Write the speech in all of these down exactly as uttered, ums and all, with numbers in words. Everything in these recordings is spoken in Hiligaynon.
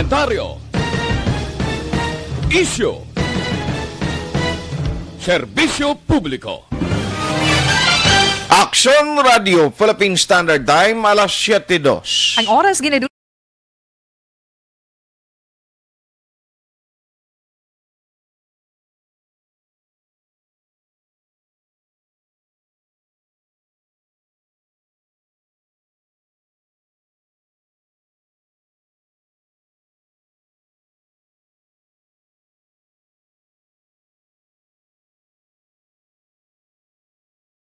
Komentaryo. Isyu. Serbisyo publiko. Aksyon Radio Philippine Standard Time, alas siyete dos. Ang oras, ginadu-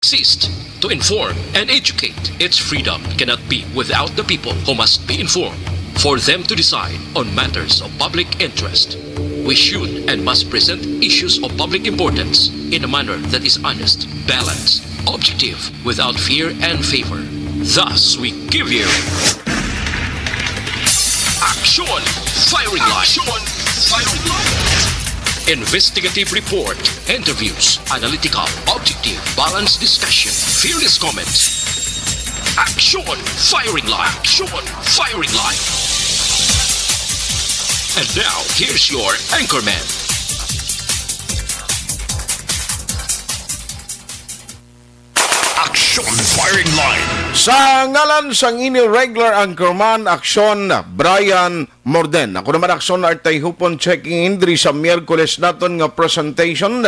Exist to inform and educate. Its freedom cannot be without the people, who must be informed for them to decide on matters of public interest. We should and must present issues of public importance in a manner that is honest, balanced, objective, without fear and favor. Thus, we give you Action Firing Line. Action Firing Line. Investigative report, interviews, analytical, objective, balanced discussion, fearless comments. Action Firing Line. Action Firing Line. And now, here's your anchorman. Action Firing Line. Sa ngalan sang inyo regular anchorman, Aksyon, Brian Morden. Ako naman, Aksyon Artay Hupon, checking in diri sa Miyerkules naton nga presentation.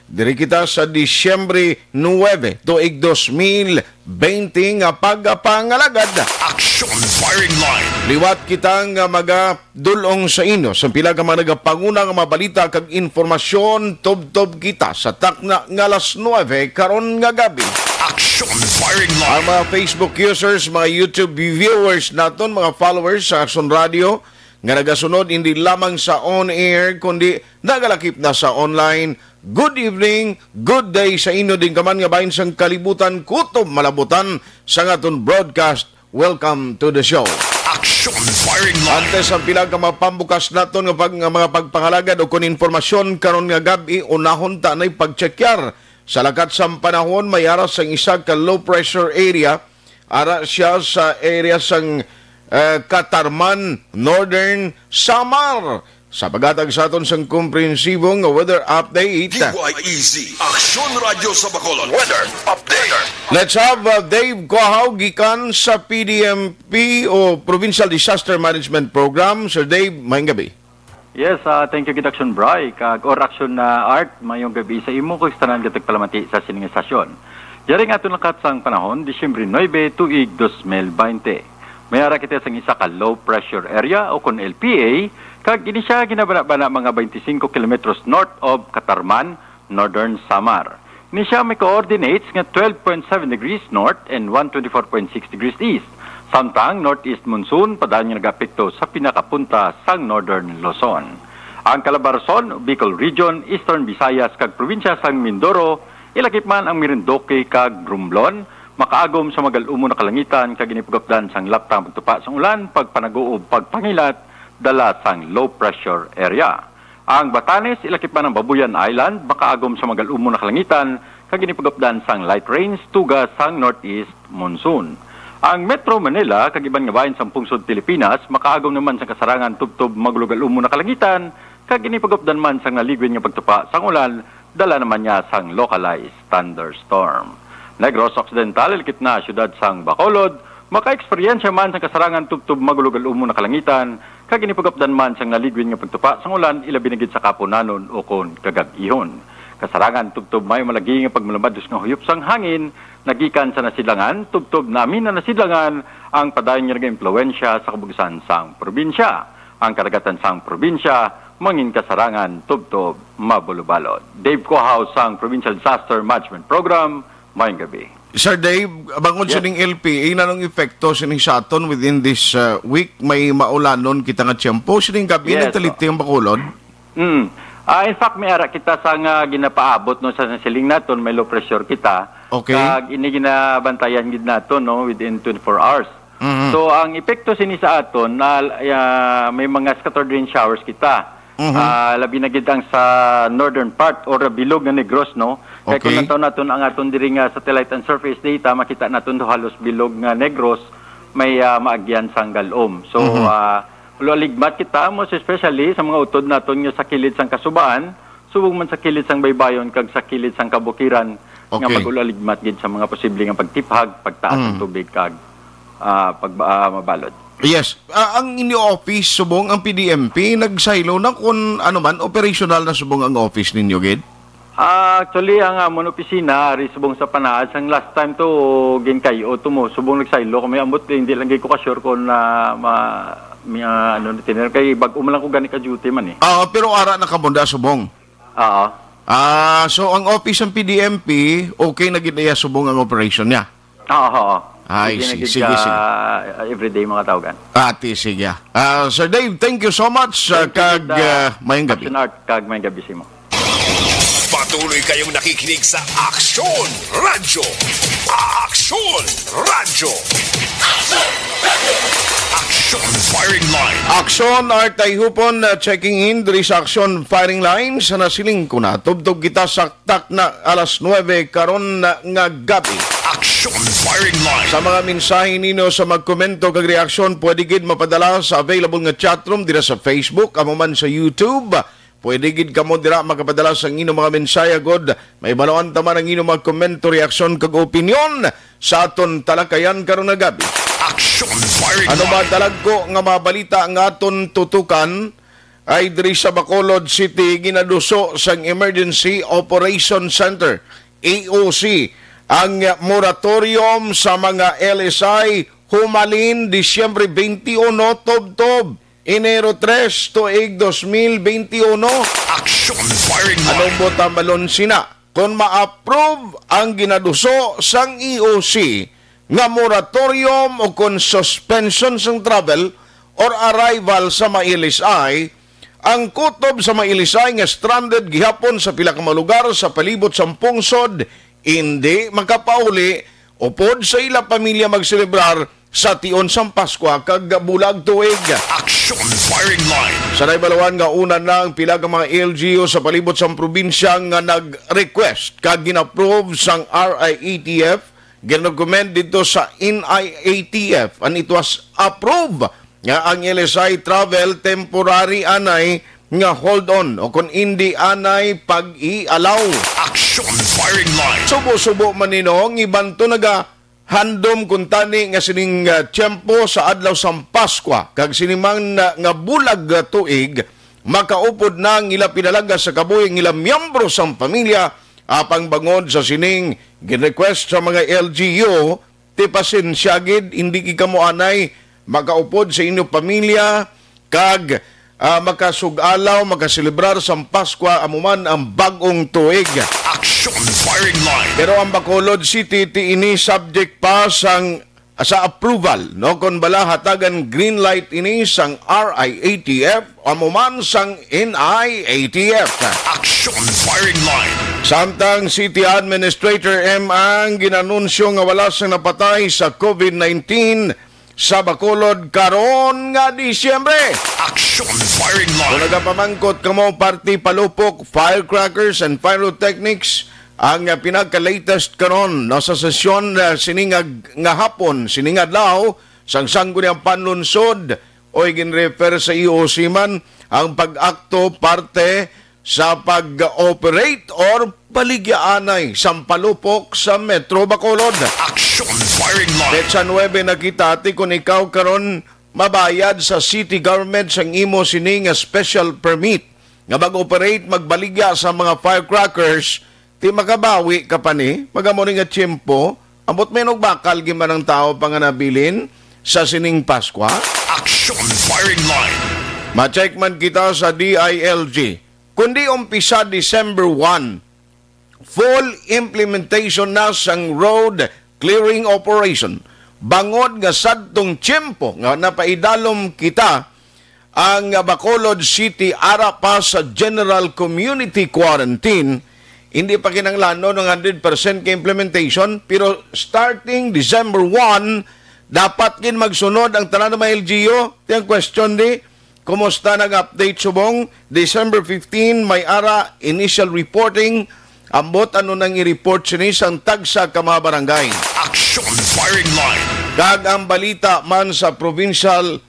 Diri kita sa Disyembre nuebe, tuig dos mil baynte nga pagpangalagad. Action Firing Line. Liwat kita nga maga dul-ong sa inyo sa pila ka mga nagapanguna nga mga balita kag informasyon. Tubtob kita sa takna nga alas nuebe karon nga gabi. Action Firing Line. Ang mga Facebook users, mga YouTube viewers naton, mga followers sa Action Radio nga nagasunod hindi lamang sa on air kundi nagalakip na sa online, good evening, good day sa inyo din kaman nga bahin sang kalibutan, kutob malabutan sa aton broadcast. Welcome to the show. Action Firing Line. Antes ang pila ka mga pambukas naton nga, pag, nga mga pagpangalagad o kon informasyon karon nga gab-i, unahon ta nay pagtsekyar sa lakat sang panahon. May ara sang isa ka low pressure area. Ara siya sa area sang, eh, Catarman, Northern Samar. Sa paghatag sa aton sang komprehensibo nga weather update, D Y E Z, Aksyon Radyo sa Bacolod, weather update. Let's have, uh, Dave Cohaw gikan sa P D M P o Provincial Disaster Management Program. Sir Dave, maayong gabi. Yes, ah, thank you gid, Action Bry, kag or Action, ah, Art, maayong gabi sa imo kag sa tanan nga nagpalamati sa sining estasyon. Diri nga aton lakat sang panahon, Disyembre nuebe, tuig dos mil baynte. May ara kita sang isa ka low pressure area o kon L P A, kag ini siya ginabanabana mga twenty-five kilometers north of Catarman, Northern Samar. Ini siya may coordinates nga twelve point seven degrees north and one twenty-four point six degrees east. Samtang northeast monsoon padayon nga nagaapekto sa pinakapunta sang Northern Luzon. Ang Calabarzon, Bicol Region, Eastern Visayas, kag probinsya sang Mindoro, ilakip man ang Marinduque kag Romblon, makaagom sa magal-umon nga kalangitan kag ini pagupdan sang laptang pagtupa sang ulan, pagpanaguob, pagpangilat, dala sang low pressure area. Ang Batanes, ilakip man ang Babuyan Island, makaagom sa magal-umon nga kalangitan kag ini pagupdan sang light rains tuga sang northeast monsoon. Ang Metro Manila kag iban nga bahin sang pungsod Pilipinas makaagom naman sang kasarangan tubtob magulogal-umon nga kalangitan kag ini pagupdan man sang naligwid nga pagtupa sang ulan, dala naman niya sang localized thunderstorm. Negros Occidental, ilakip na siyudad sang Bacolod, makaeksperyensya man sang kasarangan tubtob magulogal-umon nga kalangitan, kag ini pagupdan man sang naligwid nga pagtupa sang ulan, ilabi na gid sa kahaponanon ukon kagab-ihon. Kasarangan tubtob may malagi nga pagmalumados nga huyop sang hangin, nagikan sa nasidlangan, tubtob naamin na nasidlangan, ang padayon nga nagaimpluwensya sa kabug-osan sang probinsya. Ang kadagatan sang probinsya, mangin kasarangan, tubtob mabulobalod. Dave Cohaw sang Provincial Disaster Management Program, maayong gabi. Sir Dave, bangod Yes. sining L P A, nanong epekto sini sa aton within this, uh, week? May maulanon kita nga tiyempo. Sining gabi, Yes, nagtaliti ang Bacolod? Mm. Ah, in fact, may ara kita sa nga ginapaabot, no, sa siling naton, may low pressure kita. Okay. Kag ini ginabantayan gid naton, no, within twenty-four hours. Mhm. So, ang epekto sini sa aton na, ah, may mga scattered rain showers kita. Mhm. Ah, labi na gid ang sa northern part or bilog nga Negros, no? Kay kung Okay. lantaw naton ang aton diri nga satellite and surface data, makita naton do halos bilog nga Negros may, ah, maagyan sang galom. So, Mhm. ah, Ulo-aligmat kita, most especially sa mga utod naton nga sa kilid sang kasubaan, subong man sa kilid sang baybayon kag sa kilid sang kabukiran, nga Okay. mag-ulo-aligmat gid sa mga posible nga pagtiphag, pagtaas ng Mm. tubig kag, ah, pag, ah, mabalod. Yes. Ah, ang inyo office subong ang P D M P nagsaylo na kung ano man, operational na subong ang office ninyo gid? Ah, actually, ang amon opisina ari subong sa Panaad, sang last time to, ginkay-o to mo, subong nagsaylo kami, ambot hindi lang gid ko ka-sure kung na ma, mi-, ah, ano, tiner-, kay bag-o man lang ko gani ka-duty man eh. Ah, pero ara na kamo da subong? Oo. Ah, so ang office ng P D M P, okay na gid iya subong ang operation niya? Oo, oo. Ay, Sige na sige, gid sige, ka, sige. uh, everyday mga tawgan. Ati, sige. Ah, Sir Dave, thank you so much, uh, Thank you, kag, uh, uh, mayang gabi. Action Art, kag mayang gabi sa imo. Patuloy kayong nakikinig sa Aksyon Radyo. Aksyon Radyo. Aksyon Firing Line. Aksyon Art Tayhupon, uh, checking in diri sa Aksyon Firing Line. Sa nasiling ko na, tubtob kita sa tak na alas nuebe karon na nga gabi. Action Firing Line. Sa mga mensahe ninyo sa magkomento kag reaksyon, pwede gid mapadala sa available nga chat room dira sa Facebook, amo man sa YouTube. Pwede gid kamo dira makapadala sang inyong mga mensahe, agod may baluan ta man ang inyong mga komento, reaksyon, kag opinyon sa aton talakayan karon nga gabi. Action Firing Ano ba Line. Talagko nga mga balita nga aton tutukan? Ay diri sa Bacolod City, ginaduso sang Emergency Operation Center, E O C, ang moratorium sa mga L S I humalin Disyembre twenty-one, tubtob Enero tres, tuig dos mil benti uno. Action Firing Line. Anong buot ang balon sina? Kon ma-approve ang ginaduso sang E O C nga moratorium o kon suspension sang travel or arrival sa mga L S I, ang kutob sa mga L S I nga stranded gihapon sa pila ka mga lugar sa palibot sang pungsod indi makapauli upod sa ila pamilya magselebrar sa tion sang Paskwa kag Bulag Tuig. Action Firing Line. Sa naibaluan nga una na ang pila ka mga L G U sa palibot sang probinsya nga nag-request kag gin-approve sang R I A T F, gin-recommend dito sa N I A T F, and it was approved nga ang L S I travel temporary anay nga hold on o kung hindi anay pag-i-allow. Action Firing Line. Subo-subo man nino, ang iban to naga handom kuntani nga sining, ah, tiyempo sa adlaw sang Paskwa kag sini man, ah, nga bulag, ah, tuig, makaupod na ang ila pinalaga sa kabuhi ang ila miyembro sang pamilya, apang bangod sa sining gin-request sa mga L G U, ti pasensya gid, hindi gid kamo anay makaupod sa inyo pamilya, kag, ah, makasug-alaw, makaselebrar sang Paskwa, amo man ang bag-ong tuig. Action Firing Line. Pero ang Bacolod City, ti ini subject pa sang, sa approval, no? Kon bala hatagan green light ini sang R I A T F, amo man sang N I A T F. Action Firing Line. Samtang City Administrator M ang ginanunsyo nga wala sang napatay sa COVID nineteen sa Bacolod karon nga Disyembre. Action Firing Line. Kung nagapamangkot kamo, party palupok, firecrackers, and pyrotechnics, ang, ah, pinaka-latest karon, no, sa sesyon, ah, sini nga, nga hapon, sini nga adlaw, sang Sangguniang Panlunsod, oy, gin-refer sa E O C man ang pag-akto parte sa pag-operate or baligyaanay sang palupok sa Metro Bacolod. Action Firing Line. Petsa nuebe na kita, ti kon ikaw karon mabayad sa city government sang imo sini nga special permit nga mag-operate, magbaligya sa mga firecrackers, ti makabawi ka pa ni, magamo ni nga tiyempo, ambot may nagbakal gid man ang tao pa nga nabilin sa sining Paskwa. Action Firing Line. Ma-check man kita sa D I L G. Kundi umpisa December one, full implementation na sang road clearing operation. Bangod nga sadtong tiyempo nga napaidalom kita, ang Bacolod City ara pa sa general community quarantine, hindi pa kinahanglanon ang hundred percent ka implementation, pero starting December one, dapat gid magsunod ang tanan nga mga L G U. Ti ang question di, kumusta nag-update subong? December fifteen, may ara initial reporting. Ambot ano nang i-report sini sang tagsa ka mga barangay. Action Firing Line. Kag ang balita man sa provincial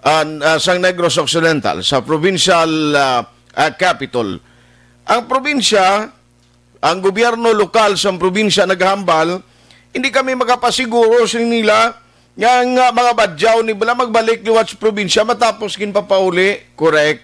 ah, ah, sang Negros Occidental, sa provincial, ah, ah, capital. Ang probinsya, ang gobyerno lokal sang probinsya naghambal, "Hindi kami makapasiguro sa nila nga, nga mga badyaw ni bala magbalik liwat sa probinsya matapos ginpapauli." Correct.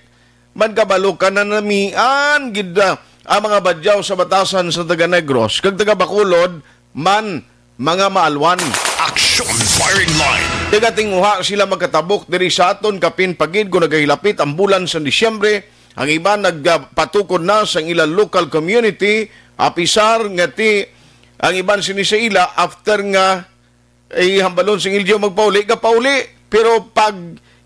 Man kabalo ka na namian gid, ah, ang mga badyaw sa batasan sa taga Negros kag taga Bacolod man mga maalwan. Action Firing Line. Nagatinguha sila magkatabok diri sa aton kapin pagid kung nagahilapit ang bulan sa Disyembre. Ang iban nagpatukod na sa ila local community, apisar nga ti ang iban sini sa ila after nga, eh, hambalon sing L G U magpauli, kapauli. Pero pag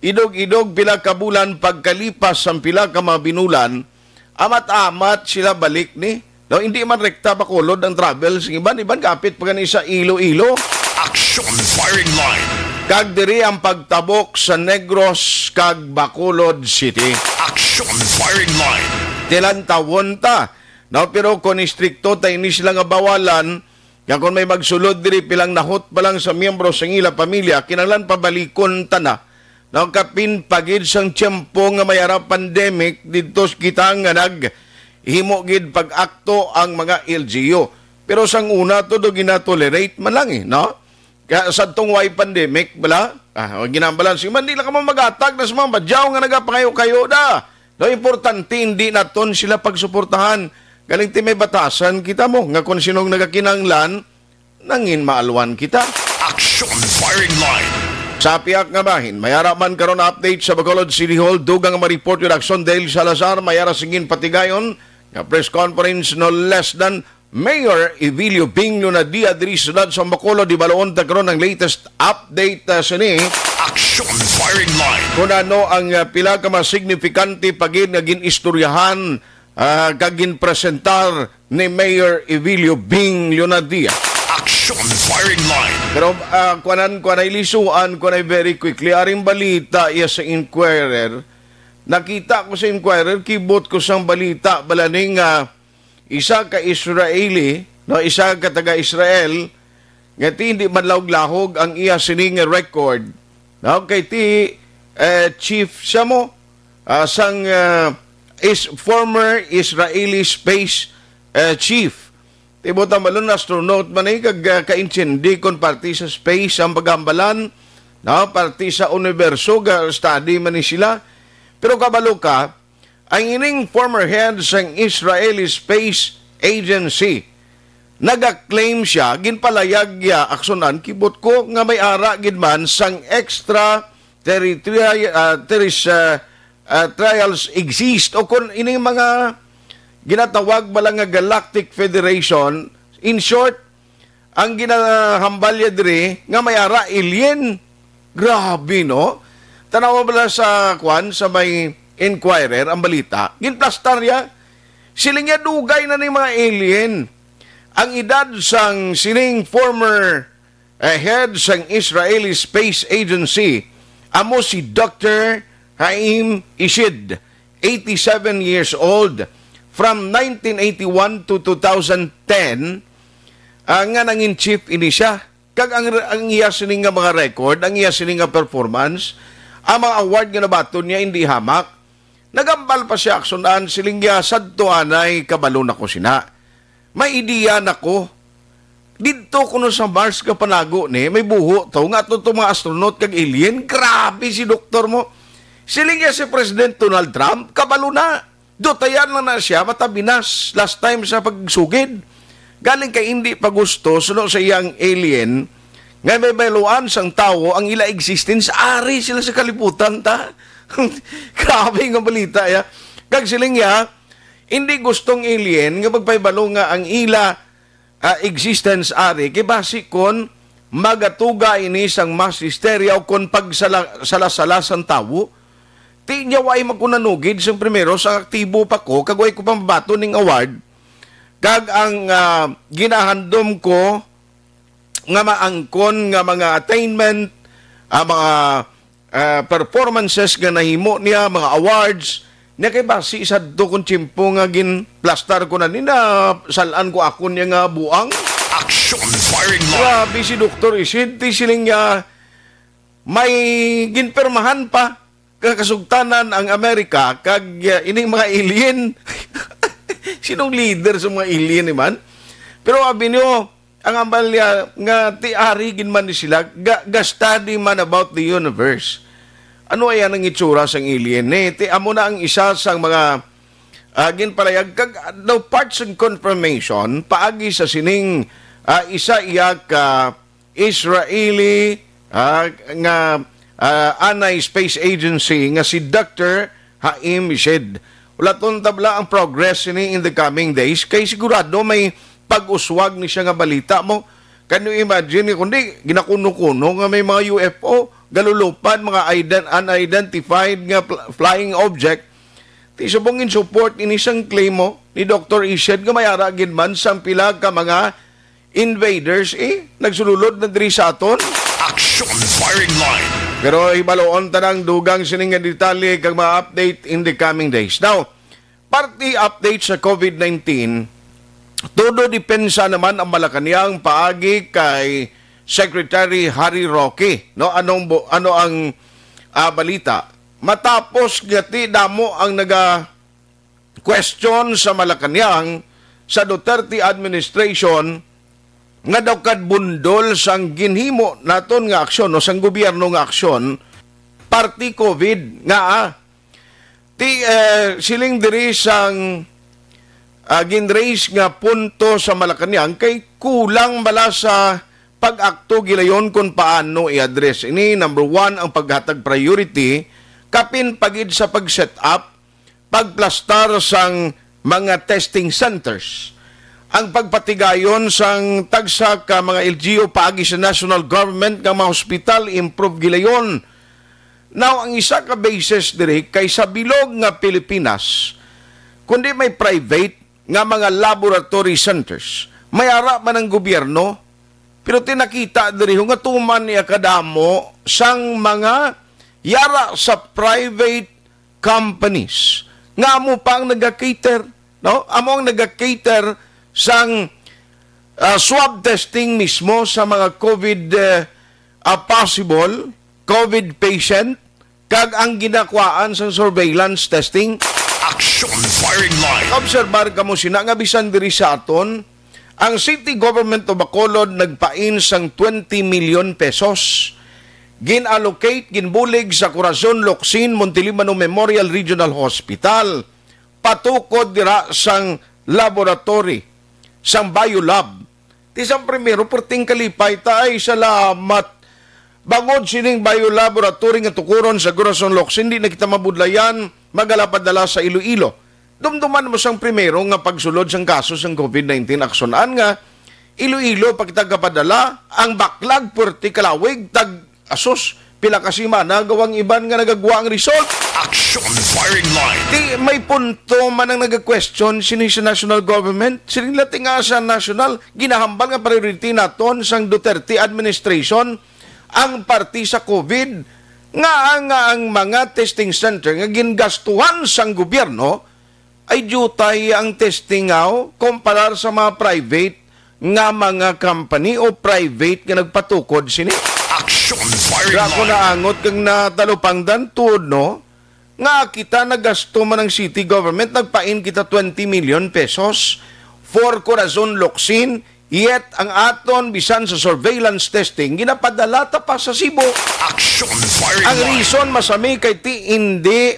idog-idog pila ka bulan pagkalipas sang pila ka mga binulan, amat-amat sila balik ni. No, hindi man rekta Bacolod ang travel sing iban, iban kapit pa gani sa Iloilo. Action Firing Line. Kag diri ang pagtabok sa Negros kag Bacolod City. Action Firing Line. Tilantawon ta, no, pero kung istrikto ta ini sila nga bawalan, nga kung may magsulod diri pilang nahot pa lang sa miyembro sang ila pamilya, kinahanglan pabalikon ta na. Nakapin pa gid sang tiyempo nga may ara pandemic didto sa kita nga naghimo gid pag-akto ang mga L G U. Pero sang una to do ginatolerate man lang eh, no? Kaya sa tong way pandemic, bala, ah, ginambalan si man, di lang ka mo magatag na sa mga badyaw nga nagapangayo-kayo da. No, importante, hindi naton sila pagsuportahan. Galing ti may batasan kita mo, nga kung sinong nagakinanglan, nangin maalwan kita. Action Firing Line. Sa piyak nga bahin, may ara man karon update sa Bacolod City Hall, dugang nga ma-report yung Action Dale Salazar, may ara singin patigayon, nga press conference no less than Mayor Evilio Bing Lunadia diri sa siyudad sa Bacolod. Di baloon ta karon ang latest update, ah, sini. Action Firing Line. Kung ano ang, ah, pila ka mga signifikante pa gid nga gin-istoryahan, ah, kag ginpresentar ni Mayor Evilio Bing Lunadia. Action Firing Line. Pero, ah, kuanan, kuanay lisuan, kuanay very quickly. Aring balita iya sa Inquirer. Nakita ko sa Inquirer, kibot ko sang balita, bala ni nga isa ka Israeli, no, isa ka taga-Israel, nga ti hindi man lahog-lahog ang iya sini nga record, no, kay ti, eh, chief siya mo, ah, sang, ah, is former Israeli space, eh, chief. Ti buot hambalon, astronaut man ni, kag, ah, kaintindi kon parte sa space ang paghambalan, no, parte sa universo, ga-study man ni sila. Pero kabalo ka, ang ining former head sang Israeli Space Agency, nagaklaim siya, ginpalayag niya, aksunan, kibot ko nga may ara gid man sang extra territorial, ah, terris-, ah, ah, trials exist, o kung ining mga ginatawag bala nga Galactic Federation. In short, ang ginahambalya diri nga may ara alien. Grabe, no? Tanawa bala sa, kwan, sa may Inquirer ang balita. Ginplastar niya. Siling niya, dugay na ni mga alien. Ang edad sang sining former, eh, head sang Israeli Space Agency amo si Doctor Haim Ishid, eighty-seven years old, from nineteen eighty-one to two thousand ten, ah, nga nangin chief ini siya. Kag ang, ang iya sini nga mga record, ang iya sini nga performance, ang mga award nga nabaton niya, hindi hamak. Nagambal pa siya, aksunan, siling niya, "Sadto anay, kabalo na ko sina. May ideya na ko. Didto kuno sa Mars nga panago ni, may buho to, nga ato to mga astronaut kag alien." Grabe si doktor mo. Siling niya si President Donald Trump, kabalo na. Dutayan lang na siya, matabinas, last time sa pagsugid. Galing kay hindi pa gusto, suno sa iyang alien, nga may baluan sang tawo ang ila existence, ari sila sa kalibutan, ta? Grabe nga balita, ya. Kag siling niya, hindi gustong alien nga magpahibalo nga ang ila, ah, existence ari, kay basi kon magatuga ini sang mas histerya o kon pagsala-, sala-sala sang tawo. Ti niya way magkunanugid sang primero, sang aktibo pa ko, kag way ko pa mabaton ning award. Kag ang, ah, ginahandom ko nga maangkon nga mga attainment, ah, mga, ah, performances nga nahimo niya, mga awards, niya kay basi sadto kung tiyempo nga ginplastar ko na ni, na salan ko akon niya nga buang. Action Firing Line. Grabe si Doktor Isid, ti siling niya, may ginpirmahan pa kasugtanan ang Amerika kag, uh, ining mga alien. Sinong leader sa mga alien, man? Pero abi niyo, ang ambal niya nga ti ari gid man ni sila, ga, ga-study man about the universe. Ano ay ang itsura sang alien ni? Ti amo na ang isa sang mga, ah, ginpalayag kag, ah, daw part sang confirmation paagi sa sining, ah, isa iya ka Israeli, ah, nga, ah, anay space agency nga si Doctor Haim Shid. Ulaton ta bala ang progress ini in the coming days kay sigurado may pag-uswag ni siya nga balita mo. Can you imagine ni kundi ginakuno-kuno nga may mga U F O, galulupan, mga iden-, unidentified nga pl-, flying object? Ti subong in support ini sang claim mo ni Doktor Ishid nga may ara gid man sang pila ka mga invaders, eh, nagsululod na diri sa aton. Action firing line. Pero hibaloon ta nang dugang sini nga detalye kag mga update in the coming days. Now, party update sa COVID nineteen, todo depensa naman ang Malacañang paagi kay Secretary Harry Roque, no? Anong bu-, ano ang, ah, balita? Matapos nga ti damo ang naga question sa Malacañang sa Duterte administration nga daw kadbundol sang ginhimo naton nga aksyon o sang gobyerno nga aksyon parti COVID nga, ah, ti, eh, siling diri sang, ah, ginraise nga punto sa Malacañang kay kulang bala sa pag-akto gilayon kung paano i-address ini. Number one, ang paghatag priority kapin pa gid sa pag-set up pagplastar sang mga testing centers, ang pagpatigayon sang tagsa ka mga L G U paagi sa national government nga mga hospital, improve gilayon. Now, ang isa ka basis diri kay sa bilog nga Pilipinas, kundi may private nga mga laboratory centers, may ara man ang gobyerno, pero tinakita diri nga tuman niya kadamo sang mga yara sa private companies nga amo pa ang naga-cater, no? Amo ang naga-cater sang, ah, swab testing mismo sa mga COVID, eh, ah, possible COVID patient kag ang ginakuhaan sang surveillance testing. Action firing line. Obserbar kamo sina nga bisan diri sa aton, ang City Government of Bacolod nagpain sang twenty million pesos. Gin-allocate, ginbulig sa Corazon Locsin Montelibano Memorial Regional Hospital patukod dira sang laboratory, sang biolab. Ti sang primero, perting kalipay ta, ay, salamat. Bangod sining biolaboratory nga tukuron sa Corazon Locsin, di na kita mabudlayan, magalapadala sa Iloilo. Dumduman mo sang primero nga pagsulod sang kaso sang COVID nineteen, aksunan nga Iloilo pa kita gapadala, ang backlog, puwerte kalawig, tag, asus, pila ka semana, gawang iban nga nagagwa ang result. Action firing line. Di may punto man ang nag-question sini sa national government. Siling nila ti nga sa national, ginahambal nga priority naton sang Duterte administration ang parti sa COVID, nga ang, nga ang mga testing center nga gingastuhan sang gobyerno ay diutay ang testing, aw, kumparar sa mga private nga mga company o private nga nagpatukod sini. Action firing line. Ako naangot kag natalupangdan tuod, no? Nga kita nagasto man ang city government, nagpain kita twenty million pesos for Corazon Locsin, yet ang aton bisan sa surveillance testing, ginapadala ta pa sa Cebu. Action firing line. Ang reason masami kay ti indi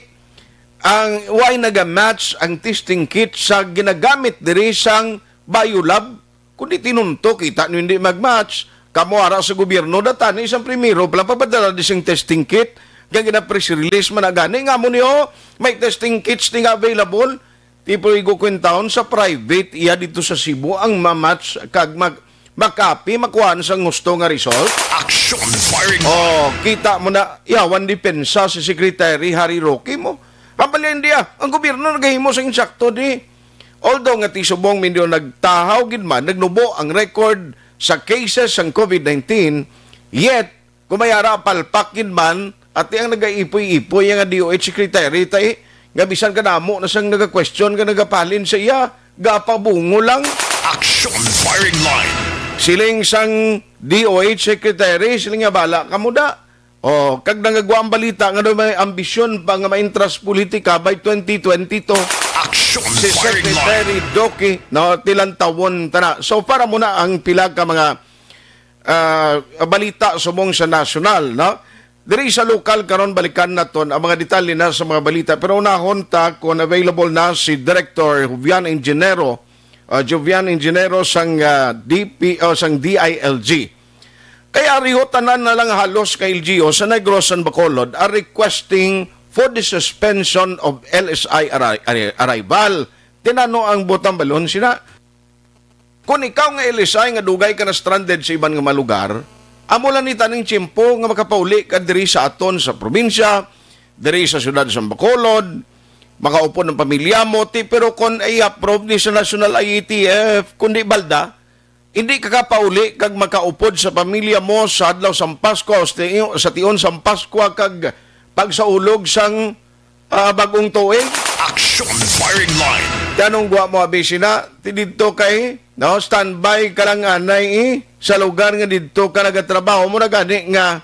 ang, why naga-match ang testing kit sa ginagamit diri sang biolab? Kundi tinunto, kita niyo hindi mag-match. Kamo ara sa gobyerno, datani sang primero pa lang papadala di sing testing kit. Kaya gina-press release man na gani, nga mo niyo, may testing kits di nga available. Tipo igo kwentaon sa private, iya dito sa Cebu ang ma-match kag mag-, makapi, makuhaan sang gusto nga result. Action firing. Oh, kita mo na, yawan depensa si Secretary Harry Roque mo. Ang pala, hindi, ah, ang gobyerno nagahimo sa insakto di. Although nga ti subong minyo nagtahaw gid man, nagnubo ang record sa cases sang COVID nineteen, yet, kung may ara palpak gid man, ati ang nagaipoy-ipoy nga D O H secretary tay, nga bisan kadamo na sang nagakwestiyon nga nagapalin sa iya, gapabungo lang. Action firing line. Siling sang D O H secretary, siling nga bala kamo da. Oh, kag nangagwa ang balita nga daw may ambisyon pa nga maintras politika by twenty twenty-two. Action si Firing Line. Secretary Duque, no, tilantawon tana. So, para muna ang pila ka mga ah, balita subong sa nasyonal, no? Diri sa lokal karon, balikan naton ang mga detalye na sa mga balita, pero unahon ta kung available na si Director Jovian Ingenero, ah, Jovian Ingenero sang, ah, D P o sang D I L G. Kay ariho, tanan na lang halos ka L G U sa Negros and Bacolod are requesting for the suspension of L S I arri-, arri-, arrival. Tinano ang butang balon sina. Kung ikaw nga L S I nga dugay ka na stranded sa iban nga mga lugar, amo lang ni taning tiyempo nga makapauli ka diri sa aton sa probinsya, diri sa siyudad sa Bacolod, makaupod ang pamilya mo, ti, pero kung i-approve ni sa National I E T F, kundi balda, hindi ka kapauli kag makaupod sa pamilya mo sa adlaw sang Pasko o sa tion, sa tion sang Pasko kag pagsaulog sang ah, bag-ong tuig. Action Firing Line. Tanong gwa mo, abi, sina, ti didto kay, no, standby ka lang anay, eh, sa lugar nga didto ka nagatrabaho mo na gani nga,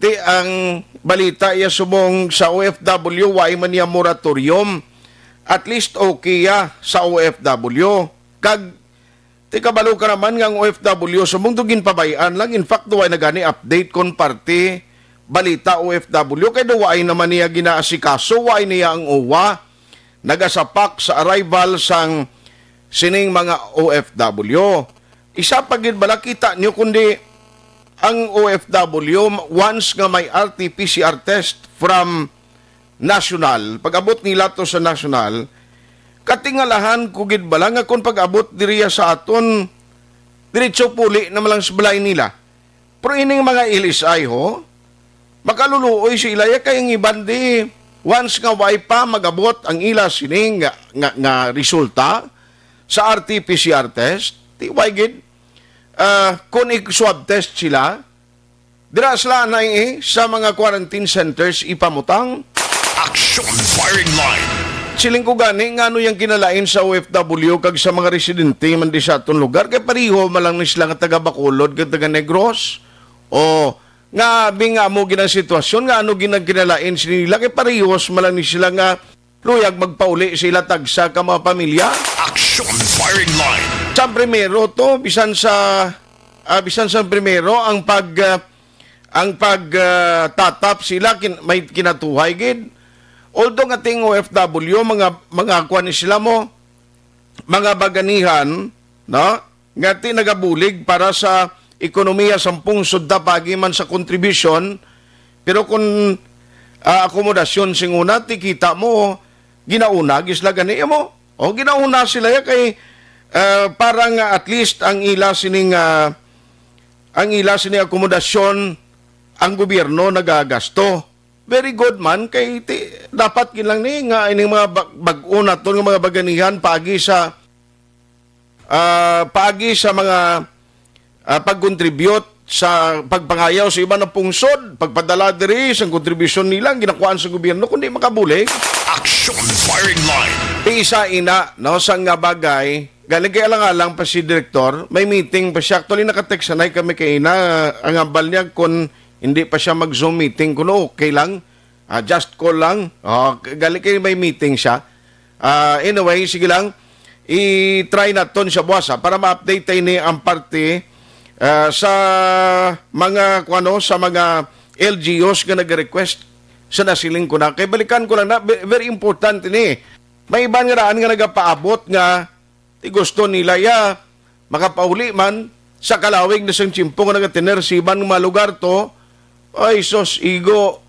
ti ang balita iya subong sa O F W, wa man niya moratorium. At least okay ya sa O F W. Kag Ti kabalo ka naman nga ang O F W subong to ginpabay-an lang. In fact, duway na gani update kon parte balita O F W, kay duway naman niya ginaasikaso, way niya ang uwa. Nagasapak sa arrival sang sining mga O F W. Isa pa gid bala, kita niyo, kundi ang O F W, once nga may R T P C R test from nasyonal, pag-abot nila to sa nasyonal, katingalahan ko gid bala nga kung pag-abot diriya sa aton, diretso puli na man lang sa balay nila. Pero ining mga L S I ho, makaluluoy sila ya, kay ang iban di, once nga way pa mag-abot ang ila sining nga, nga, nga resulta sa R T P C R test, ti way gid, ah, kung i-swab test sila, dira sila na, eh, sa mga quarantine centers ipamutang. Action Firing Line. Siling ko gani, nga ano yang kinalain sa O F W kag sa mga residente man di sa aton lugar? Kay pareho man lang ni sila nga taga Bacolod kag taga Negros. O, nga, abi nga amo gid ang sitwasyon, nga ano gid ang kinalain sila? Kay parehos man lang ni sila nga luyag magpauli sa ila tagsa ka mga pamilya. Action Firing Line. Sa primero to, bisan sa, ah, bisan sa primero, ang pag, ah, ang pag, ah, tatap sila kin-, may kinatuhay gid. Although nga ting O F W, mga, mga kuwan ni sila mo, mga baganihan, no? Nga ti nagabulig para sa ekonomiya sang pungsod ta paagi man sa kontribusyon, pero kung, ah, akomodasyon sing una, ti kita mo, ginauna gid sila gani mo. O, ginauna sila ya kay, ah, para nga at least ang ila sining, ah, ang ila sining akomodasyon ang gobyerno nagagasto. Very good man kay ti, dapat gid lang ni nga ining mga bag-, bag-o naton nga mga baganihan paagi sa ah, paagi sa mga, ah, pag-contribute sa pagpangayaw sa iban nga pungsod, pagpadala diri sang kontribusyon nila ang ginakuhaan sa gobyerno, kundi makabulig. Action Firing Line. Isa ina, no, sa nga bagay, galing kay alang-alang pa si Direktor, may meeting pa siya. Actually, nakatext na kami kay ina, ang hambal niya kung hindi pa siya mag-Zoom meeting, kuno okay lang. Ah, just call lang. Oh, k-, gali kay may meeting siya. Ah, anyway, sige lang. I-try naton siya buwas, ah, para ma-update tayo ni ang parte, ah, sa mga, kuwano, sa mga L G Us nga nag-request sa nasiling ko na. Kay balikan ko lang na, ve-, very important ni. May iban nga daan nga nagapaabot nga ti gusto nila ya makapauli man sa kalawig na sang tiyempo nga nagatener sa iban nga mga lugar to. Ay, sus, igo.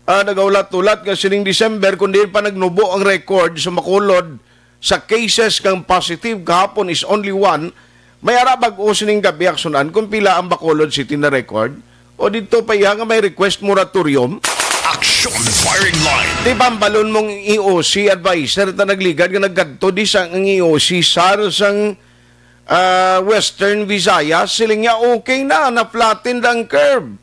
Ah, nagaulat-ulat nga sining December, kung diin pa nagnubo ang record sa Bacolod sa cases kang positive kahapon is only one, may ara bag-o sining gabi aksunan kung pila ang Bacolod City na record. O didto pa iya nga may request moratorium? Action Firing Line. Di ba ang balon mong E O C advisor ta nagligad nga nagkadto di sa ang E O C sar sang, ah, Western Visayas? Siling niya, okay na, na-flatten ang curve.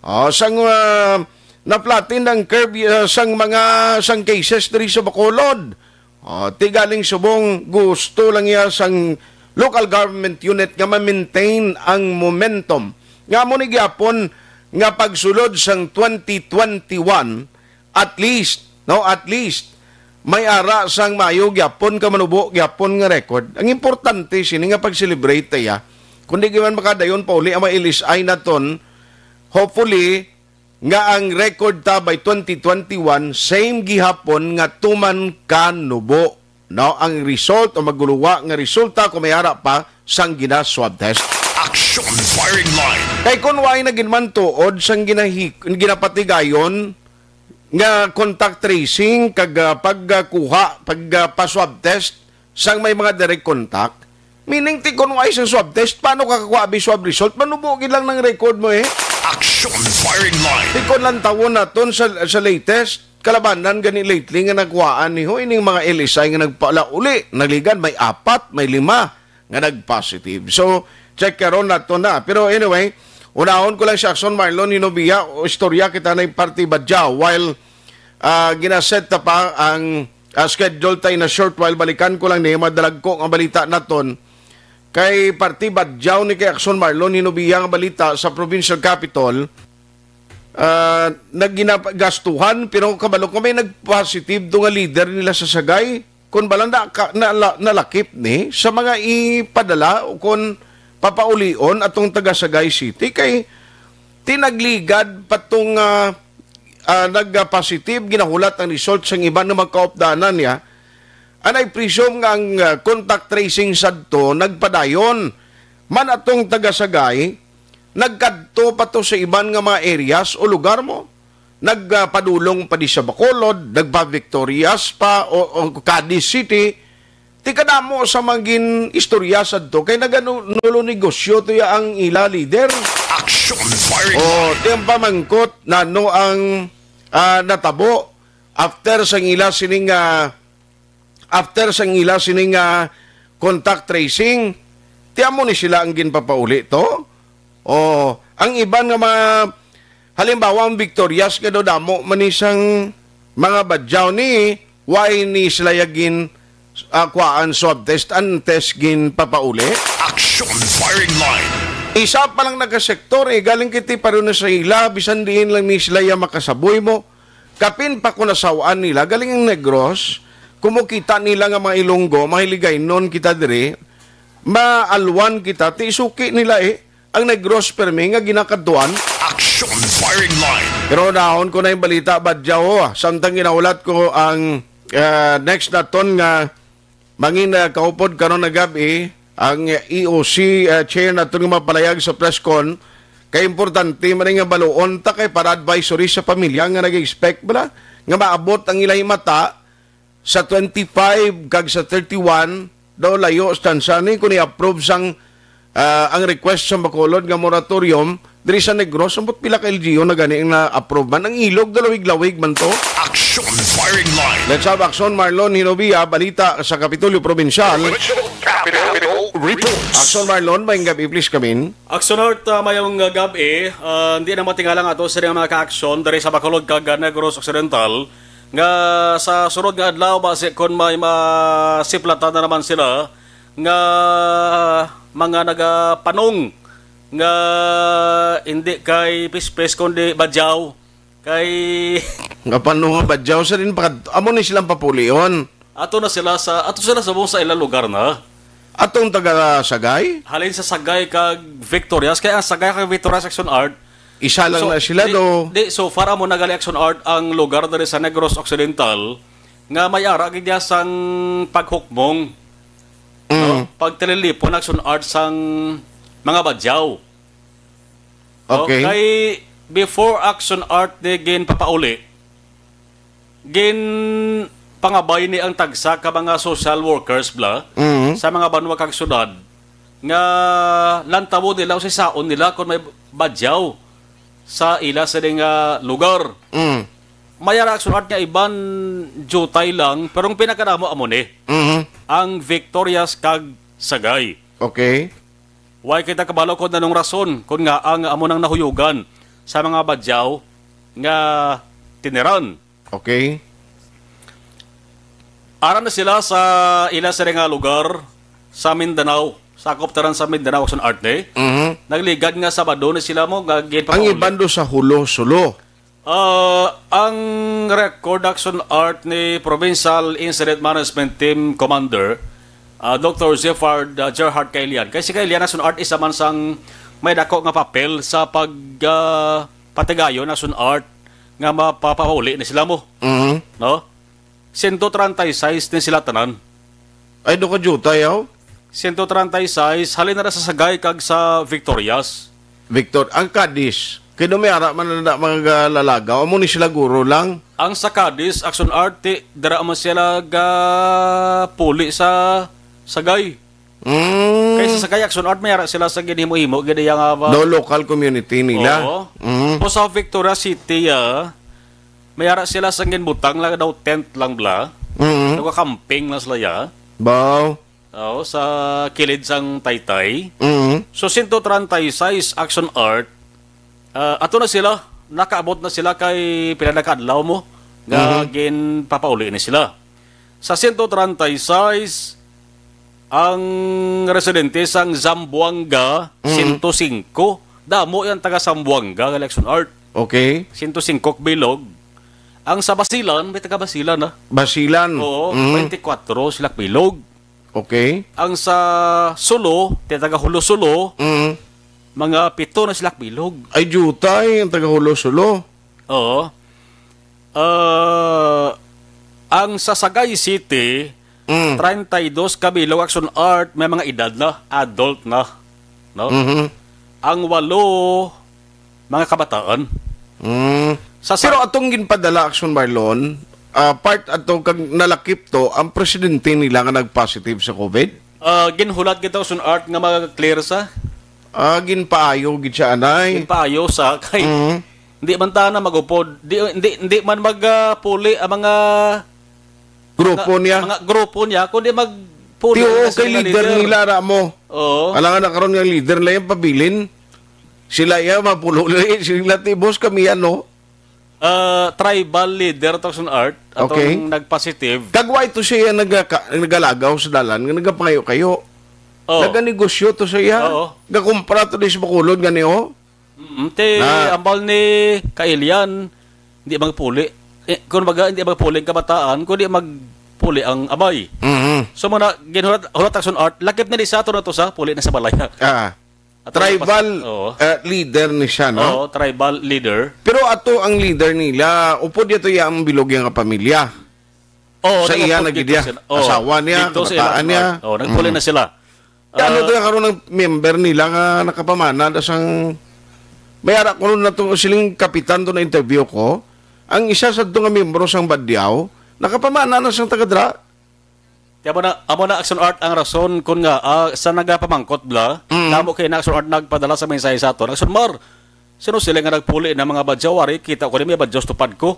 Ah, sang, ah, na-flatten ang curve, ah, sang mga, sang cases diri sa Bacolod. Ah, ti galing subong gusto lang iya sang local government unit nga ma-maintain ang momentum. Nga mo ni gyapon nga pagsulod sang twenty twenty-one, at least, no, at least, may ara sang maayo gyapon ka manubo gyapon nga record. Ang importante sini nga pag-celebrate ta ya. Kung di man makadayon pa uli ang mga L S I naton, hopefully, nga ang record ta by twenty twenty-one, same gihapon nga tuman ka nubo. No, ang result o maguluwa nga resulta kung may ara pa sang gina-swab test. Action firing line. Kay kung wala na gid man tuod sang ginahi-, ginapatigayon nga contact tracing kag, ah, pagkuha, pag, ah, pa-swab test sang may mga direct contact, meaning, ti kung wala sang swab test, paano ka kakuha abi swab result? Manubo gid lang ng record mo eh. Action firing line. Ti kung lantawon naton sa, sa latest, kalabanan gani lately nga nakuhaan ni, ho, ining mga L S I nga nagpalauli, nagligan, may apat, may lima nga nag-positive. So, check karon nato na. Pero anyway, unahon ko lang si Action Marlon Hinobia, o istorya kita na yung parte Badjao. While, ah, ginaset na pa ang, ah, schedule tayo na short while, balikan ko lang ni madalagko nga balita naton. Kay parte Badjao ni kay Action Marlon Hinobia nga balita sa provincial capital, ah, nagginagastuhan, pero kabalo ko may nag-positive do nga leader nila sa Sagay. Kung bala na, ka, na, nalakip ni sa mga ipadala o kung papaulion atong taga Sagay City, kay tinagligad pa tong, ah, ah, nag-positive, ginahulat ang result sang iban nga mga kaupdanan niya. And I presume nga ang, ah, contact tracing sadto nagpadayon. Man atong taga Sagay, nagkadto pa to sa iban nga mga areas o lugar mo. Nagpadulong pa di sa Bacolod, nagpa-Victorias pa o, o Cadiz City. Ti kadamo sa mangin istorya sadto kay naganulo negosyo to ya ang ila leader. Action firing. Oh, ti ang pamangkot nano ang, ah, natabo after sang ila sining, ah, after sang ila sining, ah, contact tracing, ti amo ni sila ang ginpapauli to? O, ang iban nga mga, halimbawa, ang Victorias nga daw damo man ni sang mga badyaw ni, why ni sila ya gin, ah, kuhaan swab test, ang test ginpapauli? Action firing line. Isa pa lang nagkasektor, eh, galing kiti pa rin na sa ila, bisan diin lang ni sila ya makasaboy mo. Kapin pa kung nasaw-an nila, galing ang Negros, kumukita nila nga mga Ilonggo, mga Hiligaynon kita diri, maalwan kita, ti suki nila eh, ang Negros permi nga ginakadtuan. Action firing line. Pero naon ko na yung balita, Badyaw, ah. Samtang ginahulat ko ang, ah, next naton nga mangin, ah, kaupod karon nga gab-i, ang E O C, ah, chair naton nga mapalayag sa press con, kay importante man nga baluon ta kay para advisory sa pamilya nga nag-expect bala nga maabot ang ilay mata sa twenty-five kag sa thirty-one, daw layo sa tsansa ni kung i-approve sang, ah, ang request sa Bacolod nga moratorium diri sa Negros. Ambot pila ka L G U na gani ang na-approve man. Ang Ilog, dalawig-lawig man to. Action firing line. Let's have Action Marlon Hinovia, balita sa Kapitolyo Provincial. Capitol Report. Action Marlon, may gabi, please, kamin. Action Art, ah, mayong, ah, gab-i. Ah, hindi na matingala nga to sa mga ka-action diri sa Bacolod kag, ah, Negros Occidental nga sa sunod nga adlaw, basi kon may masiplatan na naman sila nga mga nagapanong nga hindi kay pispis kundi badyaw, kay Nga pano nga badyaw sa din pa, amo ni silang papulion. Ato na sila sa, ato sila sa buong sa ilang lugar na. Atong taga Sagay? Halin sa Sagay kag Victorias, kaya ang Sagay kag Victorias Action Art, Isa lang so, na sila di, do. Di, so far amo nagali Action Art ang lugar diri sa Negros Occidental nga may ara gid niya sang paghukmong, no? Mm. Pagtililipon Action Art sang mga badyaw. No? Okay. Kay before Action Art ni ginpapauli, ginpangabay ni ang tagsa ka mga social workers bla Mm. sa mga banwa kag syudad nga lantawon nila o sisaon nila kung may badyaw sa ila sa nga lugar. Mm. May ara Action Art nga iban jutay lang, pero ang pinakadamo amo ni Mhm. ang Victorias kag Sagay. Okay. Way kita kabalo kung anong rason kung nga ang amo nang nahuyugan sa mga badyaw nga tiniran. Okay. Ara na sila sa ila sa nga lugar sa Mindanao. Sakop tanan sa Mindanao, Action Art, ni. Mhm. Nagligad nga Sabado ni sila mo, nga Ang ginpapauli. Iban do sa Hulo, Sulo. Ah, ang record, Action Art, ni Provincial Incident Management Team Commander, ah, Doctor Jeffard, ah, Gerhard Kailian. Kay si Kailian, Action Art, isa man sang may dako nga papel sa pag, ah, patigayon, Action Art, nga mapapauli ni sila mo. Mhm. No? Sento treinta y seis ni sila tanan. Ay, do ka jutay, aw? Sento treinta y seis, halin na sa Sagay kag sa Victorias. Victor, ang Cadiz, kay do may ara man na mga lalagaw, amo ni sila guro lang. Ang sa Cadiz, Action Art, ti, dira man sila ga puli sa Sagay. Mm. Kay sa Sagay, Action Art, may ara sila sa ginhimo-himo, gid iya nga ba? Do local community nila. Oo. Mm. O sa Victorias City, ah, may ara sila sa ginbutang lang daw tent lang bla. Mm. Nagka-camping lang sila, ya. Baw. Oo, sa kilid sang Taytay. Mm. So, sento treinta y seis Action Art, ah, ato na sila, nakaabot na sila kay pila na ka adlaw mo nga Mhm. ginpapauli ni sila. Sa sento treinta y seis, ang residente sang Zamboanga, Mhm. sento singko. Damo yang taga Zamboanga, Election Art. Okay. Sento singko ka bilog. Ang sa Basilan, may taga Basilan, ah. Basilan. Oo, Mhm. twenty-four sila ka bilog. Okay. Ang sa Sulu, ti taga Hulo Sulu, Mm. mga pito na sila ka bilog. Ay, jutay, ang taga Hulo Sulu. Oo. Ah, ang sa Sagay City, Mm. treinta y dos ka bilog, Action Art, may mga edad na, adult na, no? Mhm. Ang walo, mga kabataan. Mm. Sa Pero sa- atong ginpadala, Action Marlon, ah, part ato kag nalakip to ang presidente nila nga nag-positive sa COVID? Ah, ginhulat kita, Action Art, nga mag-clear sa. Ah, ginpaayo gid siya, anay. Ginpaayo sa kay Mm. hindi man ta na magupod, di, hindi, hindi man magpuli ang mga Grupo na, niya. Mga grupo niya, kundi magpuli Tiyo, na kay sila leader leader. Nila, ra mo. Oo. Alangan na karon nga leader nila yung pabilin. Sila iya, mapulo na eh. Sila ti, boss, kami yan, no? Ah, tribal leader to, Action Art, atong Okay. nagpositive. Kagway to siya nagaka-, nagalagaw sa dalan, nga nagapangayo-kayo. Oh. Naganegosyo to siya. Oo. Gakumpra to di sa Bacolod, gani, oh. Mm, te, Na. Ambal ni Kailian, hindi magpuli. Eh, kung baga, hindi magpuli ang kabataan, kundi magpuli ang amay. Mhm. So, muna, ginhulat, hulat Action Art, lakip na ni sa ato na to sa, puli na sa balay. Ah. At Tribal, ano pa sa, oo. eh, leader ni siya, no? Oo, tribal leader. Pero ato ang leader nila, upod yato ya ang bilog nga pamilya. Oo, Sa iya nag-upod na gid dito ya. Sila. Oo, Asawa niya, dito sa kabataan ilang niya. Art. Oo, nagpuli Mm. na sila. Kay ano Ah. to yung karon ang member nila nga nakapamana na sang, may ara ko ron na to, siling kapitan to na interview ko, ang isa sa to nga miyembro sang Badyaw, nakapamana na sang tagadra. Kaya amo na, amo na Action Art ang rason kun nga, ah, sa nagapamangkot bla, Mm. kamo kay na Action Art nagpadala sa mensahe sa aton. Action Mar, sino sila nga nagpuli na mga Badyaw? Wari, kita ko ni may Badyaw sa tupad ko.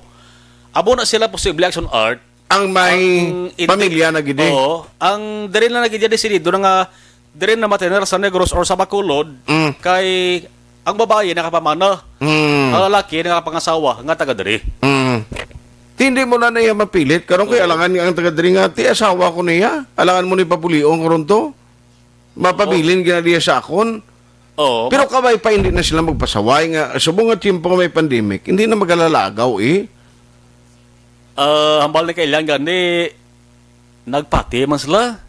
Amo na sila posible Action Art, Ang may Ang indi-, pamilya na gid eh. Oo. Ang diri na gid desidido na nga, diri na matiner sa Negros or sa Bacolod, Mm. kay ang babayi nakapamana, Mm. ang lalaki nakapangasawa nga taga diri. Mm. Hindi mo na niya mapilit. Karon kay Oo. alangan nga ang taga diri nga, "Ti, asawa ko niya. Alangan mo ni papulion ko ron to. Mapabilin gina diya sa akon." Oo. Pero kabay pa, hindi na sila magpasaway nga, subong nga tiyempo nga may pandemic, hindi na magalalagaw eh. Ah, hambal ni Kailian gani, nagpati man sila.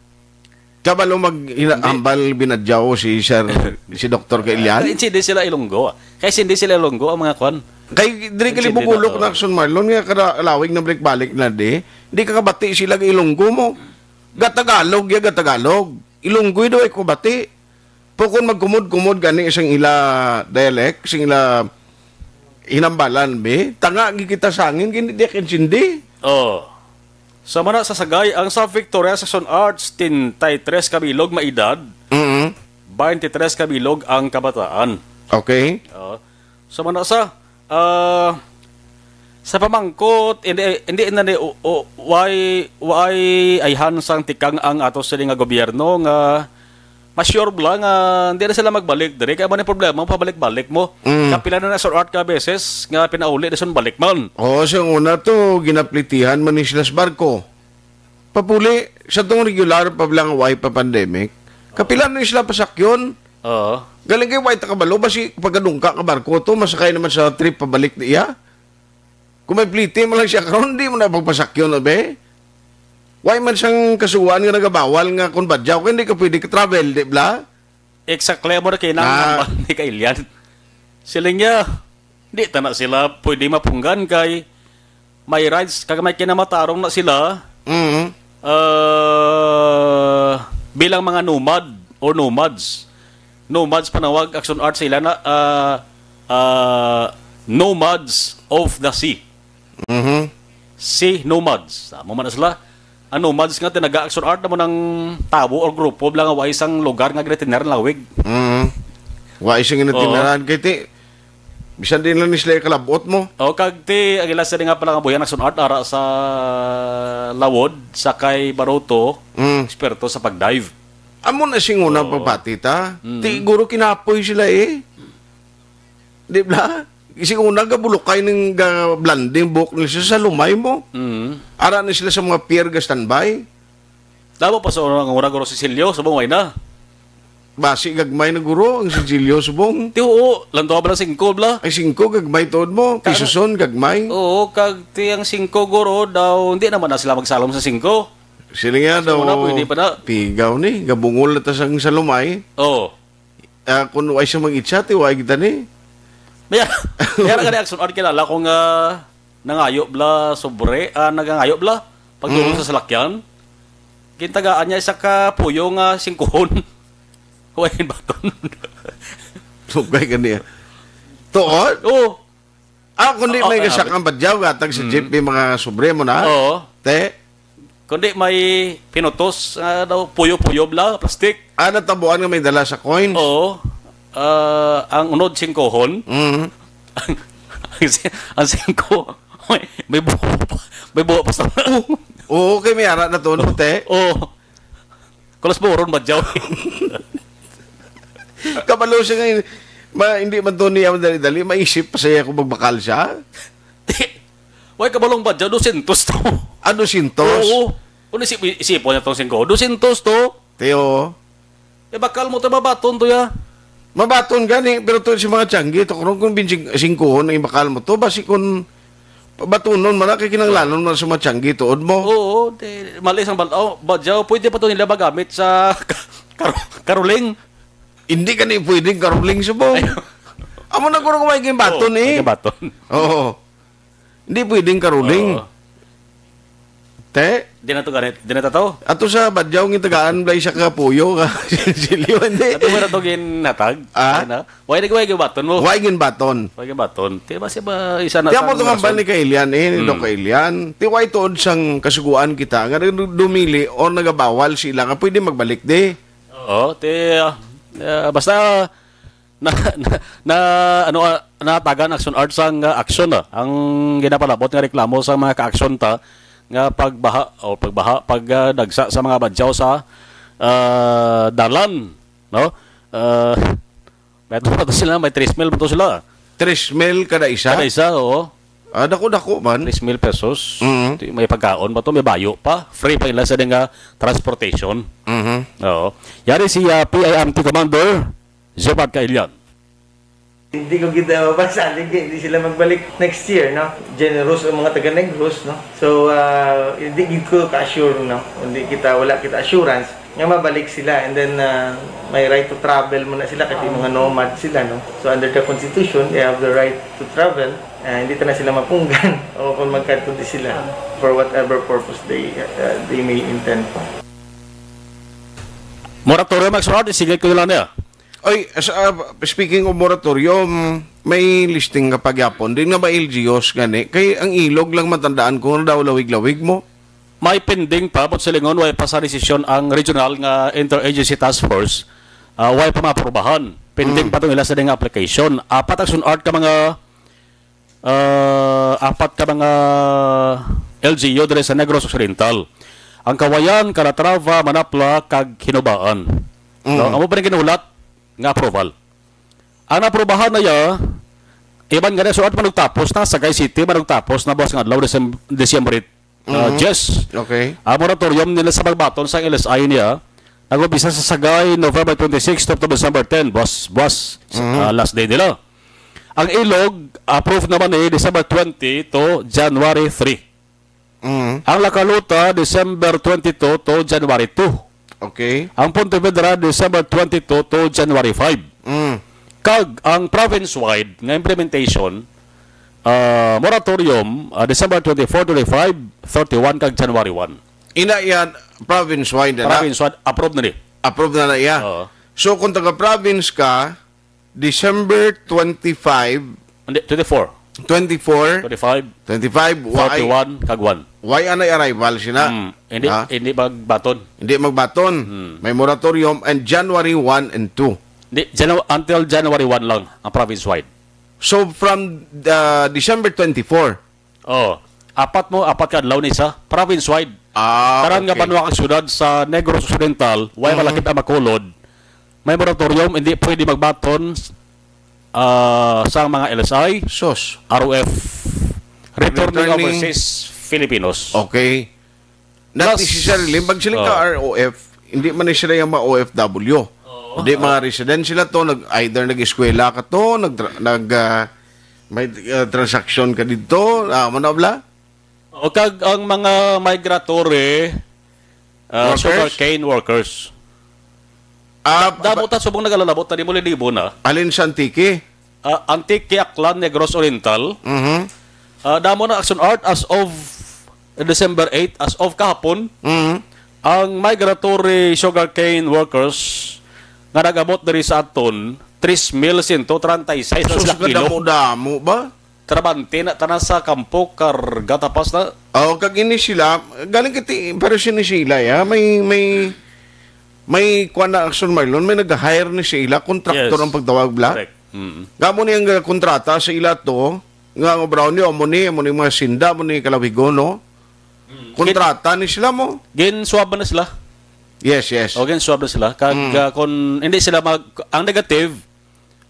Kabalo mag ina-, Hindi. Hambal binadyaw si Sir, si Doktor Kailian? Kay hindi sila Ilonggo. Kay hindi sila Ilonggo ang mga kwan. Kay diri ka Hindi libugulok na. na Action Marlon nga kada lawig na balik-balik na di. Di ka kabati sila kay Ilonggo mo. Gatagalog ya, gatagalog. Ilonggo daw ay kubati. Pukon magkumod-kumod gani sing ila dialect, sing ila hinambalan, be. Tanga gi kita sangin, gini di kaintindi. Oh. Sa mana sa Sagay, ang sa Victoria Section Arts, twenty-three ka bilog maedad, Mm-hmm. twenty-three ka bilog ang kabataan. Okay. Oh. Sa mana sa, ah, sa pamangkot, hindi, hindi na ni, o, o, why, why ayhan sang tikang ang ato sini nga gobyerno nga mas sure bala nga hindi na sila magbalik diri. Kaya man yung problema, pabalik-balik mo. Mm. Kapila na na Action Art ka beses nga pinauli, dason balik man. Oo, sa una to, ginaplitihan man ni sila sa barko. Papuli, sa tong regular pa lang, why pa pandemic? Kapila na sila pasakyon? Oo. Galing kay wa ta kabalo, basi pagkadungka ka barko to, masakay naman sa trip pabalik niya. Kung may plite man lang siya karon, di mo na pagpasakyon na, be. Why man siyang kasuwaan nga nagabawal nga kung badyaw ka, hindi ka pwede ka-travel, di bla? Exactly, amo na kay nang Ah. Ni Kailian. Siling niya, di ta na sila pwede mapunggan kay may rights, kag may kinamatarong na sila, Mhm. ah, bilang mga nomad or nomads. Nomads panawag, Action Art sila na, ah, ah, nomads of the sea. Mhm. Sea nomads. Amo man na sila. Ang nomads nga tinaga-Action Art, amo nang tawo or grupo bla nga way sang lugar nga ginatindahan lawig. Mhm. Wa isang Oo. Ginatinaran kay ti, bisan din lang ni sila kalabot mo. O, kag ti, ang ila sila nga pala nga buyan, Action Art, ara sa Lawod, sa kay Baruto, Mm. eksperto sa pag-dive. Amo na sing una Oo. Papati ta. Mm. Ti, guro kinapoy sila eh. Di ba? Kasi una gabulukay ning ga-blending buhok nila sa lumay mo. Mm. Ara na sila sa mga pier ga standby. Tama pa sa una, ang una guro si Silyo, subong way na. Basi gagmay na guro ang si Silyo, subong. Ti, oo, lantaw ba na singko, bla? Ay, singko, gagmay tuod mo. Ka- Pisuson, gagmay. Oo, kag ti ang singko guro daw, hindi naman na sila magsalom sa singko. Sila nga Sa daw, una, pwede pa na. Pigaw ni, gabungol na ta sang sa lumay. Oo. Ah, kung way siya mag-itsa, ti way kita ni. May, may ara gani Action Art kilala ko nga nangayo bla sobre, ah, nagangayo bla pagdulong Mm. sa salakyan. Gintagaan niya isa ka puyo nga singkuhon. Way baton. Sugay ka niya. Tuod? Oo. Ah, kundi Oo, may kaya gasak ang badyaw, gatag sa Mm. jeep, may mga sobre mo na. Oo. Te? Kundi may pinutos, ah, daw, puyo-puyo bla, plastic. Ah, natabuan nga may dala sa coins? Oo. Ah, ang unod singkohon. Mhm. Ang, ang si-, ang singko, may, may buho pa. May buho pa sa Oo, kay may ara na to, no, te? Oo. Kulas buron, badyaw. Kabalo siya nga, ma, hindi man to niya madali-dali, maisip pa siya kung magbakal siya. Way kabalong badyaw, dosyentos to. Ah, dosyentos? Oo. Kung isip, isipon niya tong singko, dosyentos to. Tiyo. Eh, bakal mo to, mabaton to ya. Mabaton gani, pero to si mga tiyanggi, to kung, kung binsing-, singkuhon ang ibakal mo to, basi kung pabatunon man na, kay kinanglanon man sa mga tiyanggi, tuod mo. Oo, di, mali sang bal-, oh, badyaw, pwede pa to nila magamit sa ka-, kar-, karuling. Hindi ka ni pwedeng karuling subong. Ay. Amo na guro kung may ginbaton Oo, eh. May ginbaton. Oo. Hindi pwedeng karuling. Oo. Te? Di na to ganit. Di na to to. Ato sa Badyaw, ngin tagaan, blay siya ka puyo, ka silyo, hindi. Ato mo na to ginhatag. Ah? Ay na. Why na, why ginbaton mo? Why ginbaton? Why ginbaton? Di ba siya ba, isa na Di sa ako itong rason? Hambal ni Kailian, eh, ni Hmm. Doc Kailian. Ti, why tuod sang kasuguan kita, nga nag-, dumili o nagabawal sila, nga pwede magbalik, di? Oo, ti, ah, ah, basta, na, na, na, ano, ah, natagan Action Arts ang, ah, action, ah. Ang ginapalabot nga reklamo sa mga ka-action ta, nga pagbaha, o pagbaha, pag, ah, dagsa sa mga badyaw sa, ah, dalan, no? Ah, may ato pa to sila, may tres mil pa to sila. Tres mil kada isa? Kada isa, oo. Ah, dako-dako man. Tres mil pesos. Mhm. Ti, may pagkaon pa to, may bayo pa. Free pa ila sa nga transportation. Mhm. Oo. Yari si, ah, P I M T Commander, Jopad Kailian. Hindi ko kita mapasalig, eh. Hindi sila magbalik next year, no? Generous ang mga taga Negros, no? So, ah, hindi gid ko ka-assure, no? Hindi kita, wala kita assurance nga mabalik sila. And then, ah, may right to travel mo na sila kasi mga nomad sila, no? So, under the constitution, they have the right to travel. Ah, hindi ta na sila mapunggan o kung magkadto di sila for whatever purpose they, ah, they may intend pa. Moratorium, Max Rod, sige ko lang niya. Oy, as, ah, speaking of moratorium, may listing nga pagyapon. Din nga ba L G Us gani? Kay ang Ilog lang matandaan ko nga daw lawig-lawig mo. May pending pa, but silingon, way pa sa desisyon ang regional nga interagency task force. Ah, way pa maaprubahan. Pending Mm. pa tong ila sa nga application. Apat ang sun-, art ka mga, ah, apat ka mga L G U diri sa Negros Occidental. Ang Kawayan, Calatrava, Manapla, kag Hinubaan. No? Mm. Amo pa rin ginulat nga approval. Ang naaprubahan na ya, iban nga na, so, at manugtapos na, Sagay City, manugtapos na, buwas nga adlaw, Decem-, December, uh, Mhm. diyes. Okay. Ang moratorium nila sa pagbaton sa L S I niya, Nag-umpisa sa Sagay, November twenty-six to, to December ten, buwas, buwas, Mhm. ah, last day nila. Ang Ilog, approved naman ni December twenty to January three. Mhm. Ang La Carlota, December twenty-two to January two. Okay. Ang Pontevedra, December twenty-two to January five. Mm. Kag ang province-wide nga implementation, ah, moratorium, ah, December twenty-four, twenty-five, thirty-one, kag January one. Ina yan, province-wide na na. Province-wide, approve na ni. Approve na na iya. Oo. So, kung taga-province ka, December twenty-five, Hindi, twenty-four. twenty-four, Twenty-five, twenty-five, why? Thirty-one, kag one. Why anay arrival sina? Mm, hindi, Ha? hindi magbaton. Hindi magbaton. Mm. May moratorium and January one and two. Hindi, Janu-, until January one lang ang province-wide. So, from, uh, December twenty-four? Oh, apat mo, apat ka adlaw ni sa province-wide. Ah, Karan nga okay. banwa kag syudad sa Negros Occidental, way Mhm. malakip ang Bacolod, may moratorium, hindi pwede magbaton, ah, sa mga L S I, Sus. R O F, returning Returning. overseas Filipinos. Okay. Not Plus, necessarily, pag sila ka oh. R O F, hindi man ni sila yung mga O F W. Oo. Hindi, mga resident sila to, nag, either nag-eskwela ka to, nag, nag, ah, may, ah, transaction ka dito, ah, ano bla? O kag ang mga migratory, ah, Workers? sugarcane workers. Ah, Damo ba- ta subong nagalalabot, tani mo linibo na. Alin sa Antique? Ah, Antique, Aklan, Negros Oriental. Mhm. Ah, damo na Action Art as of December eight, as of kahapon. Mhm. Ang migratory sugarcane workers nga nag-abot diri sa aton, tres mil sento treinta y seis na Sus, sila kilo. kadamo-damo ba? Trabante na tanan sa kampo, karga tapas na. Oh, kag ini sila, galing kiti, pero sini sila, ya. May, may, may kuwan na Action Marlon, may nag-hire ni sila, contractor Yes. ang pagtawag, bla? Correct. Mm. Nga mo ni ang, uh, kontrata sa ila to, nga ang obraw niyo, amo ni, amo ni mga sinda, amo ni kalawigo, no? Mm. Kontrata ni sila mo. Gin-swab na sila. Yes, yes. O, gin-swab na sila. Kag, Mm. uh, kung hindi sila mag, ang negative,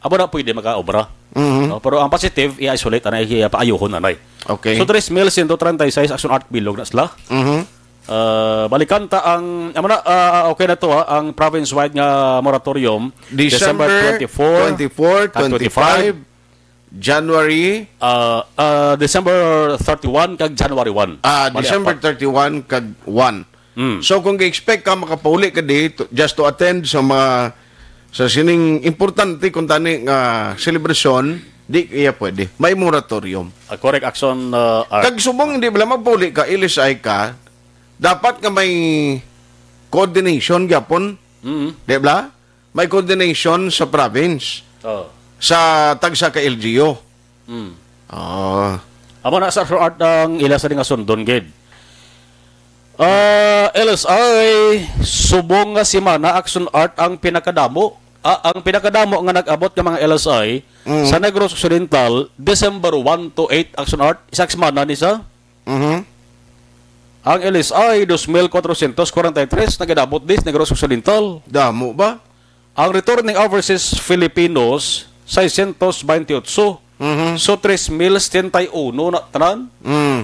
amo na pwede makaobra. Mhm. No? Pero ang positive, i-isolate, anay, i-, paayuhon, anay. Okay. So, tres mil sento treinta y seis Action Art bilog na sila. Mhm. Ah, balikan ta ang, amo na, ah, okay na to, ha, ang province-wide nga moratorium, December December twenty-four, twenty-four, kag twenty-five, twenty-five, January. Ah, ah, December thirty-one kag January one. Ah, Bali, December apat. thirty-one kag one. Mm. So, kung ga-expect ka makapauli ka di, to, just to attend sa mga, sa sining importante kung tani nga selebrasyon, di kaya pwede. May moratorium. Ah, correct action, ah, Art. Kag subong hindi bala magpauli ka, L S I ka, dapat nga may coordination gyapon. Mm. Di bala? May coordination sa province, Oh. sa tagsa ka L G U. Mm. Ah. Amo na sa Art ang ila sa nga sundon gid. Ah, L S I, subong nga semana, Action Art ang pinakadamo. Ah, ang pinakadamo nga nag-abot nga mga L S I Mm. sa Negros Occidental, December one to eight, Action Art, isa ka semana ni sa Mhm. Ang L S I, dos mil kwatrocientos kwarenta y tres, nag-abot dis, Negros Occidental. Damo ba? Ang returning overseas Filipinos, seiscientos veintiocho. Mhm. So, tres mil setenta y uno na tanan. Mm.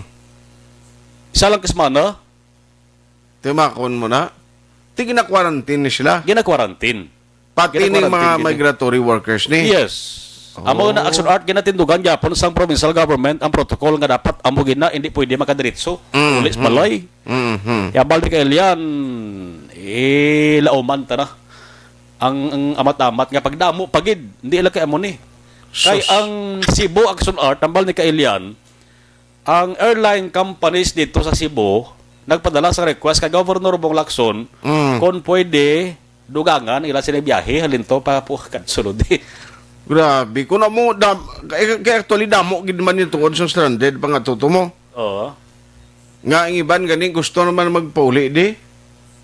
Isa lang ka semana. Timakon mo na. Ti gina-quarantine ni sila. Gina-quarantine. Pati ni Gina-quarantine mga gini. migratory workers ni? Yes. Amo na Oh. Action Art, ginatindugan gyapon sang provincial government ang protocol nga dapat amo gina, hindi pwede makadiretso. Mm, Uli sa mm. balay. Mm, mm. Kaya balik kay Elian, eh, lauman ta na. Ang, ang amat-amat nga pagdamo, pagid, hindi lang kay amo ni. Kay Sus. ang Cebu Action Art, tambal ni Kailian, ang airline companies dito sa Cebu, nagpadala sa request kay Governor Bong Lacson, Mm. kung pwede, dugangan ila sila biyahe, halin to pa po, kadsulod eh. Grabe, kung amo, dam, kay, kay actually damo gid man yung tungod sa stranded, pangato to mo. Oo. Nga ang iban gani gusto naman magpauli di.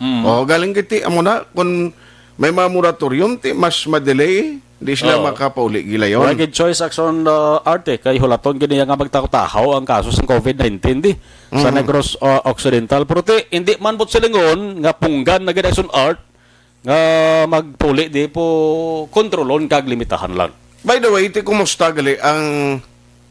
Mm. O, galing kiti, amo na, kung may mga moratorium, ti, mas madelay, di sila Oo. makapauli gilayon. Wala gid choice action, uh, Arte, kay hulaton gid niya nga magtaho-tahaw ang kaso sa covid nineteen di sa Mm. Negros, uh, Occidental. Pero ti, hindi man po silingon nga punggan na gid Action Art nga magpuli di po kontrolon kag limitahan lang. By the way, ti, kumusta gali ang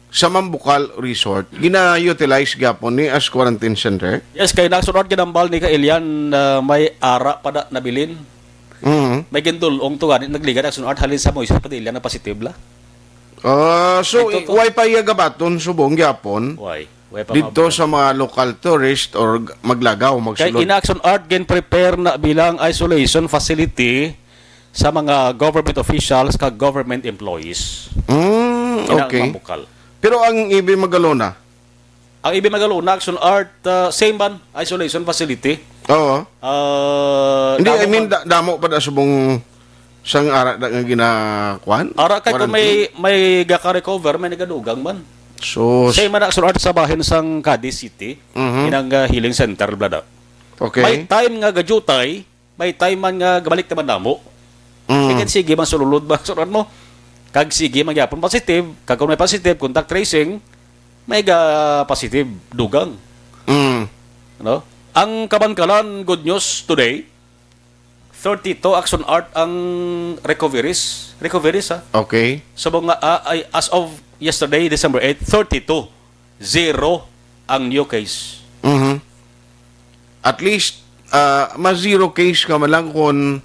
sa Mambukal Resort, gina-utilize gyapon ni as quarantine center? Yes, kay nagsunod ginambal ni Kailian na may ara pa da nabilin. Mhm. May gindul-ong to gani, nagligad ang sunod halin sa Moises Padilla na positive la. Ah, so, Ito to. Why pa iya gabaton subong gyapon? Why? Why pa dito mababa? Sa mga local tourist or g-, maglagaw, kay magsulod? Ina Action Art gin-prepare na bilang isolation facility sa mga government officials kag government employees. Mm, ina okay. Mambukal. Pero ang ibi magalona? Ang ibi magalona, Action Art, uh, same man, isolation facility. Oo. Uh, hindi, I mean, man, da-, damo pa da subong sang ara da nga ginakuan? Ara kay kung may, may gaka-recover, may nagadugang man. So, same man, Action Art sa bahin sang Cadiz City, mhm, inang, uh, healing center, bla, bla. Okay. May time nga gajutay, may time man nga gabalik naman namo. Mm. Kag sige man sululod ba, surat mo? Kag sige man gyapon positive, kag kung may positive, contact tracing, may ga positive dugang. Mm. No? Ang Kabankalan, good news today, thirty-two Action Art ang recoveries. Recoveries, ha? Okay. So, mga, ah, ay, as of yesterday, December eight, thirty-two. Zero ang new case. Mhm. At least, ah, ma-zero case ka man lang kung,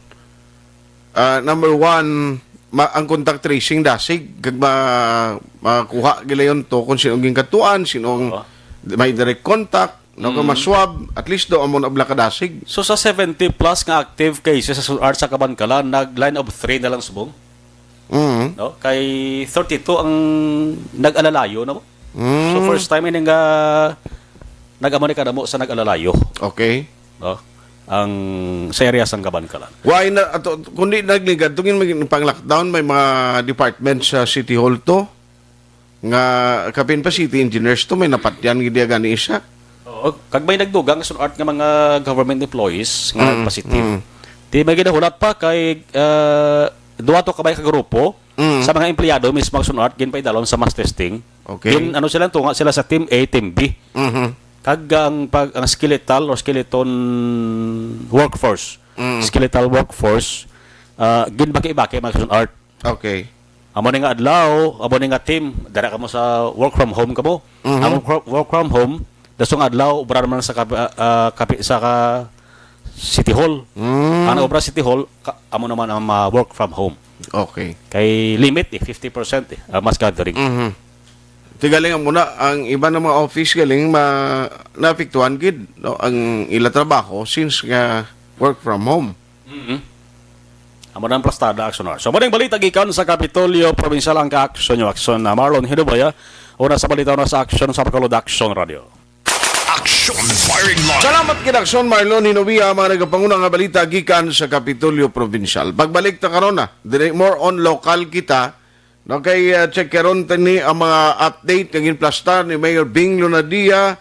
ah, number one, ma-, ang contact tracing dasig, kag ma-, makuha gilayon to kung sino ang ginkatuan, sino ang Oo. may direct contact, no, kung Mm. ma-swab, at least do amo na bala kadasig. So, sa seventy plus nga active cases sa Sun Art sa Kabankalan, nag-line of three na lang subong? Mm. No? Kay thirty-two ang nag-alalayo, no? Mm. So, first time ini nga nag-amo ni kadamo sa nag-alalayo. Okay. No? Ang sa area sang Kabankalan. Why na ato, kundi nagligad tungin may pang-lockdown, may mga department sa City Hall to nga kapin pa city engineers to, may napatyan gid gani isa. Oo, kag may nagdugang sa Sun Art nga mga government employees nga Mm, positive. Mm. Di may ginahulat pa kay, ah, duha to kabay ka grupo Mm. sa mga empleyado mismo ang Sun Art ginpaidalom sa mass testing. Okay. Gin, ano sila, tunga sila sa team A, team B. Mhm. Kag ang pag, ang skeletal or skeleton workforce, Mm. skeletal workforce, ah, ginbaki-baki mga Sun Art. Okay. Amo ni nga adlaw, amo ni nga team, dara kamo sa work from home kamo. Mhm. Ang work, work from home, dasong adlaw, obra naman sa kapi-, ah, ah, kapi-, sa ka-, City Hall. Mm. Ang obra City Hall, ka-, amo naman ang ma-work from home. Okay. Kay limit eh, fifty percent eh, ang mass gathering. Mhm. Ti galing ang muna, ang iba ng mga office galing ma-, naapektuhan gid, no? Ang ila trabaho since nga work from home. Mhm. Amo na ang plastada, Action Art. So, maning balita gikan sa Kapitolyo Provincial ang ka-action nyo, Action, ah, Marlon Hinubaya. Una sa balita, una sa action sa Bacolod Action Radio. Action Firing Line. Salamat kay Action Marlon Hinubaya, mga nagapanguna nga balita gikan sa Kapitolyo Provincial. Pagbalik ta karon na, dire more on local kita, no, kay, uh, check karon tani ang mga update nga ginplastar ni Mayor Bing Lunadia.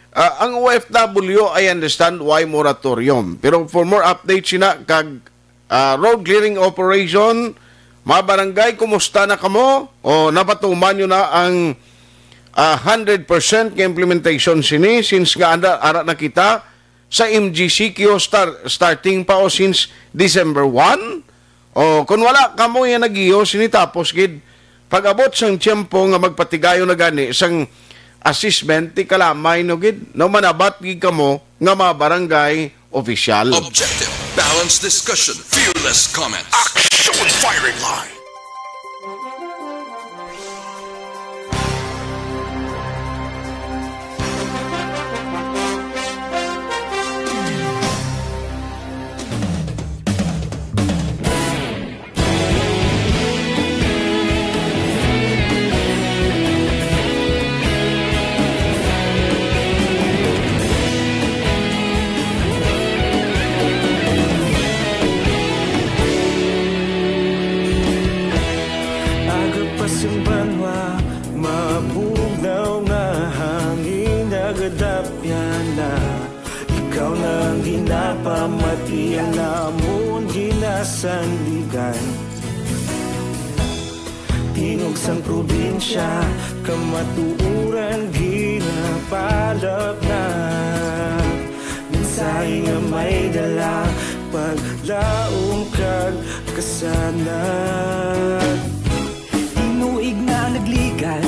Uh, ang O F W, I understand why moratorium. Pero for more updates sina kag, uh, road clearing operation, mga barangay, kumusta na kamo? O napatuman nyo na ang, uh, hundred percent nga implementation sini since nga anda, ara na kita sa M G C Q star-, starting pa o since December one? O, kung wala kamo yan nagiyo, sinitapos gid. Pag-abot sang tiyempo nga magpatigayon na gani sang assessment, ti kalamay no gid, no manabat gid kamo nga mga barangay opisyal. Objective, balanced discussion, fearless comments. Action Firing Line. Aga pa sing banwa, mabugnaw nga hangin nagadapyan na. Ikaw na ang ginapamati, ang amon ginasandigan. Tingog sang probinsya, kamatuoran ginapalapnap. Mensahe nga may dala, paglaom kag kasanag. Tinuig na nagligad,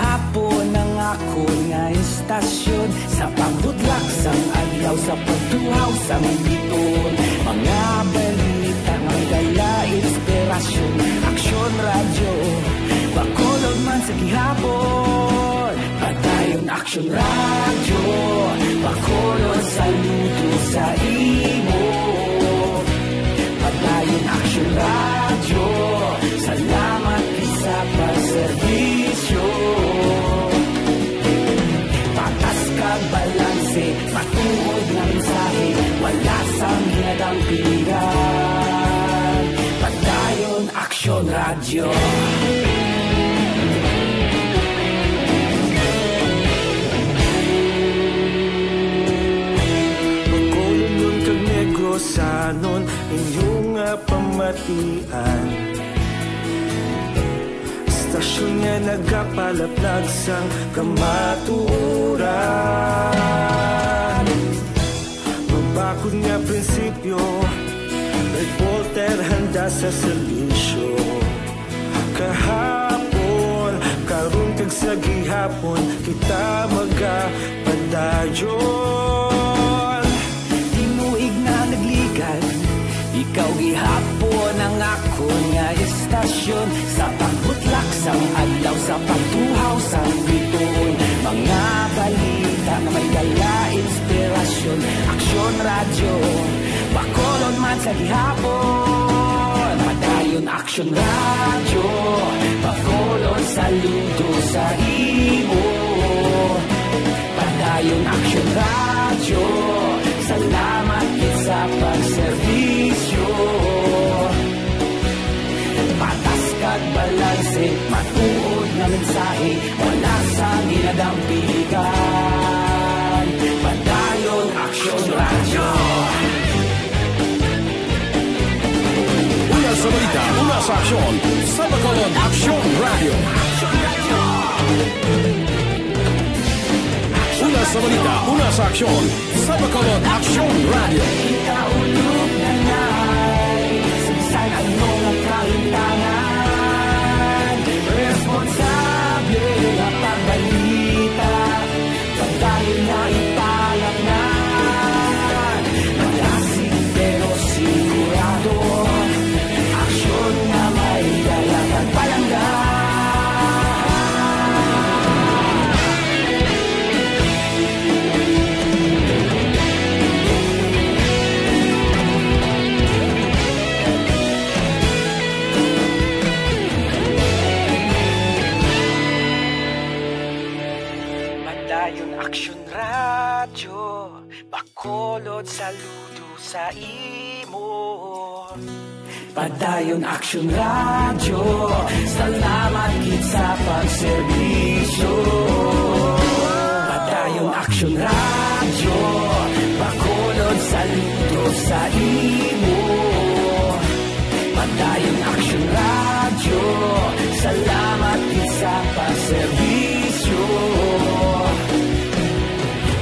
Hapon ang akon nga istasyon, sa pagbudlak sang adlaw, sa pagtuhaw sang biton. Mga balita nga may dala inspirasyon. Aksyon Radyo, Bacolod man sa gihapon. Padayon Aksyon Radyo, Bacolod saludo sa imo. Padayon Aksyon Radyo, salamat gid sa pagserbisyo. Patas kag balanse, matuod nga mensahe, wala sang ginadampigan. Padayon Aksyon Radyo. Bacolodnon kag Negrosanon, inyo nga pamatian. Istasyon nga nagapalaplag sang kamatuoran. Mabakod nga prinsipyo, reporter handa sa serbisyo. Kahapon, karon kag sa gihapon, kita magapadayon. Tinuig na nagligad, ikaw gihapon ang akon nga istasyon. Sa pagbutlak sang adlaw, sa pagtuhaw sang bituon, mga balita nga may dala inspirasyon. Aksyon Radyo, Bacolod man sa gihapon. Padayon Aksyon Radyo, Bacolod saludo sa imo. Padayon Aksyon Radyo, salamat gid sa pagserbisyo. Patas kag balanse, matuod nga mensahe, wala sang ginadampigan. Padayon Aksyon Radyo. Una sa balita, una sa aksyon, sa Bacolod Aksyon Radyo. Una sa balita, una sa aksyon, sa Bacolod Aksyon Radyo. Kita ulog na nai, sa bisan ano nga kalimtangan, responsable nga pagbalita. Padayon na ipalapnan, malasig pero sigurado. Aksyon nga may dala kag palangga. Padayon Aksyon Radyo, Bacolod saludo sa imo. Padayon Aksyon Radyo, salamat gid sa pagserbisyo. Padayon Aksyon Radyo, Bacolod saludo sa imo. Padayon Aksyon Radyo, salamat gid sa pagserbisyo.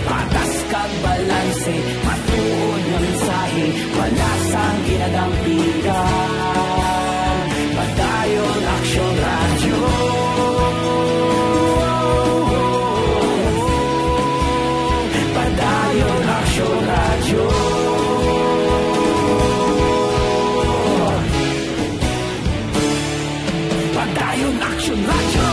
Patas kag balanse, matuod nga mensahe, wala sang ginadampigan. Padayon Aksyon Radyo. Padayon Aksyon Radyo. Padayon Aksyon Radyo.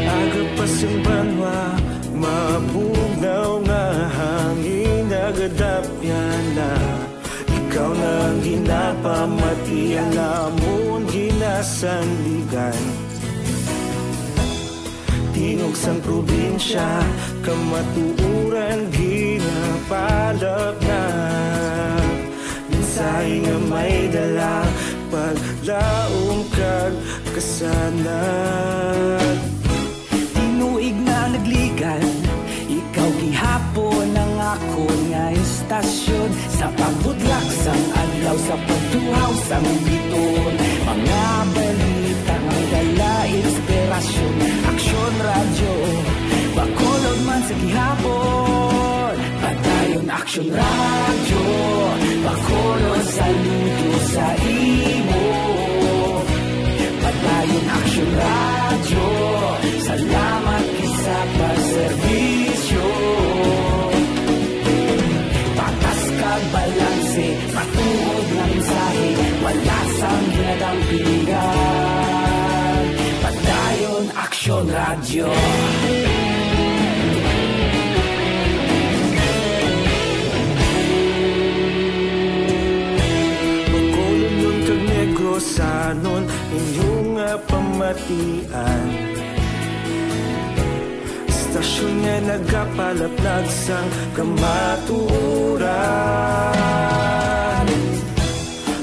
Aga pa sing banwa, mabugnaw nga hangin, nagadapyan na. Ikaw na ang ginapamati, ang amon ginasandigan. Tingog sang probinsya, kamatuoran ginapalapnap. Mensahe nga may dala, paglaom kag kasanag. Ang akon nga istasyon, sa pagbudlak sang adlaw, sa pagtuhaw sang biton, mga balita nga may dala inspirasyon. Aksyon Radyo, Bacolod man sa gihapon. Padayon Aksyon Radyo, Bacolod, saludo sa imo. Padayon Aksyon Radyo, salamat gid sa pagserbisyo. Patas kag balanse, matuod nga mensahe, wala sang ginadampigan. Padayon Aksyon Radyo. Bacolodnon kag Negrosanon, inyo nga pamatian. Istasyon nga nagapalaplag sang kamatuoran.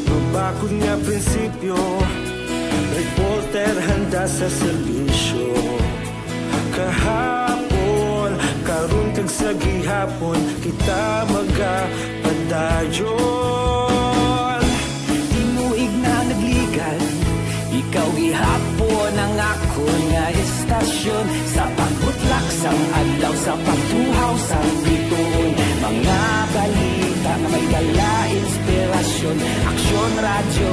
Mabakod nga prinsipyo, reporter handa sa serbisyo. Kahapon, karon kag sa gihapon, kita magapadayon. Tinuig na nagligan, ikaw gihapon ang akon nga istasyon. Sa pagbutlak sang adlaw, sa pagtuhaw sang biton, mga balita nga may dala inspirasyon. Aksyon Radyo,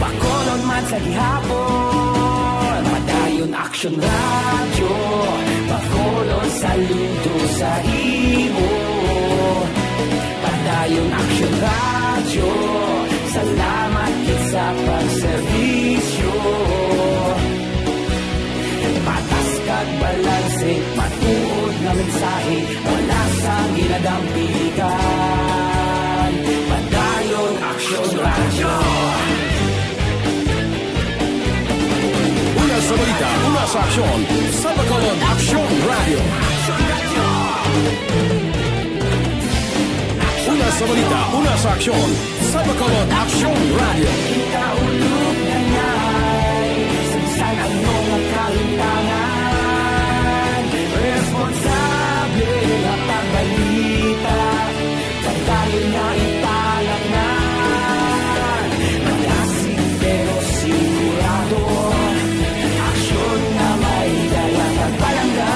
Bacolod man sa gihapon. Padayon Aksyon Radyo, Bacolod, saludo sa imo. Padayon Aksyon Radyo, salamat gid sa pagserbisyo. Patas kag balanse, matuod nga mensahe, wala sang ginadampigan. Padayon Aksyon Radyo. Una sa balita, una sa aksyon, sa Bacolod Aksyon Radyo. Una sa balita, una sa aksyon, sa Bacolod Aksyon Radyo. Kita ulog na ngay, sa bisan ano nga kahimtangan, responsable nga pagbalita. Padayon nga italaknan, malasig pero sigurado, aksyon nga may dala kag palangga.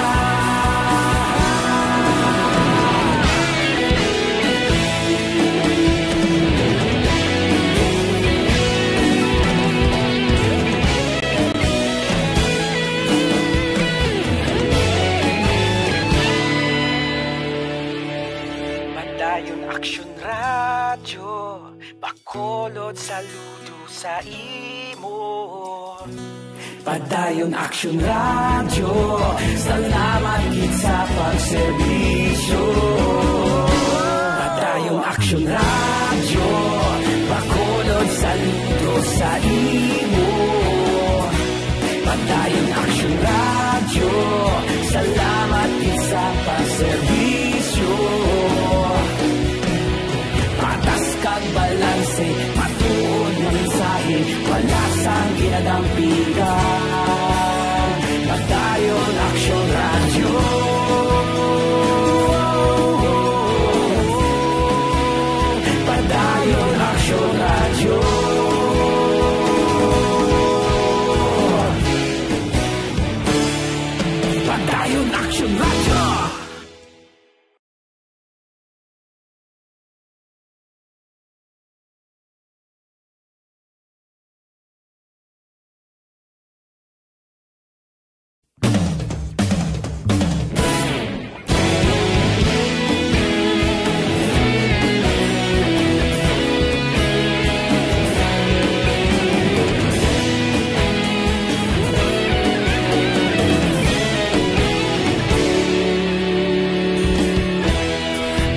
Padayon Aksyon Radyo, Bacolod, saludo sa imo. Padayon Aksyon Radyo, salamat gid sa pagserbisyo. Padayon Aksyon Radyo, Bacolod, saludo sa imo. Padayon Aksyon Radyo, salamat gid sa pagserbisyo. Patas kag balanse, matuod nga mensahe, wala sang ginadampigan. Padayon Aksyon Radyo. Padayon Aksyon Radyo. Padayon Aksyon Radyo.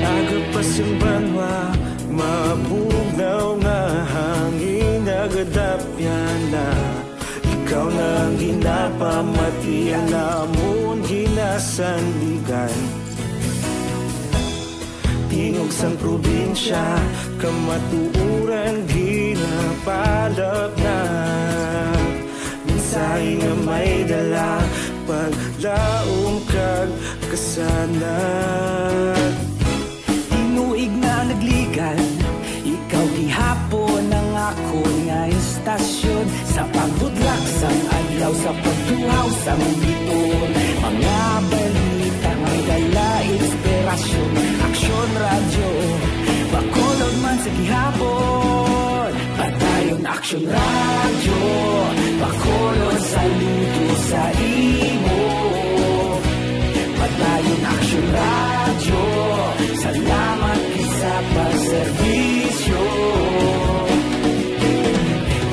Aga pa sing banwa, mabugnaw nga hangin nagadapyan na. Ikaw na ang ginapamati, ang amon ginasandigan. Tingog sang probinsya, kamatuoran ginapalapnag. Mensahe nga may dala, paglaom kag kasanag. Mga balita nga may dala inspirasyon. Aksyon Radyo, Bacolod man sa gihapon. Padayon Aksyon Radyo, Bacolod saludo sa imo. Padayon Aksyon Radyo, salamat gid sa pagserbisyo.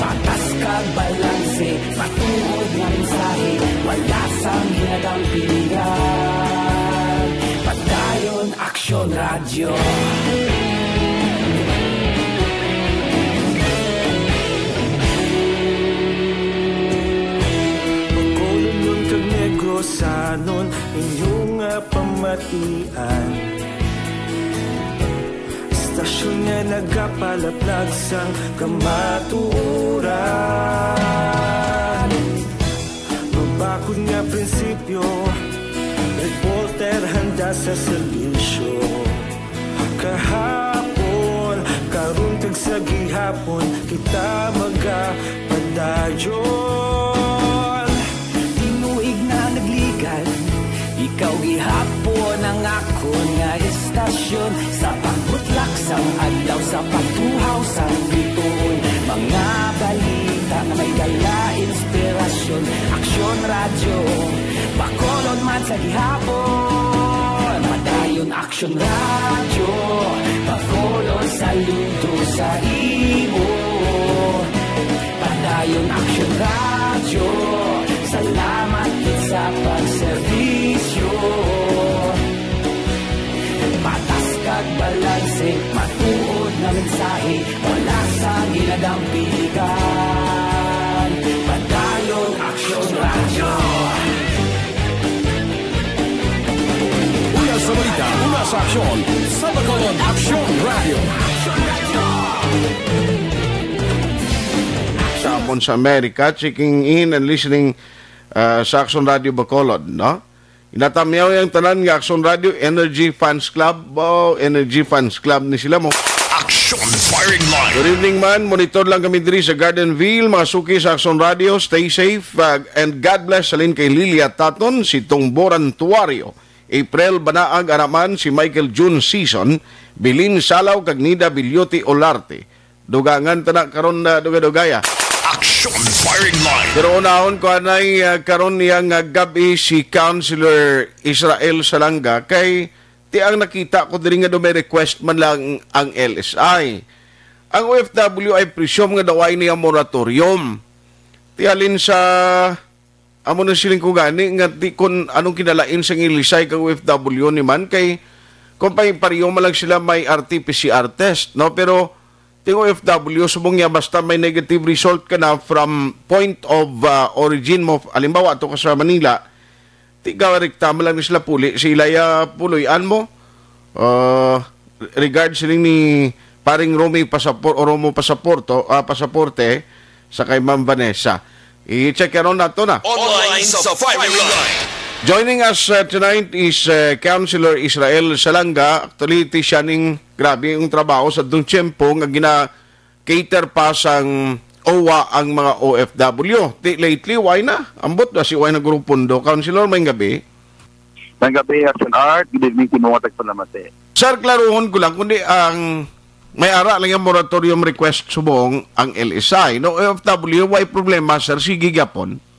Patas kag balanse, matuod nga mensahe, wala sang ginadampigan. Padayon Aksyon Radyo. Bacolodnon kag Negrosanon, inyo nga pamatian. Istasyon nga nagapalaplag sang kamatuoran. Mabakod nga prinsipyo, reporter handa sa serbisyo. Kahapon, karon kag sa gihapon, kita magapadayon. Tinuig na nagligad, ikaw gihapon ang akon nga istasyon. Sa pagbutlak sang adlaw, sa pagtuhaw sang bituon, mga balita nga may dala inspirasyon. Aksyon Radyo, Bacolod man sa gihapon. Padayon Aksyon Radyo, Bacolod saludo sa imo. Padayon Aksyon Radyo, salamat gid sa pagserbisyo. Patas kag balanse, matuod nga mensahe, wala sang ginadampigan. Padayon Aksyon Radyo. Una sa balita, una sa aksyon, sa Bacolod Aksyon Radyo. Sa hapon sa Amerika, checking in and listening, ah, sa Aksyon Radyo Bacolod, no? Inatamyaw ang tanan nga Aksyon Radyo Energy Fans Club. Wow, Energy Fans Club ni sila mo. Action Firing Line. Good evening, man. Monitor lang kami diri sa Gardenville. Mga suki sa Aksyon Radyo, stay safe, uh, and God bless. Halin kay Lilia Taton, si Tungboran Tuario, April Banaag, Araman, si Michael June Season, Bilin Salaw, kag Nida Bilyoti Olarte. Dugangan ta na karon na dugay-dugaya. Action Firing Line. Pero unahon ko anay, ah, karon niya nga gabi si Councilor Israel Salanga kay ti ang nakita ko diri nga do may request man lang ang L S I. Ang O F W, I presume nga daw ay niya moratorium. Ti halin sa amo na siling ko gani nga di kun anong kinalain sang L S I kag O F W ni man kay kung pa pareho man lang sila may R T P C R test, no? Pero ting O F W subong niya basta may negative result ka na from point of, uh, origin mo, halimbawa ato ka sa Manila, ti ka rekta man lang ni sila puli sa ilaya puloy-an mo. Uh, regard sining ni paring Romy Pasapor o Romo Pasaporto, ah, Pasaporte sa kay Ma'am Vanessa. I-check karon nato na. Online sa Firing Line. Joining us, uh, tonight is, uh, Councilor Israel Salanga. Actually, ti siya ning grabe yung trabaho sa dong tiyempo nga gina-cater pa sang O W A ang mga O F W. Ti lately, why na? Ambot na si why na grupo do. Councilor, may gabi. May gabi, Action Art. Good evening, Timo. Matag palamati. Sir, klaruhon ko lang, kundi ang may ara lang yung moratorium request subong ang L S I. No, O F W, way problema, sir, sige gyapon.